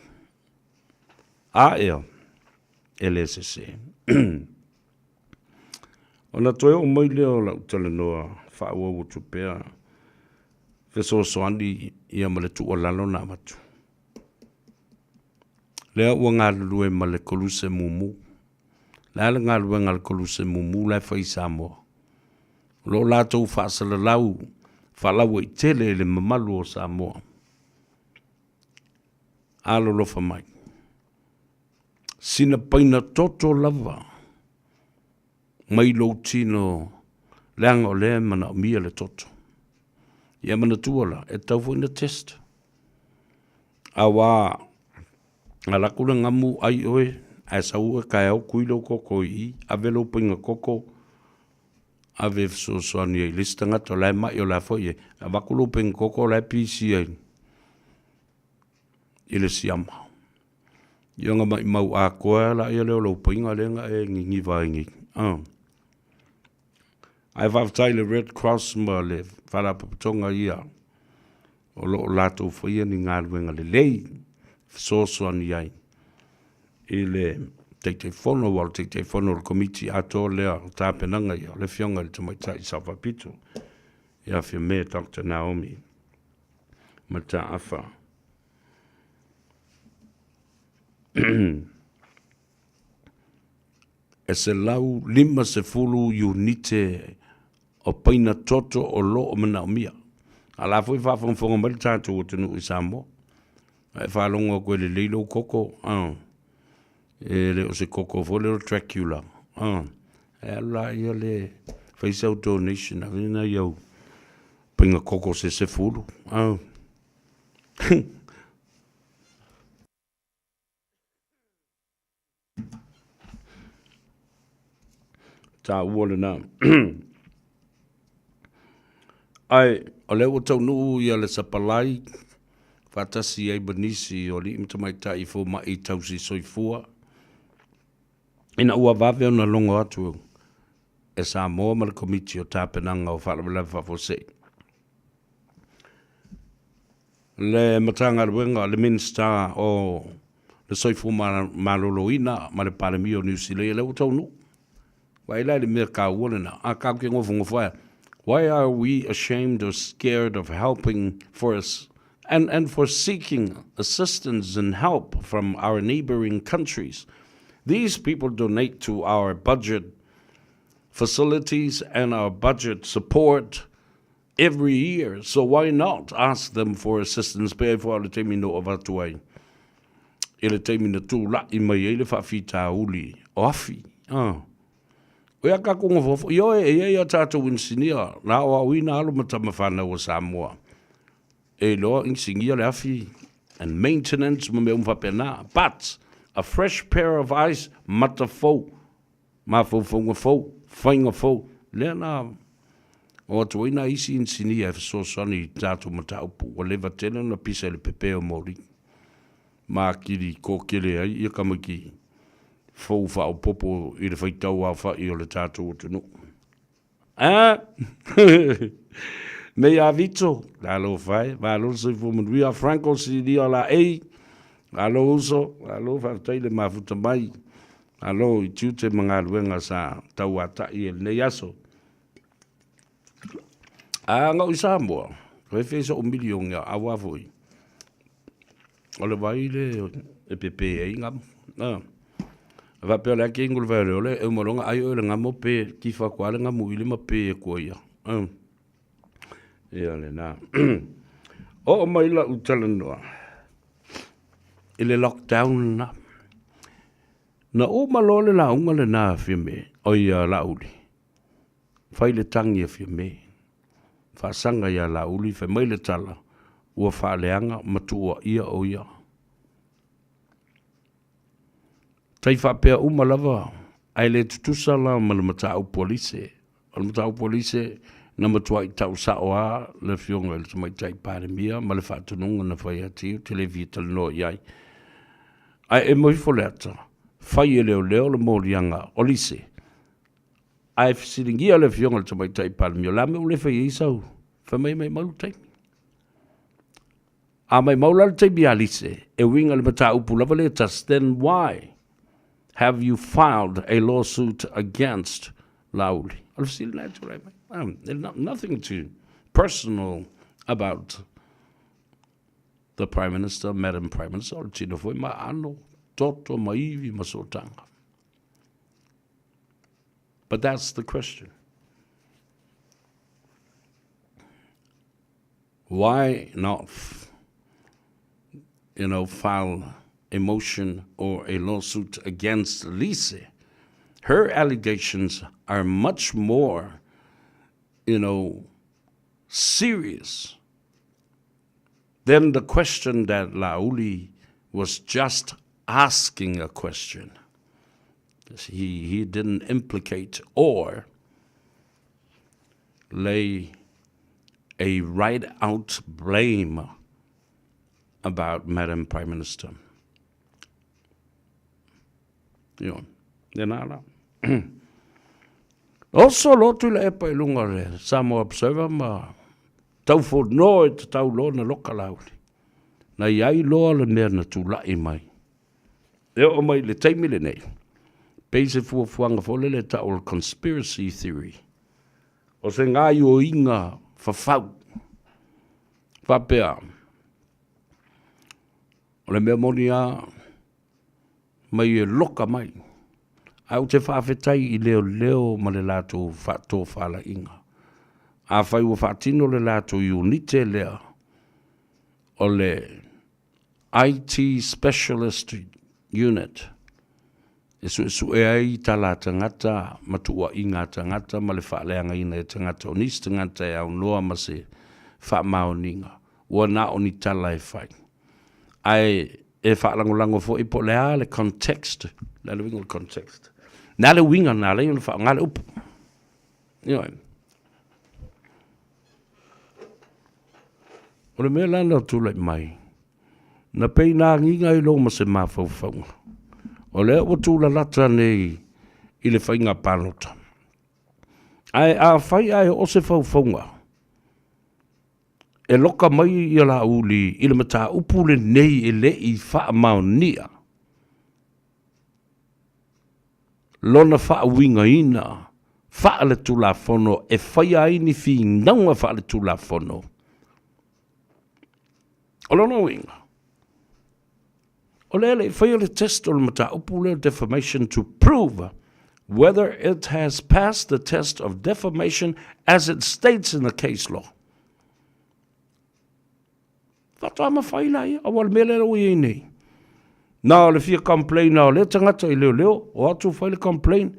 A ea, e le sese. Ona toe oo mai lea o lau talanoa faaauau atu pea fesoasoani ia ma le tuualalo na avatu. Lea ua galulue ma le koluse mumu. Le a le galuega a le koluse mumu la e fai i Samoa? O lo o latou faasalalau faalauaitele i le mamalu o Samoa. Alolofa mai. Sina paina toto lava mai lou tino leaga o lea e manaomia le toto. Ia manatua la, e tatau foi ona test. Auā Ala atu le gamu ai oe, ae sau oe taeao tui lou koko i i, ave lou paiga koko, ave e fesoasoani ai i le isi tagata o la e mai o la foi e avatu lou paiga koko o la e pisi ai i le siama. Ia ona maimau atoa lea lea o lou paiga lea na e niniva ai nei. Ae faafetai i le Red Cross ma le Faalapotopotoga ia o lo o latou faia ni galuega lelei e fesoasoani ai i le Taitaifono, aua o le Taitaifono o le Komiti atoa lea o tapenaga ia, o le Afioga i le Tamaitai Sao Faapito, ia Fiame Dr. Naomi Mataafa. E 150 iunite o paina toto o lo o manaomia. A la foi faafogafoga mai le tatou atunuu i Samoa. A e faalogo atu e lelei lou koko, e le o se koko foi lea o Dracula, e alu laia le fai sau donation, ave nai au. Paiga koko se 10. Oh. Taua lena. Ae, o lea ua taunuu ia le sapalai, faatasi ai ma nisi o alii ma tamaitai fomai tausi soifua, ina ua vave ona logo atu e Samoa ma le Komiti o Tapenaga o Faalavelave Faafuasei. Le Matagaluega, le Minisita o le Soifua Maloloina ma le Palemia o Niu Sila, ia lea ua taunuu. Vaai la i le mea taua lena, a tatou te nofonofo ai, why are we ashamed or scared of helping for us and for seeking assistance and help from our neighboring countries? These people donate to our budget facilities and our budget support every year, so why not ask them for assistance pe ai fua o le taimi na avatu ai i le taimi na tula'i mai ai le faafitauli o afi. Ah. O ia kākou nofonofo, ioe e i ai a tātou inisinia, na aoaoina alo ma tama whanau o Samoa. E iloa inisinia le afi and maintenance ma mea uma faapena. But a fresh pair of eyes, mata fou, mafaufauga fou, faiga fou, lea na o atu ai nai isi inisinia e fesoasoani i tatou mataupu ua leva tele ona pisa i le pepe o moli ma akili kokele ai ia tamaiti fou faaopoopo i le faitau aofai o le tatou atunuu. A! Mei a Vito, talofa e, malo le soifua manuia. Franco Silia Laei, malo uso, malo faafetai le mafuta mai. Malo i tiute ma galuega sa tauata'i e lenei aso. A na ou i Samoa, toe fia so'u milioni a aua foi. O le vai le e pepe ai gamo. A. A faapea o le a ke ingo le vai o le ole, e uma loa ona ai oe i le gamo pe tifa atu lava le gamu i lima pe atu ai ia. A. Ia lena. Oo mai la'u talanoa i le lockdown lena. Na uma loa le lauga lena a Fiame, oi a Laauli, fai le tagi a Fiame, faasaga ia Laauli, fai mai le tala, ua faaleaga ma tuuaia o ia. Tai faapea uma lava, ae le tutusa la ma le mataupu a Lise. O le mataupu a Lise, na matuai tau sao lava le Afioga i le Tamaitai Palemia ma le faatonuga na fai atu, ou te le fia talanoa i ai. Ae emo ifo le ata, fai e leoleo le moliaga o Lise, ae fesiligia le Afioga i le Tamaitai Palemia, o le a mea ua le fai ai sau, fai mai maimau le taimi. A maimau la le taimi ia Lise, e uiga i le mataupu lava lea e tasi, then why have you filed a lawsuit against Laauli? O le fesili lena e tulai mai. Nothing to personal about the Prime Minister, Madam Prime Minister, o le tino foi ma aano, toto ma ivi ma sootaga. But that's the question. Why not, you know, file a motion or a lawsuit against Lise? Her allegations are much more, you know, serious than the question that Laauli was just asking a question. He didn't implicate or lay a right out blame about Madam Prime Minister. Ioe, lena la. Oso loa Tuilaepa i luga o le Samoa Observer ma taufono e tatau loa ona loka Laauli. Na i ai loa le mea na tula'i mai. E oo mai i le taimi lenei, pei se fuafuaga foi lele e ta'u o le conspiracy theory, o se gaioiga fafau, faapea, o le mea moni lava, mai e loka mai, ae ou te faafetai i leoleo ma le latou faatofalaiga. Afai ua faatino le latou iunite lea o le IT Specialist Unit e suesue ai tala a tagata ma tuuaiga a tagata ma le faaleagaina e tagata o nisi tagata e aunoa ma se faamaoniga, ua na o ni tala e fai. Ae e faalagolago foi po o le a le context, o le a le uiga o le context? O le a le uiga na ala ai ona faaaoga le upu? Ioe. O le mea la na tulai mai, na pei na agiga ai loa ma se mafaufauga, o lea ua tulalata nei i le faiga palota. Ae afai ae oo se faufauga e loka mai ia Laauli i le mataupu lenei e le i faamaonia lona faauigaina faaletulafono e faia ai ni finauga faaletulafono. O lona uiga, o lea e le i faia le test o le mataupu lea o defamation to prove whether it has passed the test of defamation as it states in the case law. Faatoa mafai laia, aua o le mea lea ua i ai nei. Na o le fia complain lava o lea tagata i leoleo, o atu fai le complain,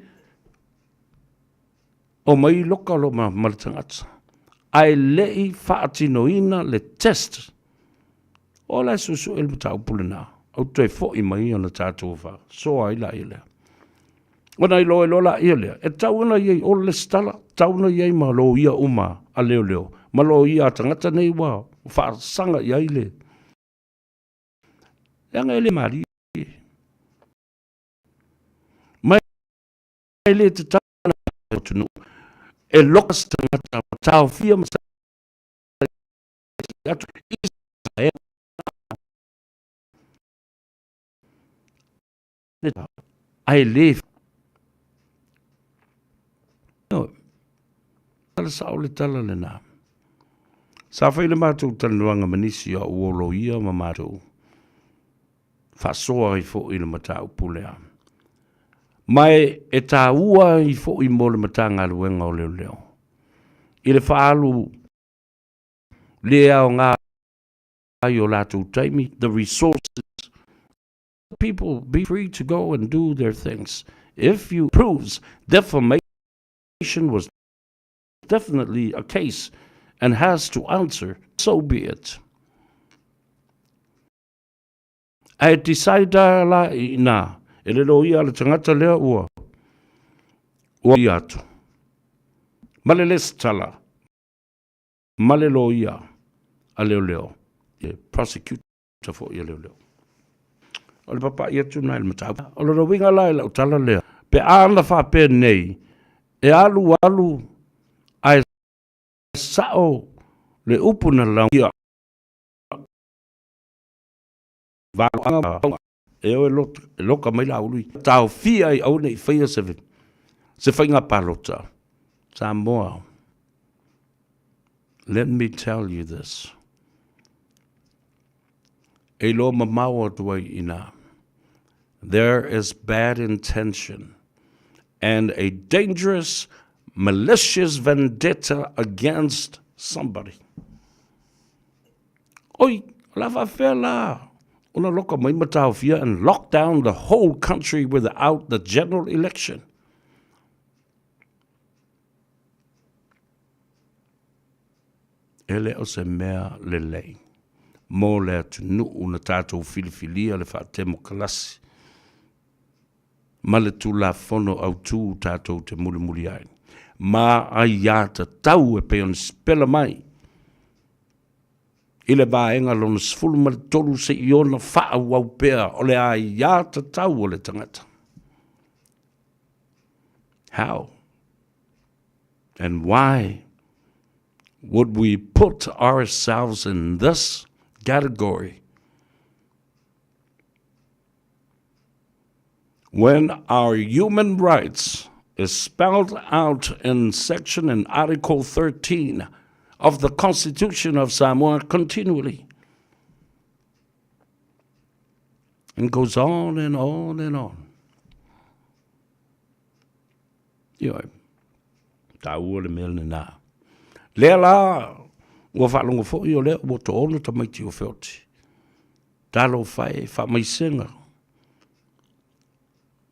omai loka loa ma, ma le tagata. Ae le i faatinoina le test. O la e suesue le mataupu lena, au toe foi mai ona tatou faasoa ai laia lea. Ona iloa ai loa laia lea, e tatau ona i ai o le lesitala, tatau ona i ai ma loia uma a leoleo, ma loia a tagata nei ua faasaga i ai le leaga e le malie. Ma e le tatau atunuu e loka se tagata ma taofia ma atu i Ae le tala sao le tala lena. Sa fai le matou talanoaga ma nisi o au loia ma matou faasoa ai foi i le mataupu lea. Ma e taua ai foi mo le Matagaluega o Leoleo i le faaalu le aoga ai o latou taimi, the resources people be free to go and do their things. If you proves defamation was definitely a case and has to answer, so be it. Ae decide la i ina, e le loia a le tagata lea ua ua ia atu. Ma le lesitala, ma le loia a leoleo, e prosecute foi a leoleo. O le papa'i atu lena i le mataupu. O lona uiga la i lau tala lea, pe a na faapea nei, e alu alu ae sa'o le upu na laugia e o e loka mai Laauli, taofia ai aua ne i faia se faiga palota. Samoa, let me tell you this, e iloa mamao atu ai i ina, there is bad intention and a dangerous malicious vendetta against somebody. Oi, o le a faafefea la ona loka mai ma taofia and lock down the whole country without the general election? E le o se mea lelei mo le atunuu na tatou filifilia le faatemokalasi ma le Tulafono Autu tatou te mulimuli ai ma aiatatau e pei ona sipela mai i le vaega lona 13 seia ona faaauau pea o le aiatatau o le tagata. How and why would we put ourselves in this category when our human rights is spelled out in section and article 13 of the Constitution of Samoa continually? And goes on and on and on. Ioe, taua le mea lenā. Lea la, ua faalogo foi o lea ua toaono tamaiti o feoti. Talofa e, faamaisega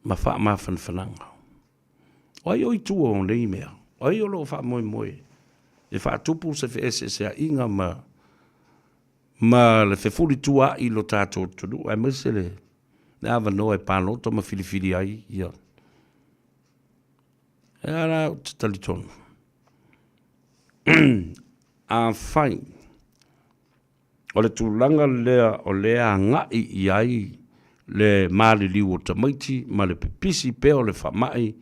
ma faamafanafanaga. O ai o i tua o nei mea? O ai o lo o faamoemoe? e faatupu se feeseeseaiga ma ma le fefulisua'i i lo tatou atunuu, aemaise le le avanoa e palota ma filifili ai ia. E a la ou te talitonu, afai o le tulaga lea o lea agai i ai le maliliu o tamaiti ma le pipisi pea o le faamai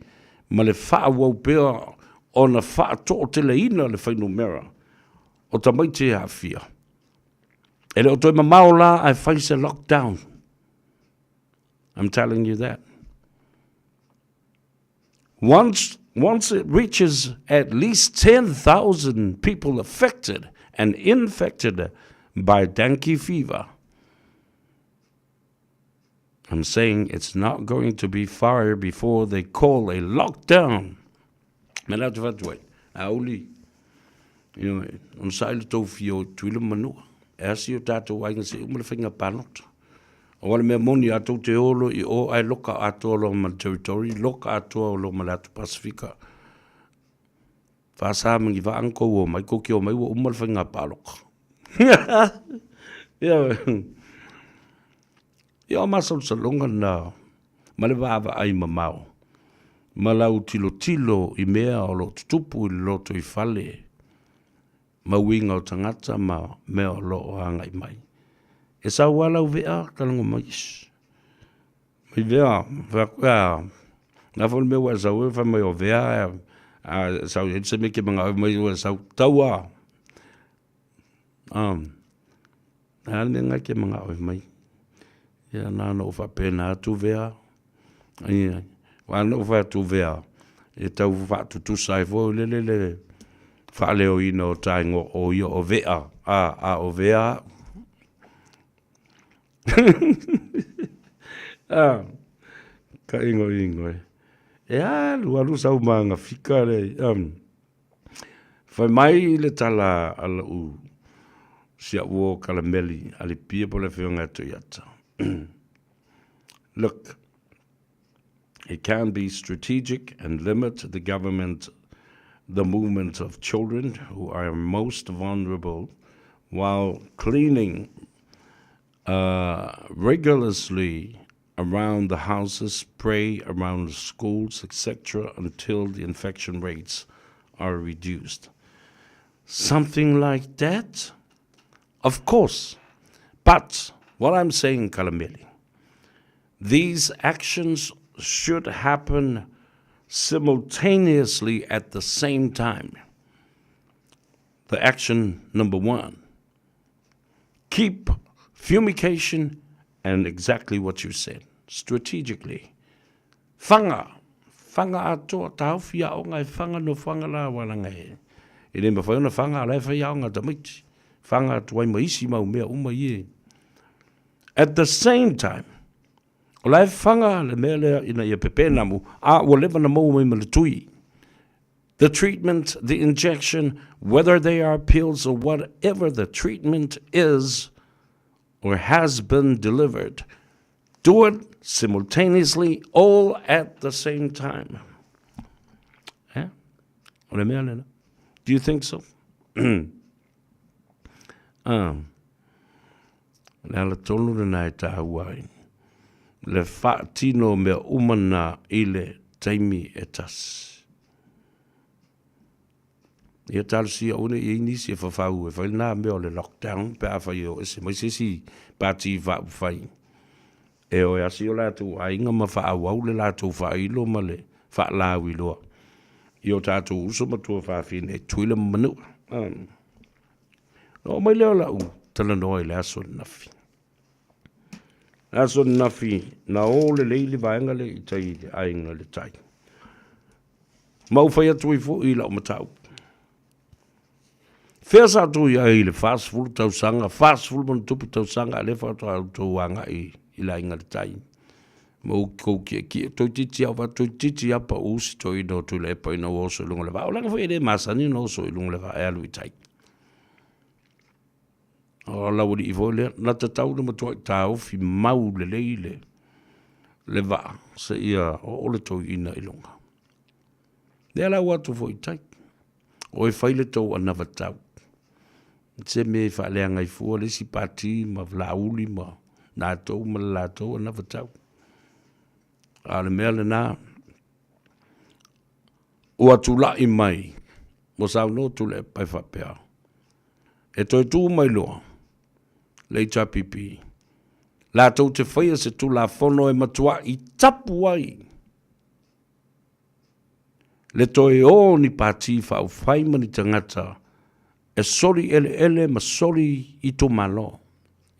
ma le faaauau pea ona faatoateleina le fuainumera o tamaiti e aafia, e le o toe mamao la ae fai se lockdown. I'm telling you that. Once, once it reaches at least 10,000 people affected and infected by dengue fever, I'm saying it's not going to be far before they call a lockdown. Me la te whatu ai, a uli, you know, on sa ile tau fio tuila manua. E asi o tātou ainga se uma le whainga pālota. O wale mea moni a tou te olo i o ai loka atoa loa ma le territory, loka atoa o loa ma le atu Pasifika. Whāsā mangi whaanga kou o mai, kou ki o mai ua uma le whainga pāloka. Ia, ia o masalosaloga na ma le vaavaai mamao ma lau tilotilo i mea o lo o tutupu i le lotoifale ma uiga o tagata ma mea o lo o agai mai. E sau lava lau vea ka lago mai, ish, mai vea, fai atu, a, na foi le mea ua e sau ai, fai mai o vea, a, a sau i ai se mea e ke manao ai, mai ua e sau, tau a. Um, a le mea ngai ke mangao e mai. Ia na ona ou faapena atu vea. Ia, wa na ou fai atu vea, e tau faatutusa ai foi lele le faaleoina o ta igoa o ia o vea, a, a o vea au. a, ka ingoingo e. E alu alu sau magafika le, um, Fai mai le tala a lou si au uo Kalameli a Lipia po o le afioga ia Toiata. Look, it can be strategic and limit the government the movement of children who are most vulnerable while cleaning uh, rigorously around the houses, spray around the schools, etc., until the infection rates are reduced. Something like that? Of course. But what I'm saying, Kalameli, these actions should happen simultaneously at the same time. The action number one keep fumigation and exactly what you said, strategically. Whanga, whanga atoa, tāofi aoga e whanga no whanga la walanga e. E le mawhai ona whanga ala e whai aoga tamaiti. Whanga atu ai ma isi mau mea uma i e. At the same time, o la e whanga le mea lea ina ia pepenamu, a ua leva na maua mai ma le tui. The treatment, the injection, whether they are pills or whatever the treatment is or has been delivered, do it simultaneously, all at the same time. Eh? O le mea lena. Do you think so? um, le ala tonu lena e tāua ai. Le faatino mea uma na i le taimi e tasi. Ia talosia aua ne i ai nisi e whawhau e whai nā mea o le lockdown pe a whai o ese mai se isi pāti whaawhai. E o e asi o lātou aiga ma whaawau le lātou whailo ma le whaalāwi loa. I o tātou uso matua whawhine e tuila manua. Um, na oo mai lea o lau talanoa i le aso ananafi. Le aso ananafi, na o lelei le vaega lea i tai i le aiga i le tai. Ma ou fai atu ai foi i lau mataupu. Fea sa outou i ai i le 40 tausaga, 40 ma ona tupu tausaga, a o lea faatoa outou agai i le aiga i le tai. Ma ou kou kiekie, toeitiiti lava, toeitiiti lava pau si toeaina o Tuilaepa ina ua oso i luga o le vaa. O leaga foi e le masani ona oso i luga o le vaa e alu i tai. O lau alii foi lea, na tatau ona matuai taofi mau lelei le, le vaa seia oo le toeaina i luga. Lea la ua atu foi i tai. O e fai le tou anavatau. Se mea e faaleaga ai fua le isi pati ma Laauli ma latou ma le latou anavatau. A o le mea lena, ua tulai mai, ua saunoa Tuilaepa e faapea, e toe tu mai loa le HRPP, latou te faia se Tulafono e matuai tapu ai le toe o o ni pati faaupufai ma ni tagata e soli eleele ma soli itumalo.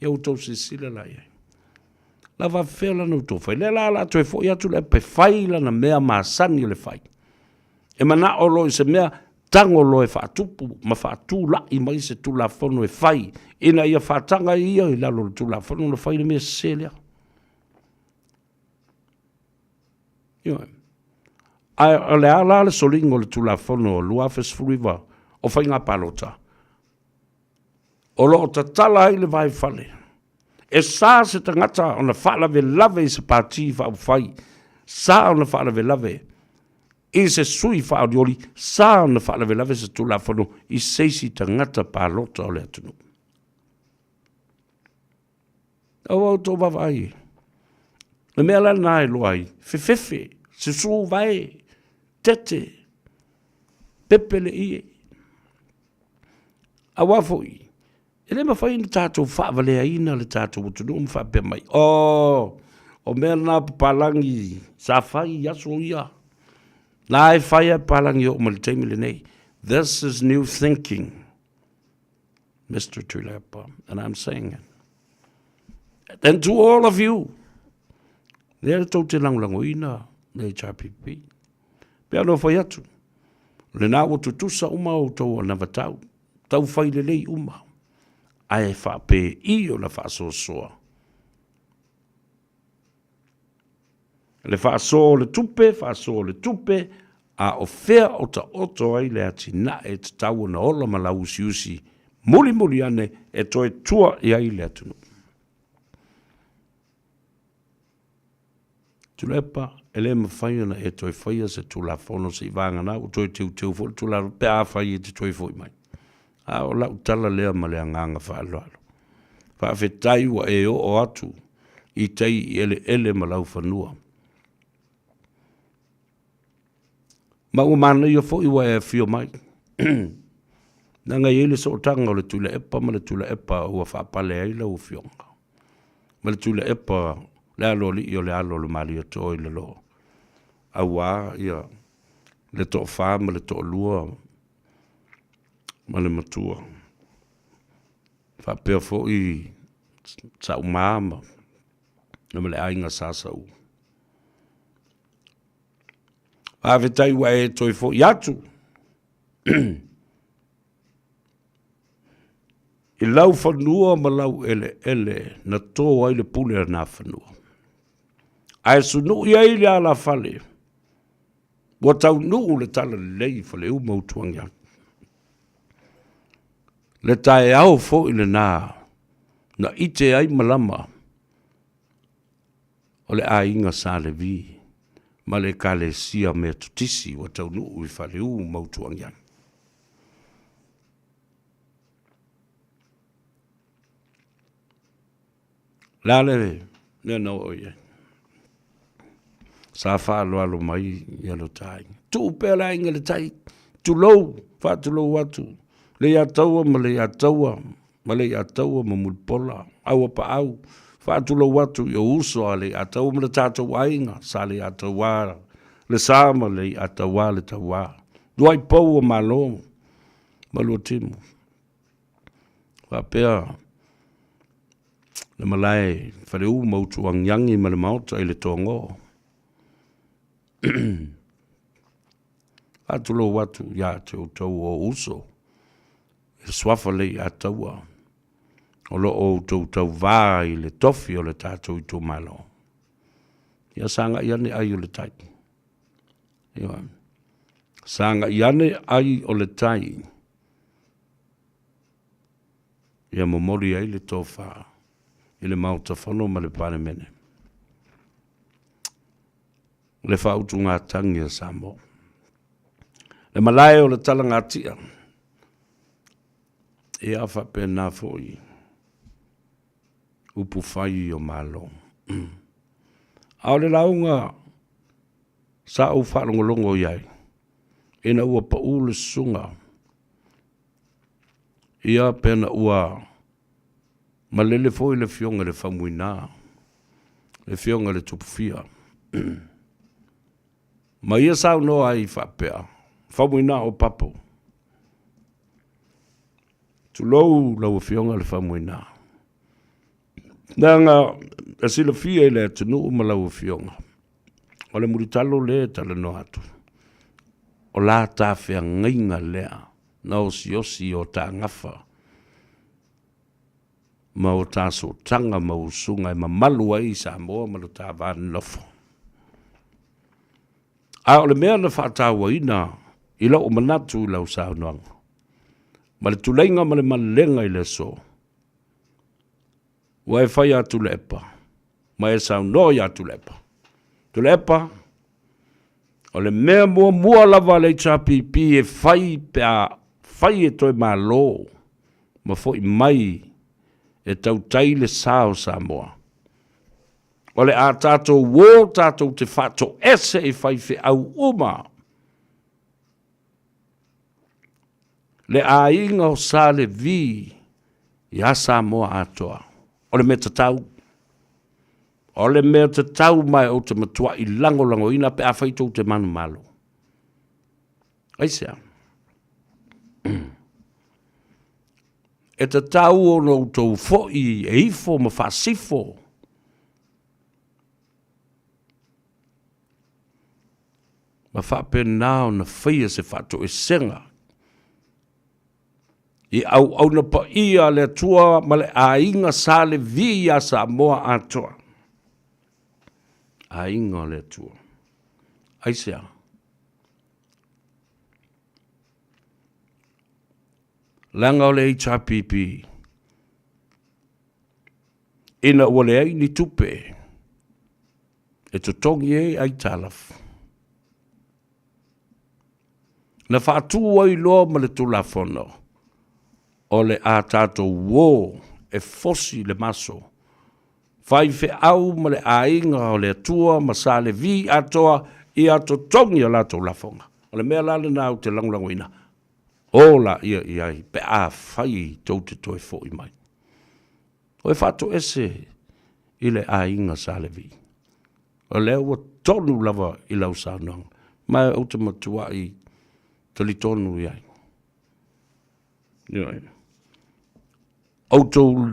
Ia ua outou silasila la i ai. La faapefea la ona outou fai? Lea la o le a toe foi atu le ape fai lana mea masani o le fai. E manao loa i se mea, tago loa e faatupu ma faatulai mai se Tulafono e fai ina ia faataga ai ia i lalo o le Tulafono ona fai le mea sese lea. Ioe. Ae o le a la le soliga o le Tulafono 2019 o Faiga Palota? O lo o tatala ai le vaifale. E sa se tagata ona faalavelave i se pati faaupufai, sa ona faalavelave i se sui faaolioli, sa ona faalavelave se Tulafono i se isi tagata palota o le atunuu. Aua outou vaavaai e. Le mea la lena e iloa ai, fefefe, susu vae, tete, pepe le ie. Aua foi, e le mafai ona tatou faavaleaina le tatou atunuu ma faapea mai, oh, o mea na papalagi sa fai i aso ia. La e fai a papalagi oo mai le taimi lenei. This is new thinking. Mr. Tuilaepa, and I'm saying it. And to all of you, lea le tou te lagolagoina le HRPP. Pe ano fai atu, lena ua tutusa uma outou anavatau, tau fai lelei uma, ae faapei ona faasoasoa. Le faasoa o le tupe, faasoa o le tupe, a o fea o taoto ai le atinae e tatau ona ola ma lauusiusi mulimuli ane e toe tua i ai le atunuu. Tuilaepa, e le mafai ona e toe faia se Tulafono seivaga ua toe teuteu foi le Tulafono pe afai e te toe foi mai. A o lau tala lea ma le agaga faaaloalo. Faafetai ua e oo atu i tai i eleele ma laufanua. Ma ua manaia foi ua e afio mai. Leaga e i ai le sootaga o le Tuilaepa ma le Tuilaepa ua faapale ai lau Afioga. Ma le Tuilaepa le aloalii o le alo o le Malietoa i lalo, aua ia le toafa ma le toalua ma le matua. Faapea foi Sauma ma le aiga Sa Saua. Faafetai ua e toe foi atu i lau fanua ma lau eleele na to ai le pule a Nafanua. Ae sunui ai le alafale ua taunuu le talalelei i Faleu ma Utuagiagi. Le taeao foi lena na ite ai malama o le aiga Sa Levi ma le Ekalesia Metotisi ua taunuu i Faleu ma Utuagiagi. Le a le mea na oo i ai? Sa faaaloalo mai ia lo ta aiga. Tuu pea le aiga i le tai, tulou, faatulou atu, Leiataua ma Leiataua ma Leiataua ma Mulipola, Auapaau, faatulou atu i ou uso a Leiataua ma le tatou aiga, Sa Leiataua le sa ma Leiataua le tauā. Luai pou o Malo ma Luatimu. Faapea le malae Faleu ma Utuagiagi ma le Maota i le Togo. Faatulou atu ia te outou o uso, i le suafa Leiataua, o lo o outou tauvā i le tofi o le tatou itumalo. Ia sagai ane ai o le tai. Ioe. Sagai ane ai o le tai. Ia momoli ai le tofa i le Maota Fono ma le Palemene. Le faautugatagi a Samoa. Le malae o le talagatia. Ia faapena foi upu fai o Malo. A o le lauga sa ou faalogologo i ai, ina ua pau le susuga, ia pe na ua malele foi le afioga i le Faumuina, le afioga i le Tupufia. Ma ia saunoa ai faapea, Faumuina o Papo, tulou lau afioga i le Faumuina, leaga e silafia i le atunuu ma lau afioga, o le mulitalo lea e talanoa atu, o la tafeagaiga lea na osiosi i o ta gafa ma o ta sootaga ma usuga e mamalu ai i Samoa ma lo ta va nonofo. A o le mea na faatauaina i lou manatu i lau saunoaga, ma le tuleiga ma le malelega i le aso, ua e fai ia Tuilaepa, ma e saunoa ia Tuilaepa. Tuilaepa, o le mea muamua lava a le HRPP e fai pe a fai e toe malo ma foi mai e tautai le sa o Samoa, o le a tatou o tatou te faatoese i faifeau uma le aiga o Sa Levi ia Samoa atoa. O le mea tatau. O le mea tatau ma ou te matuai lagolagoina pe afai tou te manumalo. Aisea? E tatau ona outou foi e ifo ma faasifo ma faapena ona faia se faatoesega i auauna paia a le Atua ma le aiga Sa Levi ia Samoa atoa. Aiga o le Atua. Aisea? Leaga o le HRPP, ina ua leai ni tupe e totogi ai aitalafu, na faatu ai loa ma le Tulafono, o le a tatou uo e fosi le maso, faifeau ma le aiga o le Atua ma Sa Levi atoa ia totogi a latou lafoga. O le mea la lena ou te lagolagoina, o laia i ai pe afai tou te toe foi mai. O e faatoese i le aiga Sa Levi. O lea ua tonu lava i lau saunoaga, ma ou te matuai talitonu i ai. Ioe. Outou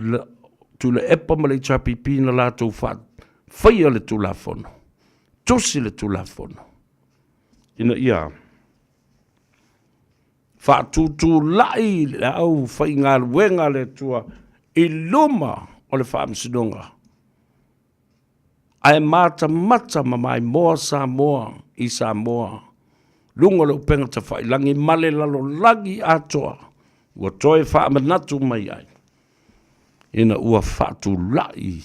Tuilaepa ma le HRPP na latou faia le Tulafono, tusi le Tulafono, ina ia faatutulai le aufaigaluega a le Atua i luma o le Faamasinoga, ae matamata ma maimoa Samoa i Samoa, luga o le upega tafailagi ma le lalolagi atoa, ua toe faamanatu mai ai, ina ua faatulai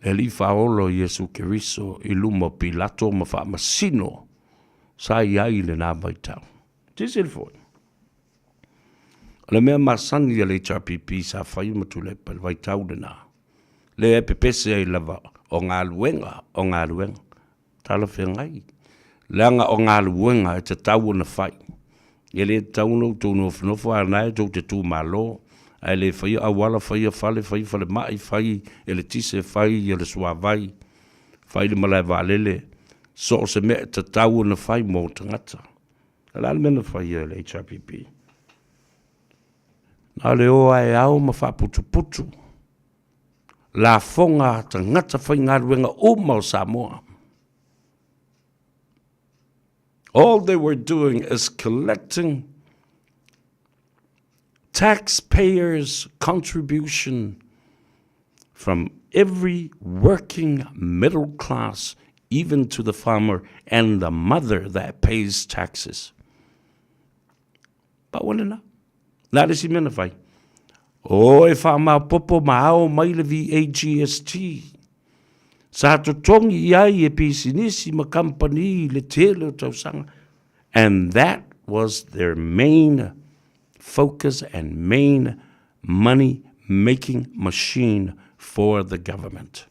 le Alii Faaola o Iesu Keriso i luma o Pilato ma faamasino sa i ai i lena vaitau. Silasila foi, o le mea masani a le HRPP sa fai ma Tuilaepa i le vaitau lena, lea e pepese ai lava o galuega, o galuega. Talafeagai, leaga o galuega e tatau ona fai. E le tatau ona outou nofonofo a o lena e tou te tumalo, ae le faia auala, faia fale, faia falemai, fai eletise, fai le suavai, fai le malae vaalele, so o se mea e tatau ona fai mo tagata. O le a le mea na fai e le HRPP? Na o le o lava e ao ma faaputuputu lafoga a tagata faigaluega uma o Samoa. All they were doing is collecting taxpayers' contribution from every working middle class, even to the farmer and the mother that pays taxes. Pau lena. Na le isi mea na fai. O e faamaopopo ma ao mai le VAGST. Sa totogi i ai e pisinisi ma kamupani i le tele o tausaga. And that was their main focus and main money making machine for the government.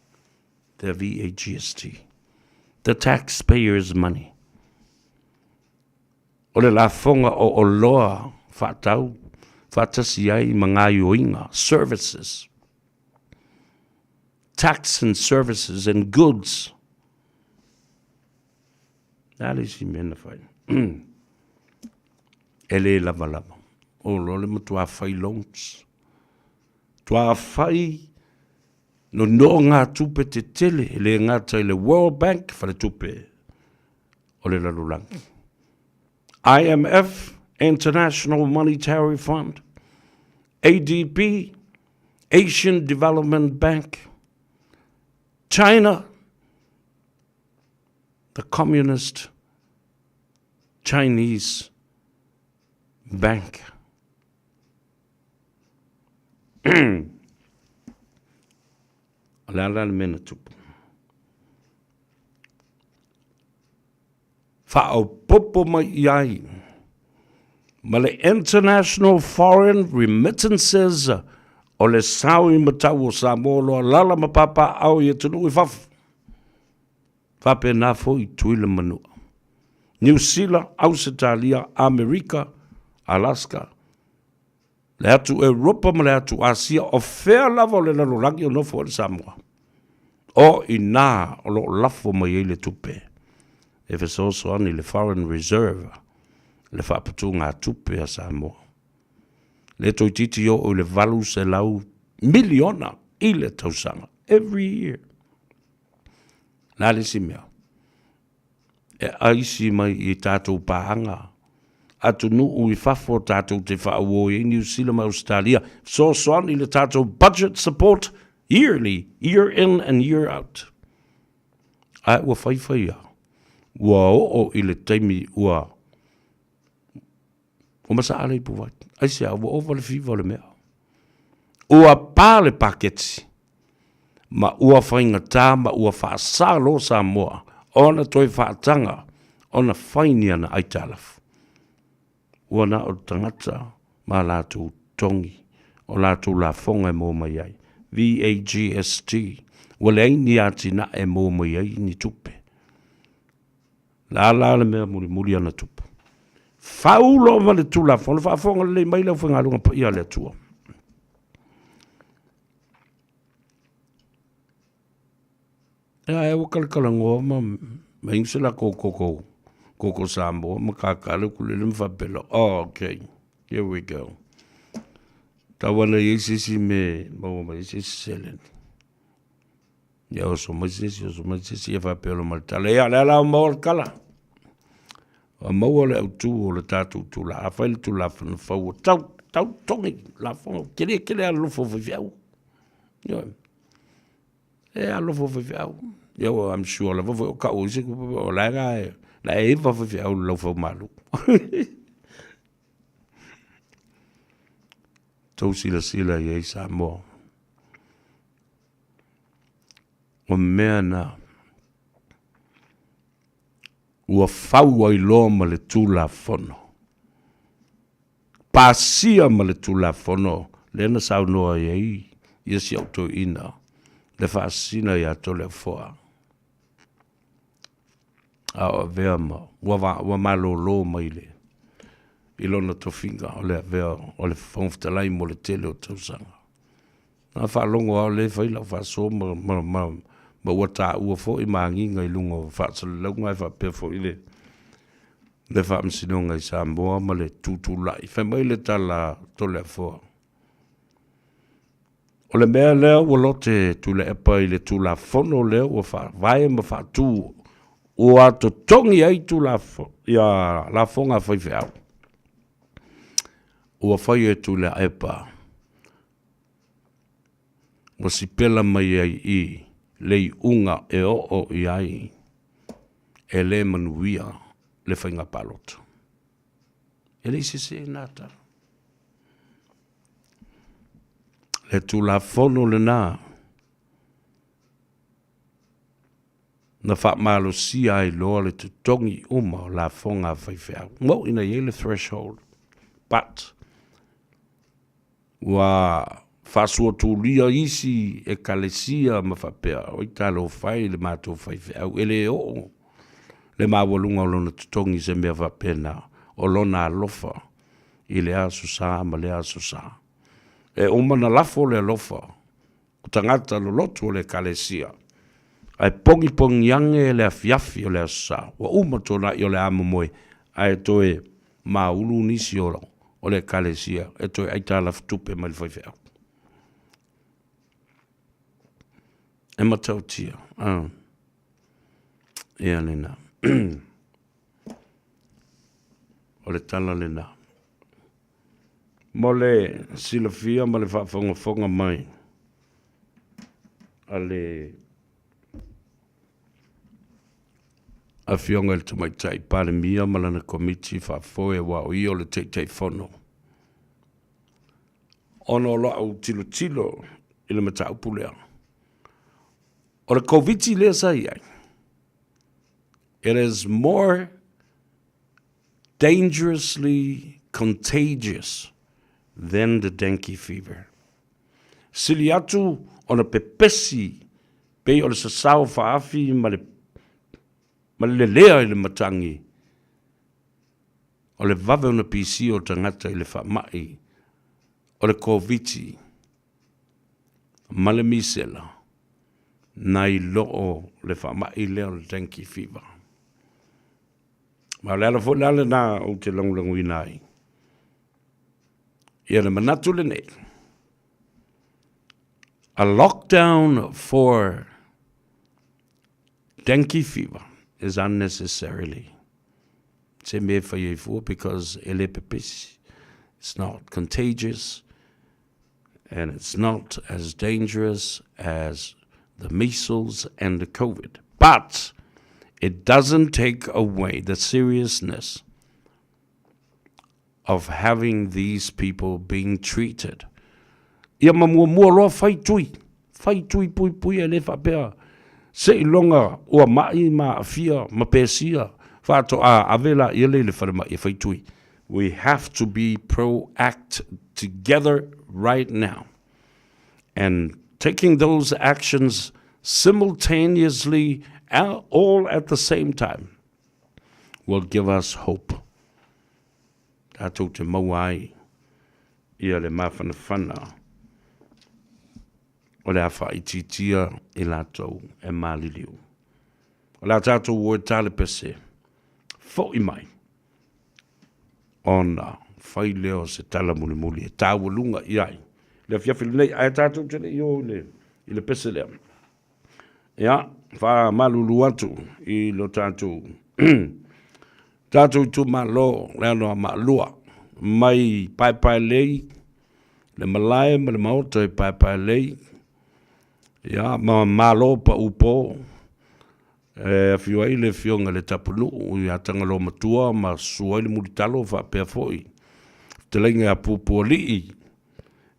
The VAGST. The taxpayers' money. O le lafoga o oloa faatau faatasi ai ma gaioiga, services, tax and services and goods. Le a le isi mea na fai? E le lavalava. O loa le matua fai loans. Tua fai nonogatupe tetele e le gata i le World Bank, faletupe o le lalolagi. IMF, International Monetary Fund, ADB, Asian Development Bank, China, the Communist Chinese Bank. O le a la le mea na tupu? Faaopoopo mai i ai ma le International Foreign Remittances o le sao i matau o Samoa o lo o alaala ma papaaao i atunuu i fafo. Faapena foi i Tutuila ma Manua, Niu Sila, Ausetalia, Amerika, Alaska, le atu Europa ma le atu Asia, o fea lava o le lalolagi o nofo ai le Samoa. O i nā o lo o lafo mai ai le tupe e fesoasoani i le Foreign Reserve, le faaputugatupe a Samoa. Le toeitiiti oo i le 800 miliona i le tausaga, every year. Le a le isi mea? E aisi mai i tatou paaga atunuu i fafo tatou te faauo ai Niu Sila ma Ausetalia, fesoasoani i le tatou budget support yearly, year in and year out. Ae ua faifai lava, ua oo i le taimi ua Ua masaa le ipuvai. Aisea, ua ova le fiva o le mea. Ua pa le paketi ma ua faigata ma ua faasa loa Samoa ona toe faataga ona fai ni ana aitalafu. Ua na o tagata ma latou togi o latou lafoga e maua mai ai, VAGST, ua leai ni atinae e maua mai ai ni tupe. La la le mea mulimuli ana tupu. Fau loa ma le Tulafono, faafofoga lelei mai le aufaigaluega paia a le Atua. Ia, ua kalakalanoa ma ma ingi se lako koko koko Samoa ma kaka le ukulele ma faapela. Oh, okay. Here we go. Tau ana i ai se isi me maua mai ai se isi seleni. Ia oso mai se isi, oso mai se isi, ia faapea loa ma le tala, ia, o le a la ua maua le tala. Ua maua le autu o le tatou tula, a fai le Tulafono fou, ua tau, tau togi lafoga, tele tele alolofa o faifeau. Ioe. E alofa o faifeau. Ia, I'm sure lava foi o kau isi, o la e la e iva faifeau i lau faumalu. Tou silasila i ai Samoa. O mea na ua fau ai loa ma le Tulafono, pasia ma le Tulafono lea na saunoa i ai ia si au toeaina le faasina ia Toleafoa, a o avea ma ua, ua malōlō mai le i lona tofiga o le avea o le Fofoga Fetalai mo le tele o tausaga. Na faalogo lava o lea e fai lau faasoa ma, ma, ma, ma ua taua foi ma agiga i luga o faasalalauga ae faapea foi le, le Faamasinoga i Samoa ma le tutulai. Fai mai le tala a Toleafoa, o le mea lea ua lote Tuilaepa i le Tulafono lea ua faavae ma faatu ua totogi ai Tulafono, ia lafoga a faifeau. Ua fai e Tuilaepa ua sipela mai ai i le iuga e oo i ai e le manuia le faiga palota. E le i sese nā tala. Le Tulafono lenā. na faamalosia ai loa le totogi uma o lafoga a faifeau. Moʻi na i ai le threshold, but ua faasuatulia isi ekalesia ma faapea, oi talofa e i le matou faifeau, e le oo le maualuga o lona totogi i se mea faapena, o lona alofa i lea Aso Sa ma lea Aso Sa. E uma ona lafo le alofa o tagata lolotu o le Ekalesia, ae pogipogi age le afiafi o le Aso Sa, ua uma tuanai o le a momoe, ae toe maulu nisi o le Ekalesia e toe aitalafutupe mai le faifeau. E matautia. Ah. Ia lena. O le tala lena. Mo le silafia ma le faafogafoga mai a le Afioga i le Tamaitai Palemia ma lana Komiti Faafoe aua o ia o le Taitaifono, ona o lau tilotilo i le mataupu lea, o le Koviti lea sa i ai, it is more dangerously contagious than the dengue fever. Sili atu ona pepesi pei o le sasao faaafi ma le, ma le lelea i le matagi o le vave ona pisia o tagata i le faamai o le Koviti ma le misela nai loo le faamai lea o le dengue fever. Ma o le ala foi la lena ou te lagolagoina ai ia le manatu lenei. A lockdown for dengue fever is unnecessarily se mea e fai ai fua because e le pepesi. It's not contagious and it's not as dangerous as the measles and the COVID. But it doesn't take away the seriousness of having these people being treated. Ia ma muamua loa fai tui, fai tui puipui e le faapea seiloga ua ma'i ma aafia ma pesia faatoa ave laia lea i le falemai e fai tui. We have to be proact together right now and taking those actions simultaneously all at the same time will give us hope. Tatou te maua ai ia le mafanafana o le a faaitiitia i latou e maliliu. O le a tatou o e talepese, fo'i mai, ona fai lea o se tala mulimuli e taualuga i ai le afiafi lenei, ae tatou te le i o i le pese lea. Ia, faamalulu atu i lo tatou tatou itumalo le Anoamaa 2 mai Paepaelei, le malae ma le maota i Paepaelei, ia, ma Malo Paupo, e afio ai le afioga i le Tapunuu ia Tagaloamatua ma susu ai le Mulitalo faapea foi fetalaiga ia Pupualii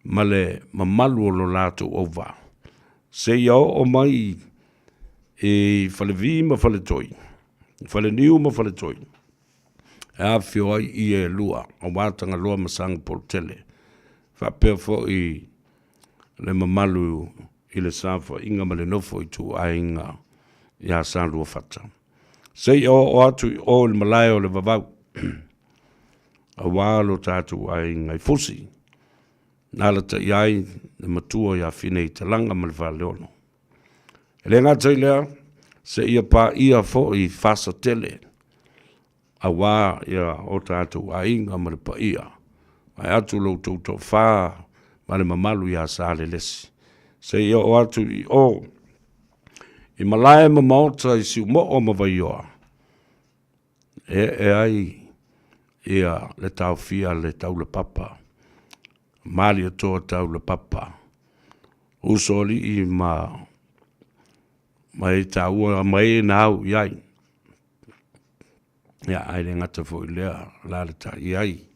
ma le mamalu o lo latou auvaa, seia oo mai i Falevi ma Faletoi, Faleniu ma Faletoi, e afifio ai ia e lua, aua Tagaloa ma Sagapolutele, faapea foi le mamalu i le saofaiga ma le nofo ituaiga ia Saluafata. Seia oo atu i o i le malae o le Vavau, aua lo tatou aiga i Fusi, na alatai ai le matua ia Fineitalaga ma le Faleolo. E le gata i lea, seia paia foi Fasatele, aua ia o tatou aiga ma le paia, vae atu lo outou toafa ma le mamalu ia Salelesi, seia oo atu i o i malae ma maota i Siumoo ma Vaioa, e ee ai ia le taofia le taulapapa, Malietoa taulapapa, Usoalii ma ma e taua ma e na au i ai. Ia, ae le gata foi i lea, alaalatai ai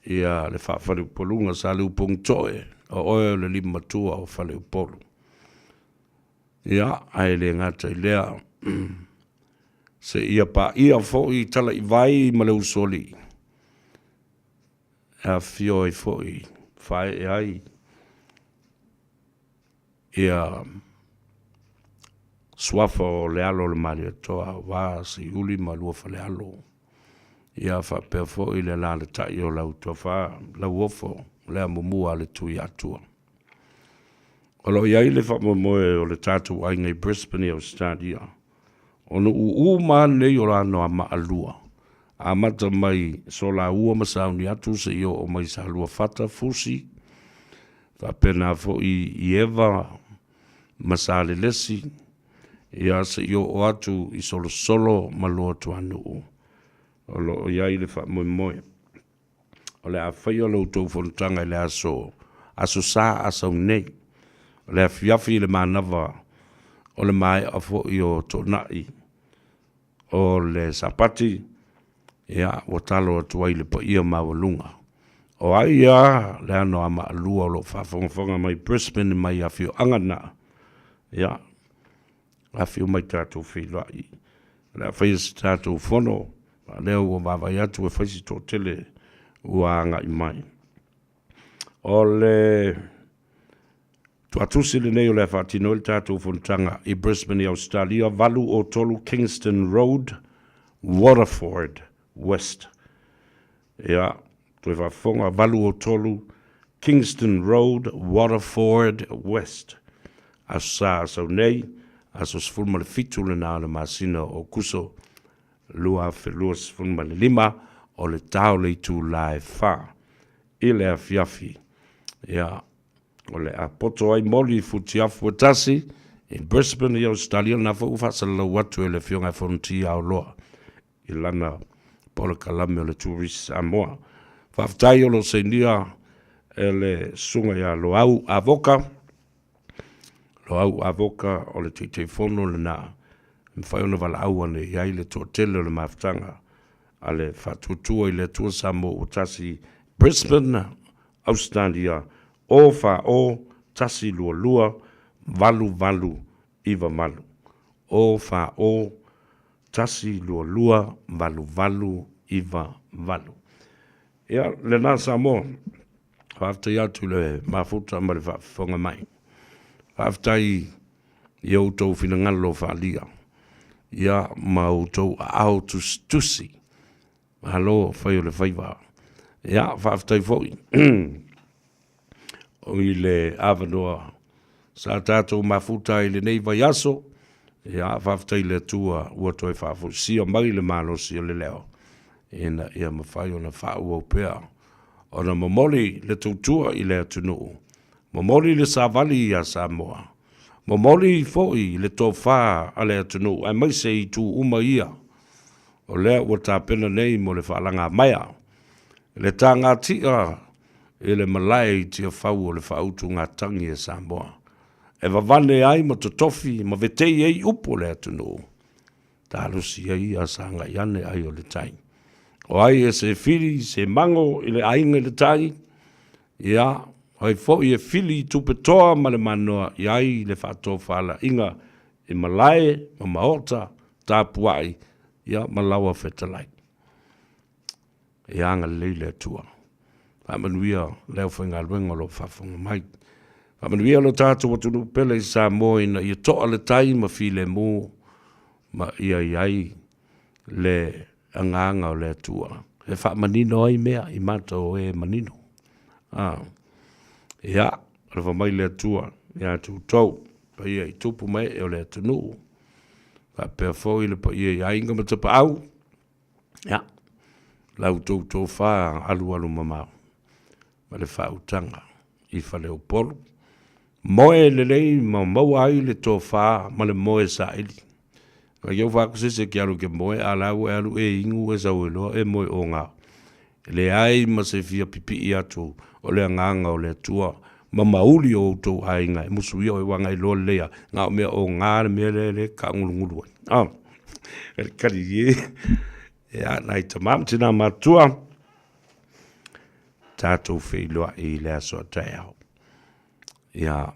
ia le faafaleupoluga sa Leupogitoe, o oe o le limamatua o Faleupolu. Ia, ae le gata i lea, Seia paia foi Talaiwai ma le Usoalii, e afifio ai foi faaee ai ia suafa o le alo o le Malietoa aua Seiuli ma Luafalealo, ia faapea foi le alaalatai o lau tofa Lauofo le amomua a le Tuiatua. O lo o i ai le faamoemoe o le tatou aiga i Brisbane i Ausetalia, ona uu uma lava nei o Anoamaa 2, amata mai Solaua ma Sauniatu seia oo mai Saluafata, Fusi, faapena foi i Eva ma Salelesi, ia seia oo atu i Solosolo ma Luatuanuu. O lo o i ai le faamoemoe o le a faia la outou fonotaga i le aso Aso Sa a sau nei, o le afiafi i le manava o le maea foi o Toonai o le Sapati, ia ua talo atu ai le paia maualuga. O ai a le Anoamaa 2 o lo o faafogafoga mai Brisbane mai afioaga na, ia afio mai tatou feiloai. O le a faia se tatou fono, a o lea ua vaavaai atu e fai si toatele ua agai mai. O le tuatusi lenei o le a faatino ai le tatou fonotaga i Brisbane i Ausetalia, 803 Kingston Road, Waterford West. Ia, toe faafofoga, 803 Kingston Road, Waterford West. Aso Sa a sau nei, aso 17 lena o le masina o Aokuso 2025, o le ta o le itula e 4 i le afiafi. Ia, o le a poto ai moli i futiafu e tasi i Brisbane i Ausetalia, lena foi ua faasalalau atu e le Afioga e Fonoti Aoloa i lana polokalame o le Tourist Samoa. Faafetai o lo o sainia e le Susuga ia Loau Avoka, Loau Avoka o le Taitaifono lena e mafai ona valaau ane i ai le toatele o le mafutaga a le Faatuatua i le Atua Samoa ua Tasi, Brisbane, Ausetalia, 0 4 0 1 2 2 8 8 9 8, 0 4 0 1 2 2 8 8 9 8. Ia, lena Samoa, faafetai atu i le mafuta ma le faafofoga mai. Faafetai i outou finagalo faaalia, ia ma outou aao tusitusi. Malo fai o le faiva. Ia, faafetai foi i le avanoa sa tatou mafuta ai i lenei vaiaso. Ia, faafetai i le Atua ua toe faafoisia mai le malosi o le leo ina ia mafai ona faaauau pea ona momoli le tautua i le atunuu, momoli le savali iā Samoa, momoli foi le tofa a le atunuu aemaise itu uma ia o lea ua tapena nei mo le faalagamaea le tagatia i le malae i Tiafau o le faautugatagi a Samoa e vavane ai ma totofi ma vetei ai upu o le atunuu, talosi ai ia sagai ane ai o le tai. O ai e se fili se mago i le aiga i le tai, ia, o ai foi e fili i tupe toa ma le manoa i ai le faatofalaiga i malae ma maota tapuai, ia ma laua fetalai. Ia agalelei le Atua. Faamanuia le aufaigaluega o lo o faafofoga mai. Faamanuia lo tatou atunuu pele i Samoa ina ia toa le tai ma filemu ma ia i ai le agaga o le Atua e faamanino ai mea i mata o e manino. Ah. Ia, alofa mai le Atua ia te outou, paia i tupu ma ee o le atunuu, faapea foi le paia i aiga ma tapaau, Ia, la outou tofa alualu mamao ma le faautaga i Faleupolu, moe lelei ma maua ai le tofa ma le moe saili. A iau faakusese ke alu ke moe, a la ua e alu e inu e sau ai loa e moe oga. E leai ma se fia pipii atu o le agaga o le Atua ma mauli o outou aiga e musuia oe uaga iloa lelei a na o mea oga le mea lea le taagulugulu ai. Ah, e le kali e, ia, nai tama ma tina matua, tatou feiloai i le aso a taeao. Ia,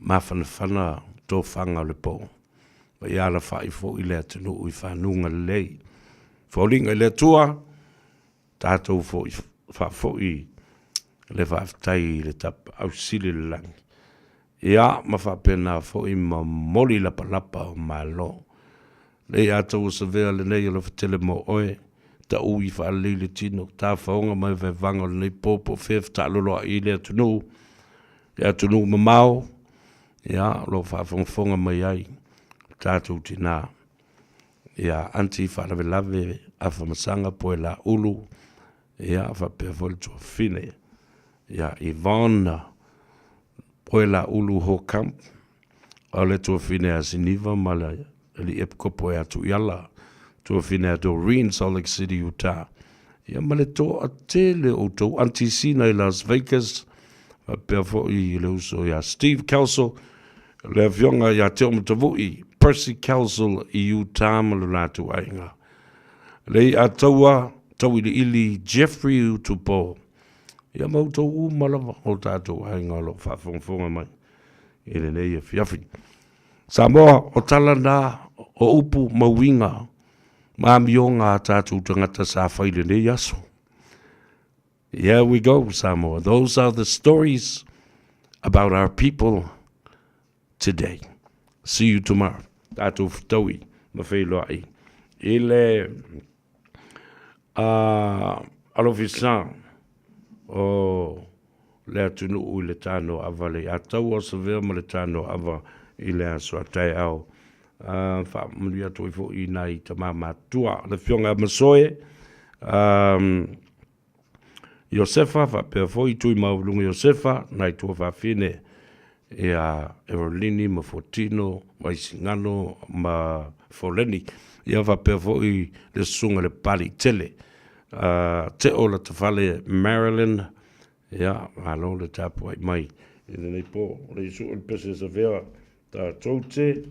mafanafana tofaga o le po. Ma ia alafa'i fo'i le atunuu i fanuga lelei. Foliga i le Atua, tatou fo'i faafo'i le faafetai i le Tapaau Sili i le lagi. Ia, ma faapena foi ma momoli lapalapa o Malo. Lei a taua savea lenei alofa tele mo oe, taui faalelei le tino, tafaoga ma evaevaga o lenei po po o fea fetaaloloai i le atunuu, le atunuu mamao, ia, o lo o faafogafoga mai ai le tatou tina. Ia, Aunty Faalavelave Afamasaga Poelaulu, ia, faapea foi le tuafafine, ia Yvonne Poelaulu Hokamp, o le tuafafine a Siniva ma le alii epikopo ia Tuiala, tuafafine a Doreen Salt Lake City, Utah. Ia ma le toatele o outou Aunty Sina i Las Vegas, faapea foi le uso ia Steve Kelso, le afioga ia Teomatavui, Percy Kelso i Utah ma lo latou aiga. Le i'a taua tauiliili Jeffrey Utupo, ia ma outou uma lava o tatou aiga o lo o faafogafoga mai i lenei afiafi. Samoa, o tala na o upu ma uiga ma amioga a tatou tagata sa fai i lenei aso. Here we go, Samoa. Those are the stories about our people today. See you tomorrow. Tatou fetaui ma feiloai i le alofisa o le atunuu i le tanoaava le Ataua o Savea ma le tanoaava i le aso a taeao. Faamanuia atu ai foi i nai tama matutua, le Afioga ia Masoe, Iosefa faapea foi Tuimaualuga Iosefa, nai tuafafine ia Erolini ma Fuatino, Vaisigano ma Foleni. Ia faapea foi le susuga i le Papaliitele, Teo Latafale Marilyn, ia malo le tapuai mai i lenei po. O le Iesu o le pese e savea tatou te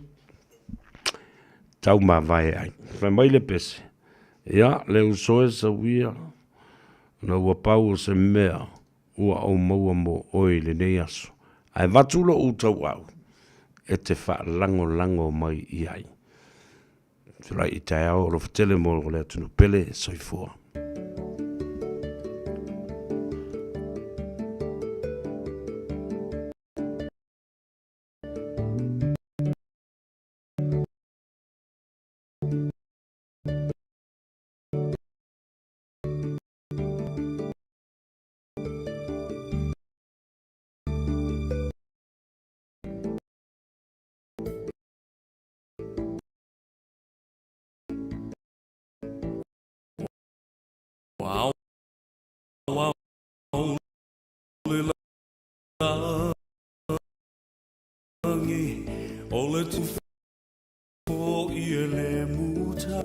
taumavae ai. Fai mai le pese, ia, le uso e sauia, ona ua pau o se mea ua ou maua mo oe i lenei aso, ae avatu lou tauau e te faalagolago mai i ai. Tulai i taeao, alofa tele mo le atunuu pele, soifua. Lagi o le tufo'i e le muta.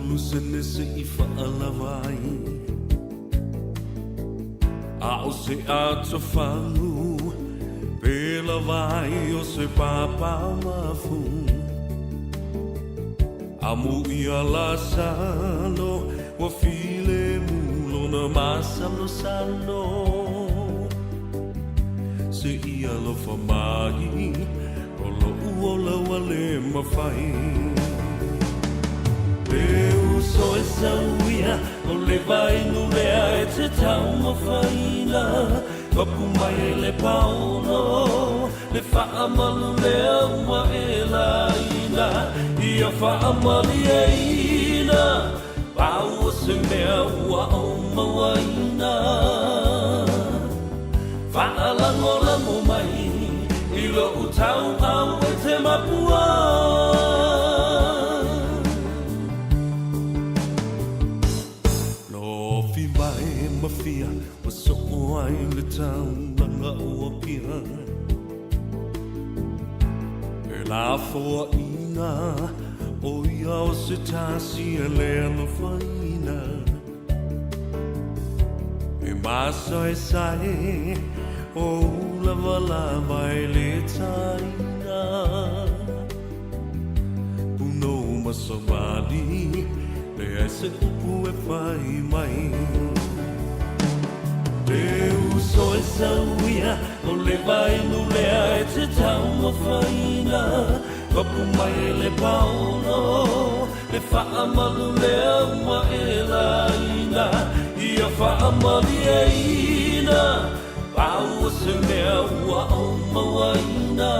Lusene se i faalava ai A o se atofagu Pe lava ai o se papamafu Amu ia lasalo Ua filemu lona masalosalo Se i alofa mai O lo'u ola ua le mafai. Le uso e sauia O le vainu lea e te taumafaina Papu mai e le paolo Le faamalu lea ua e laina Ia faamalieina Pau o se mea ua ou mauaina Faalagolago mai i lou tauau e te mapua. Lofi mai ma fia. taulaga o Apia. E lafoaʻina ʻo ia o se tasi e le alofaina. E masaesae o ulavalava e le taina. Punou ma savali, leai se upu e fai mai. Le uso e sauia, o le vainu lea e te taumafaina. Papu mai e le paolo, le faamalu lea ua e laina. Ia faamalieina, pau o se mea ua ou mauaina.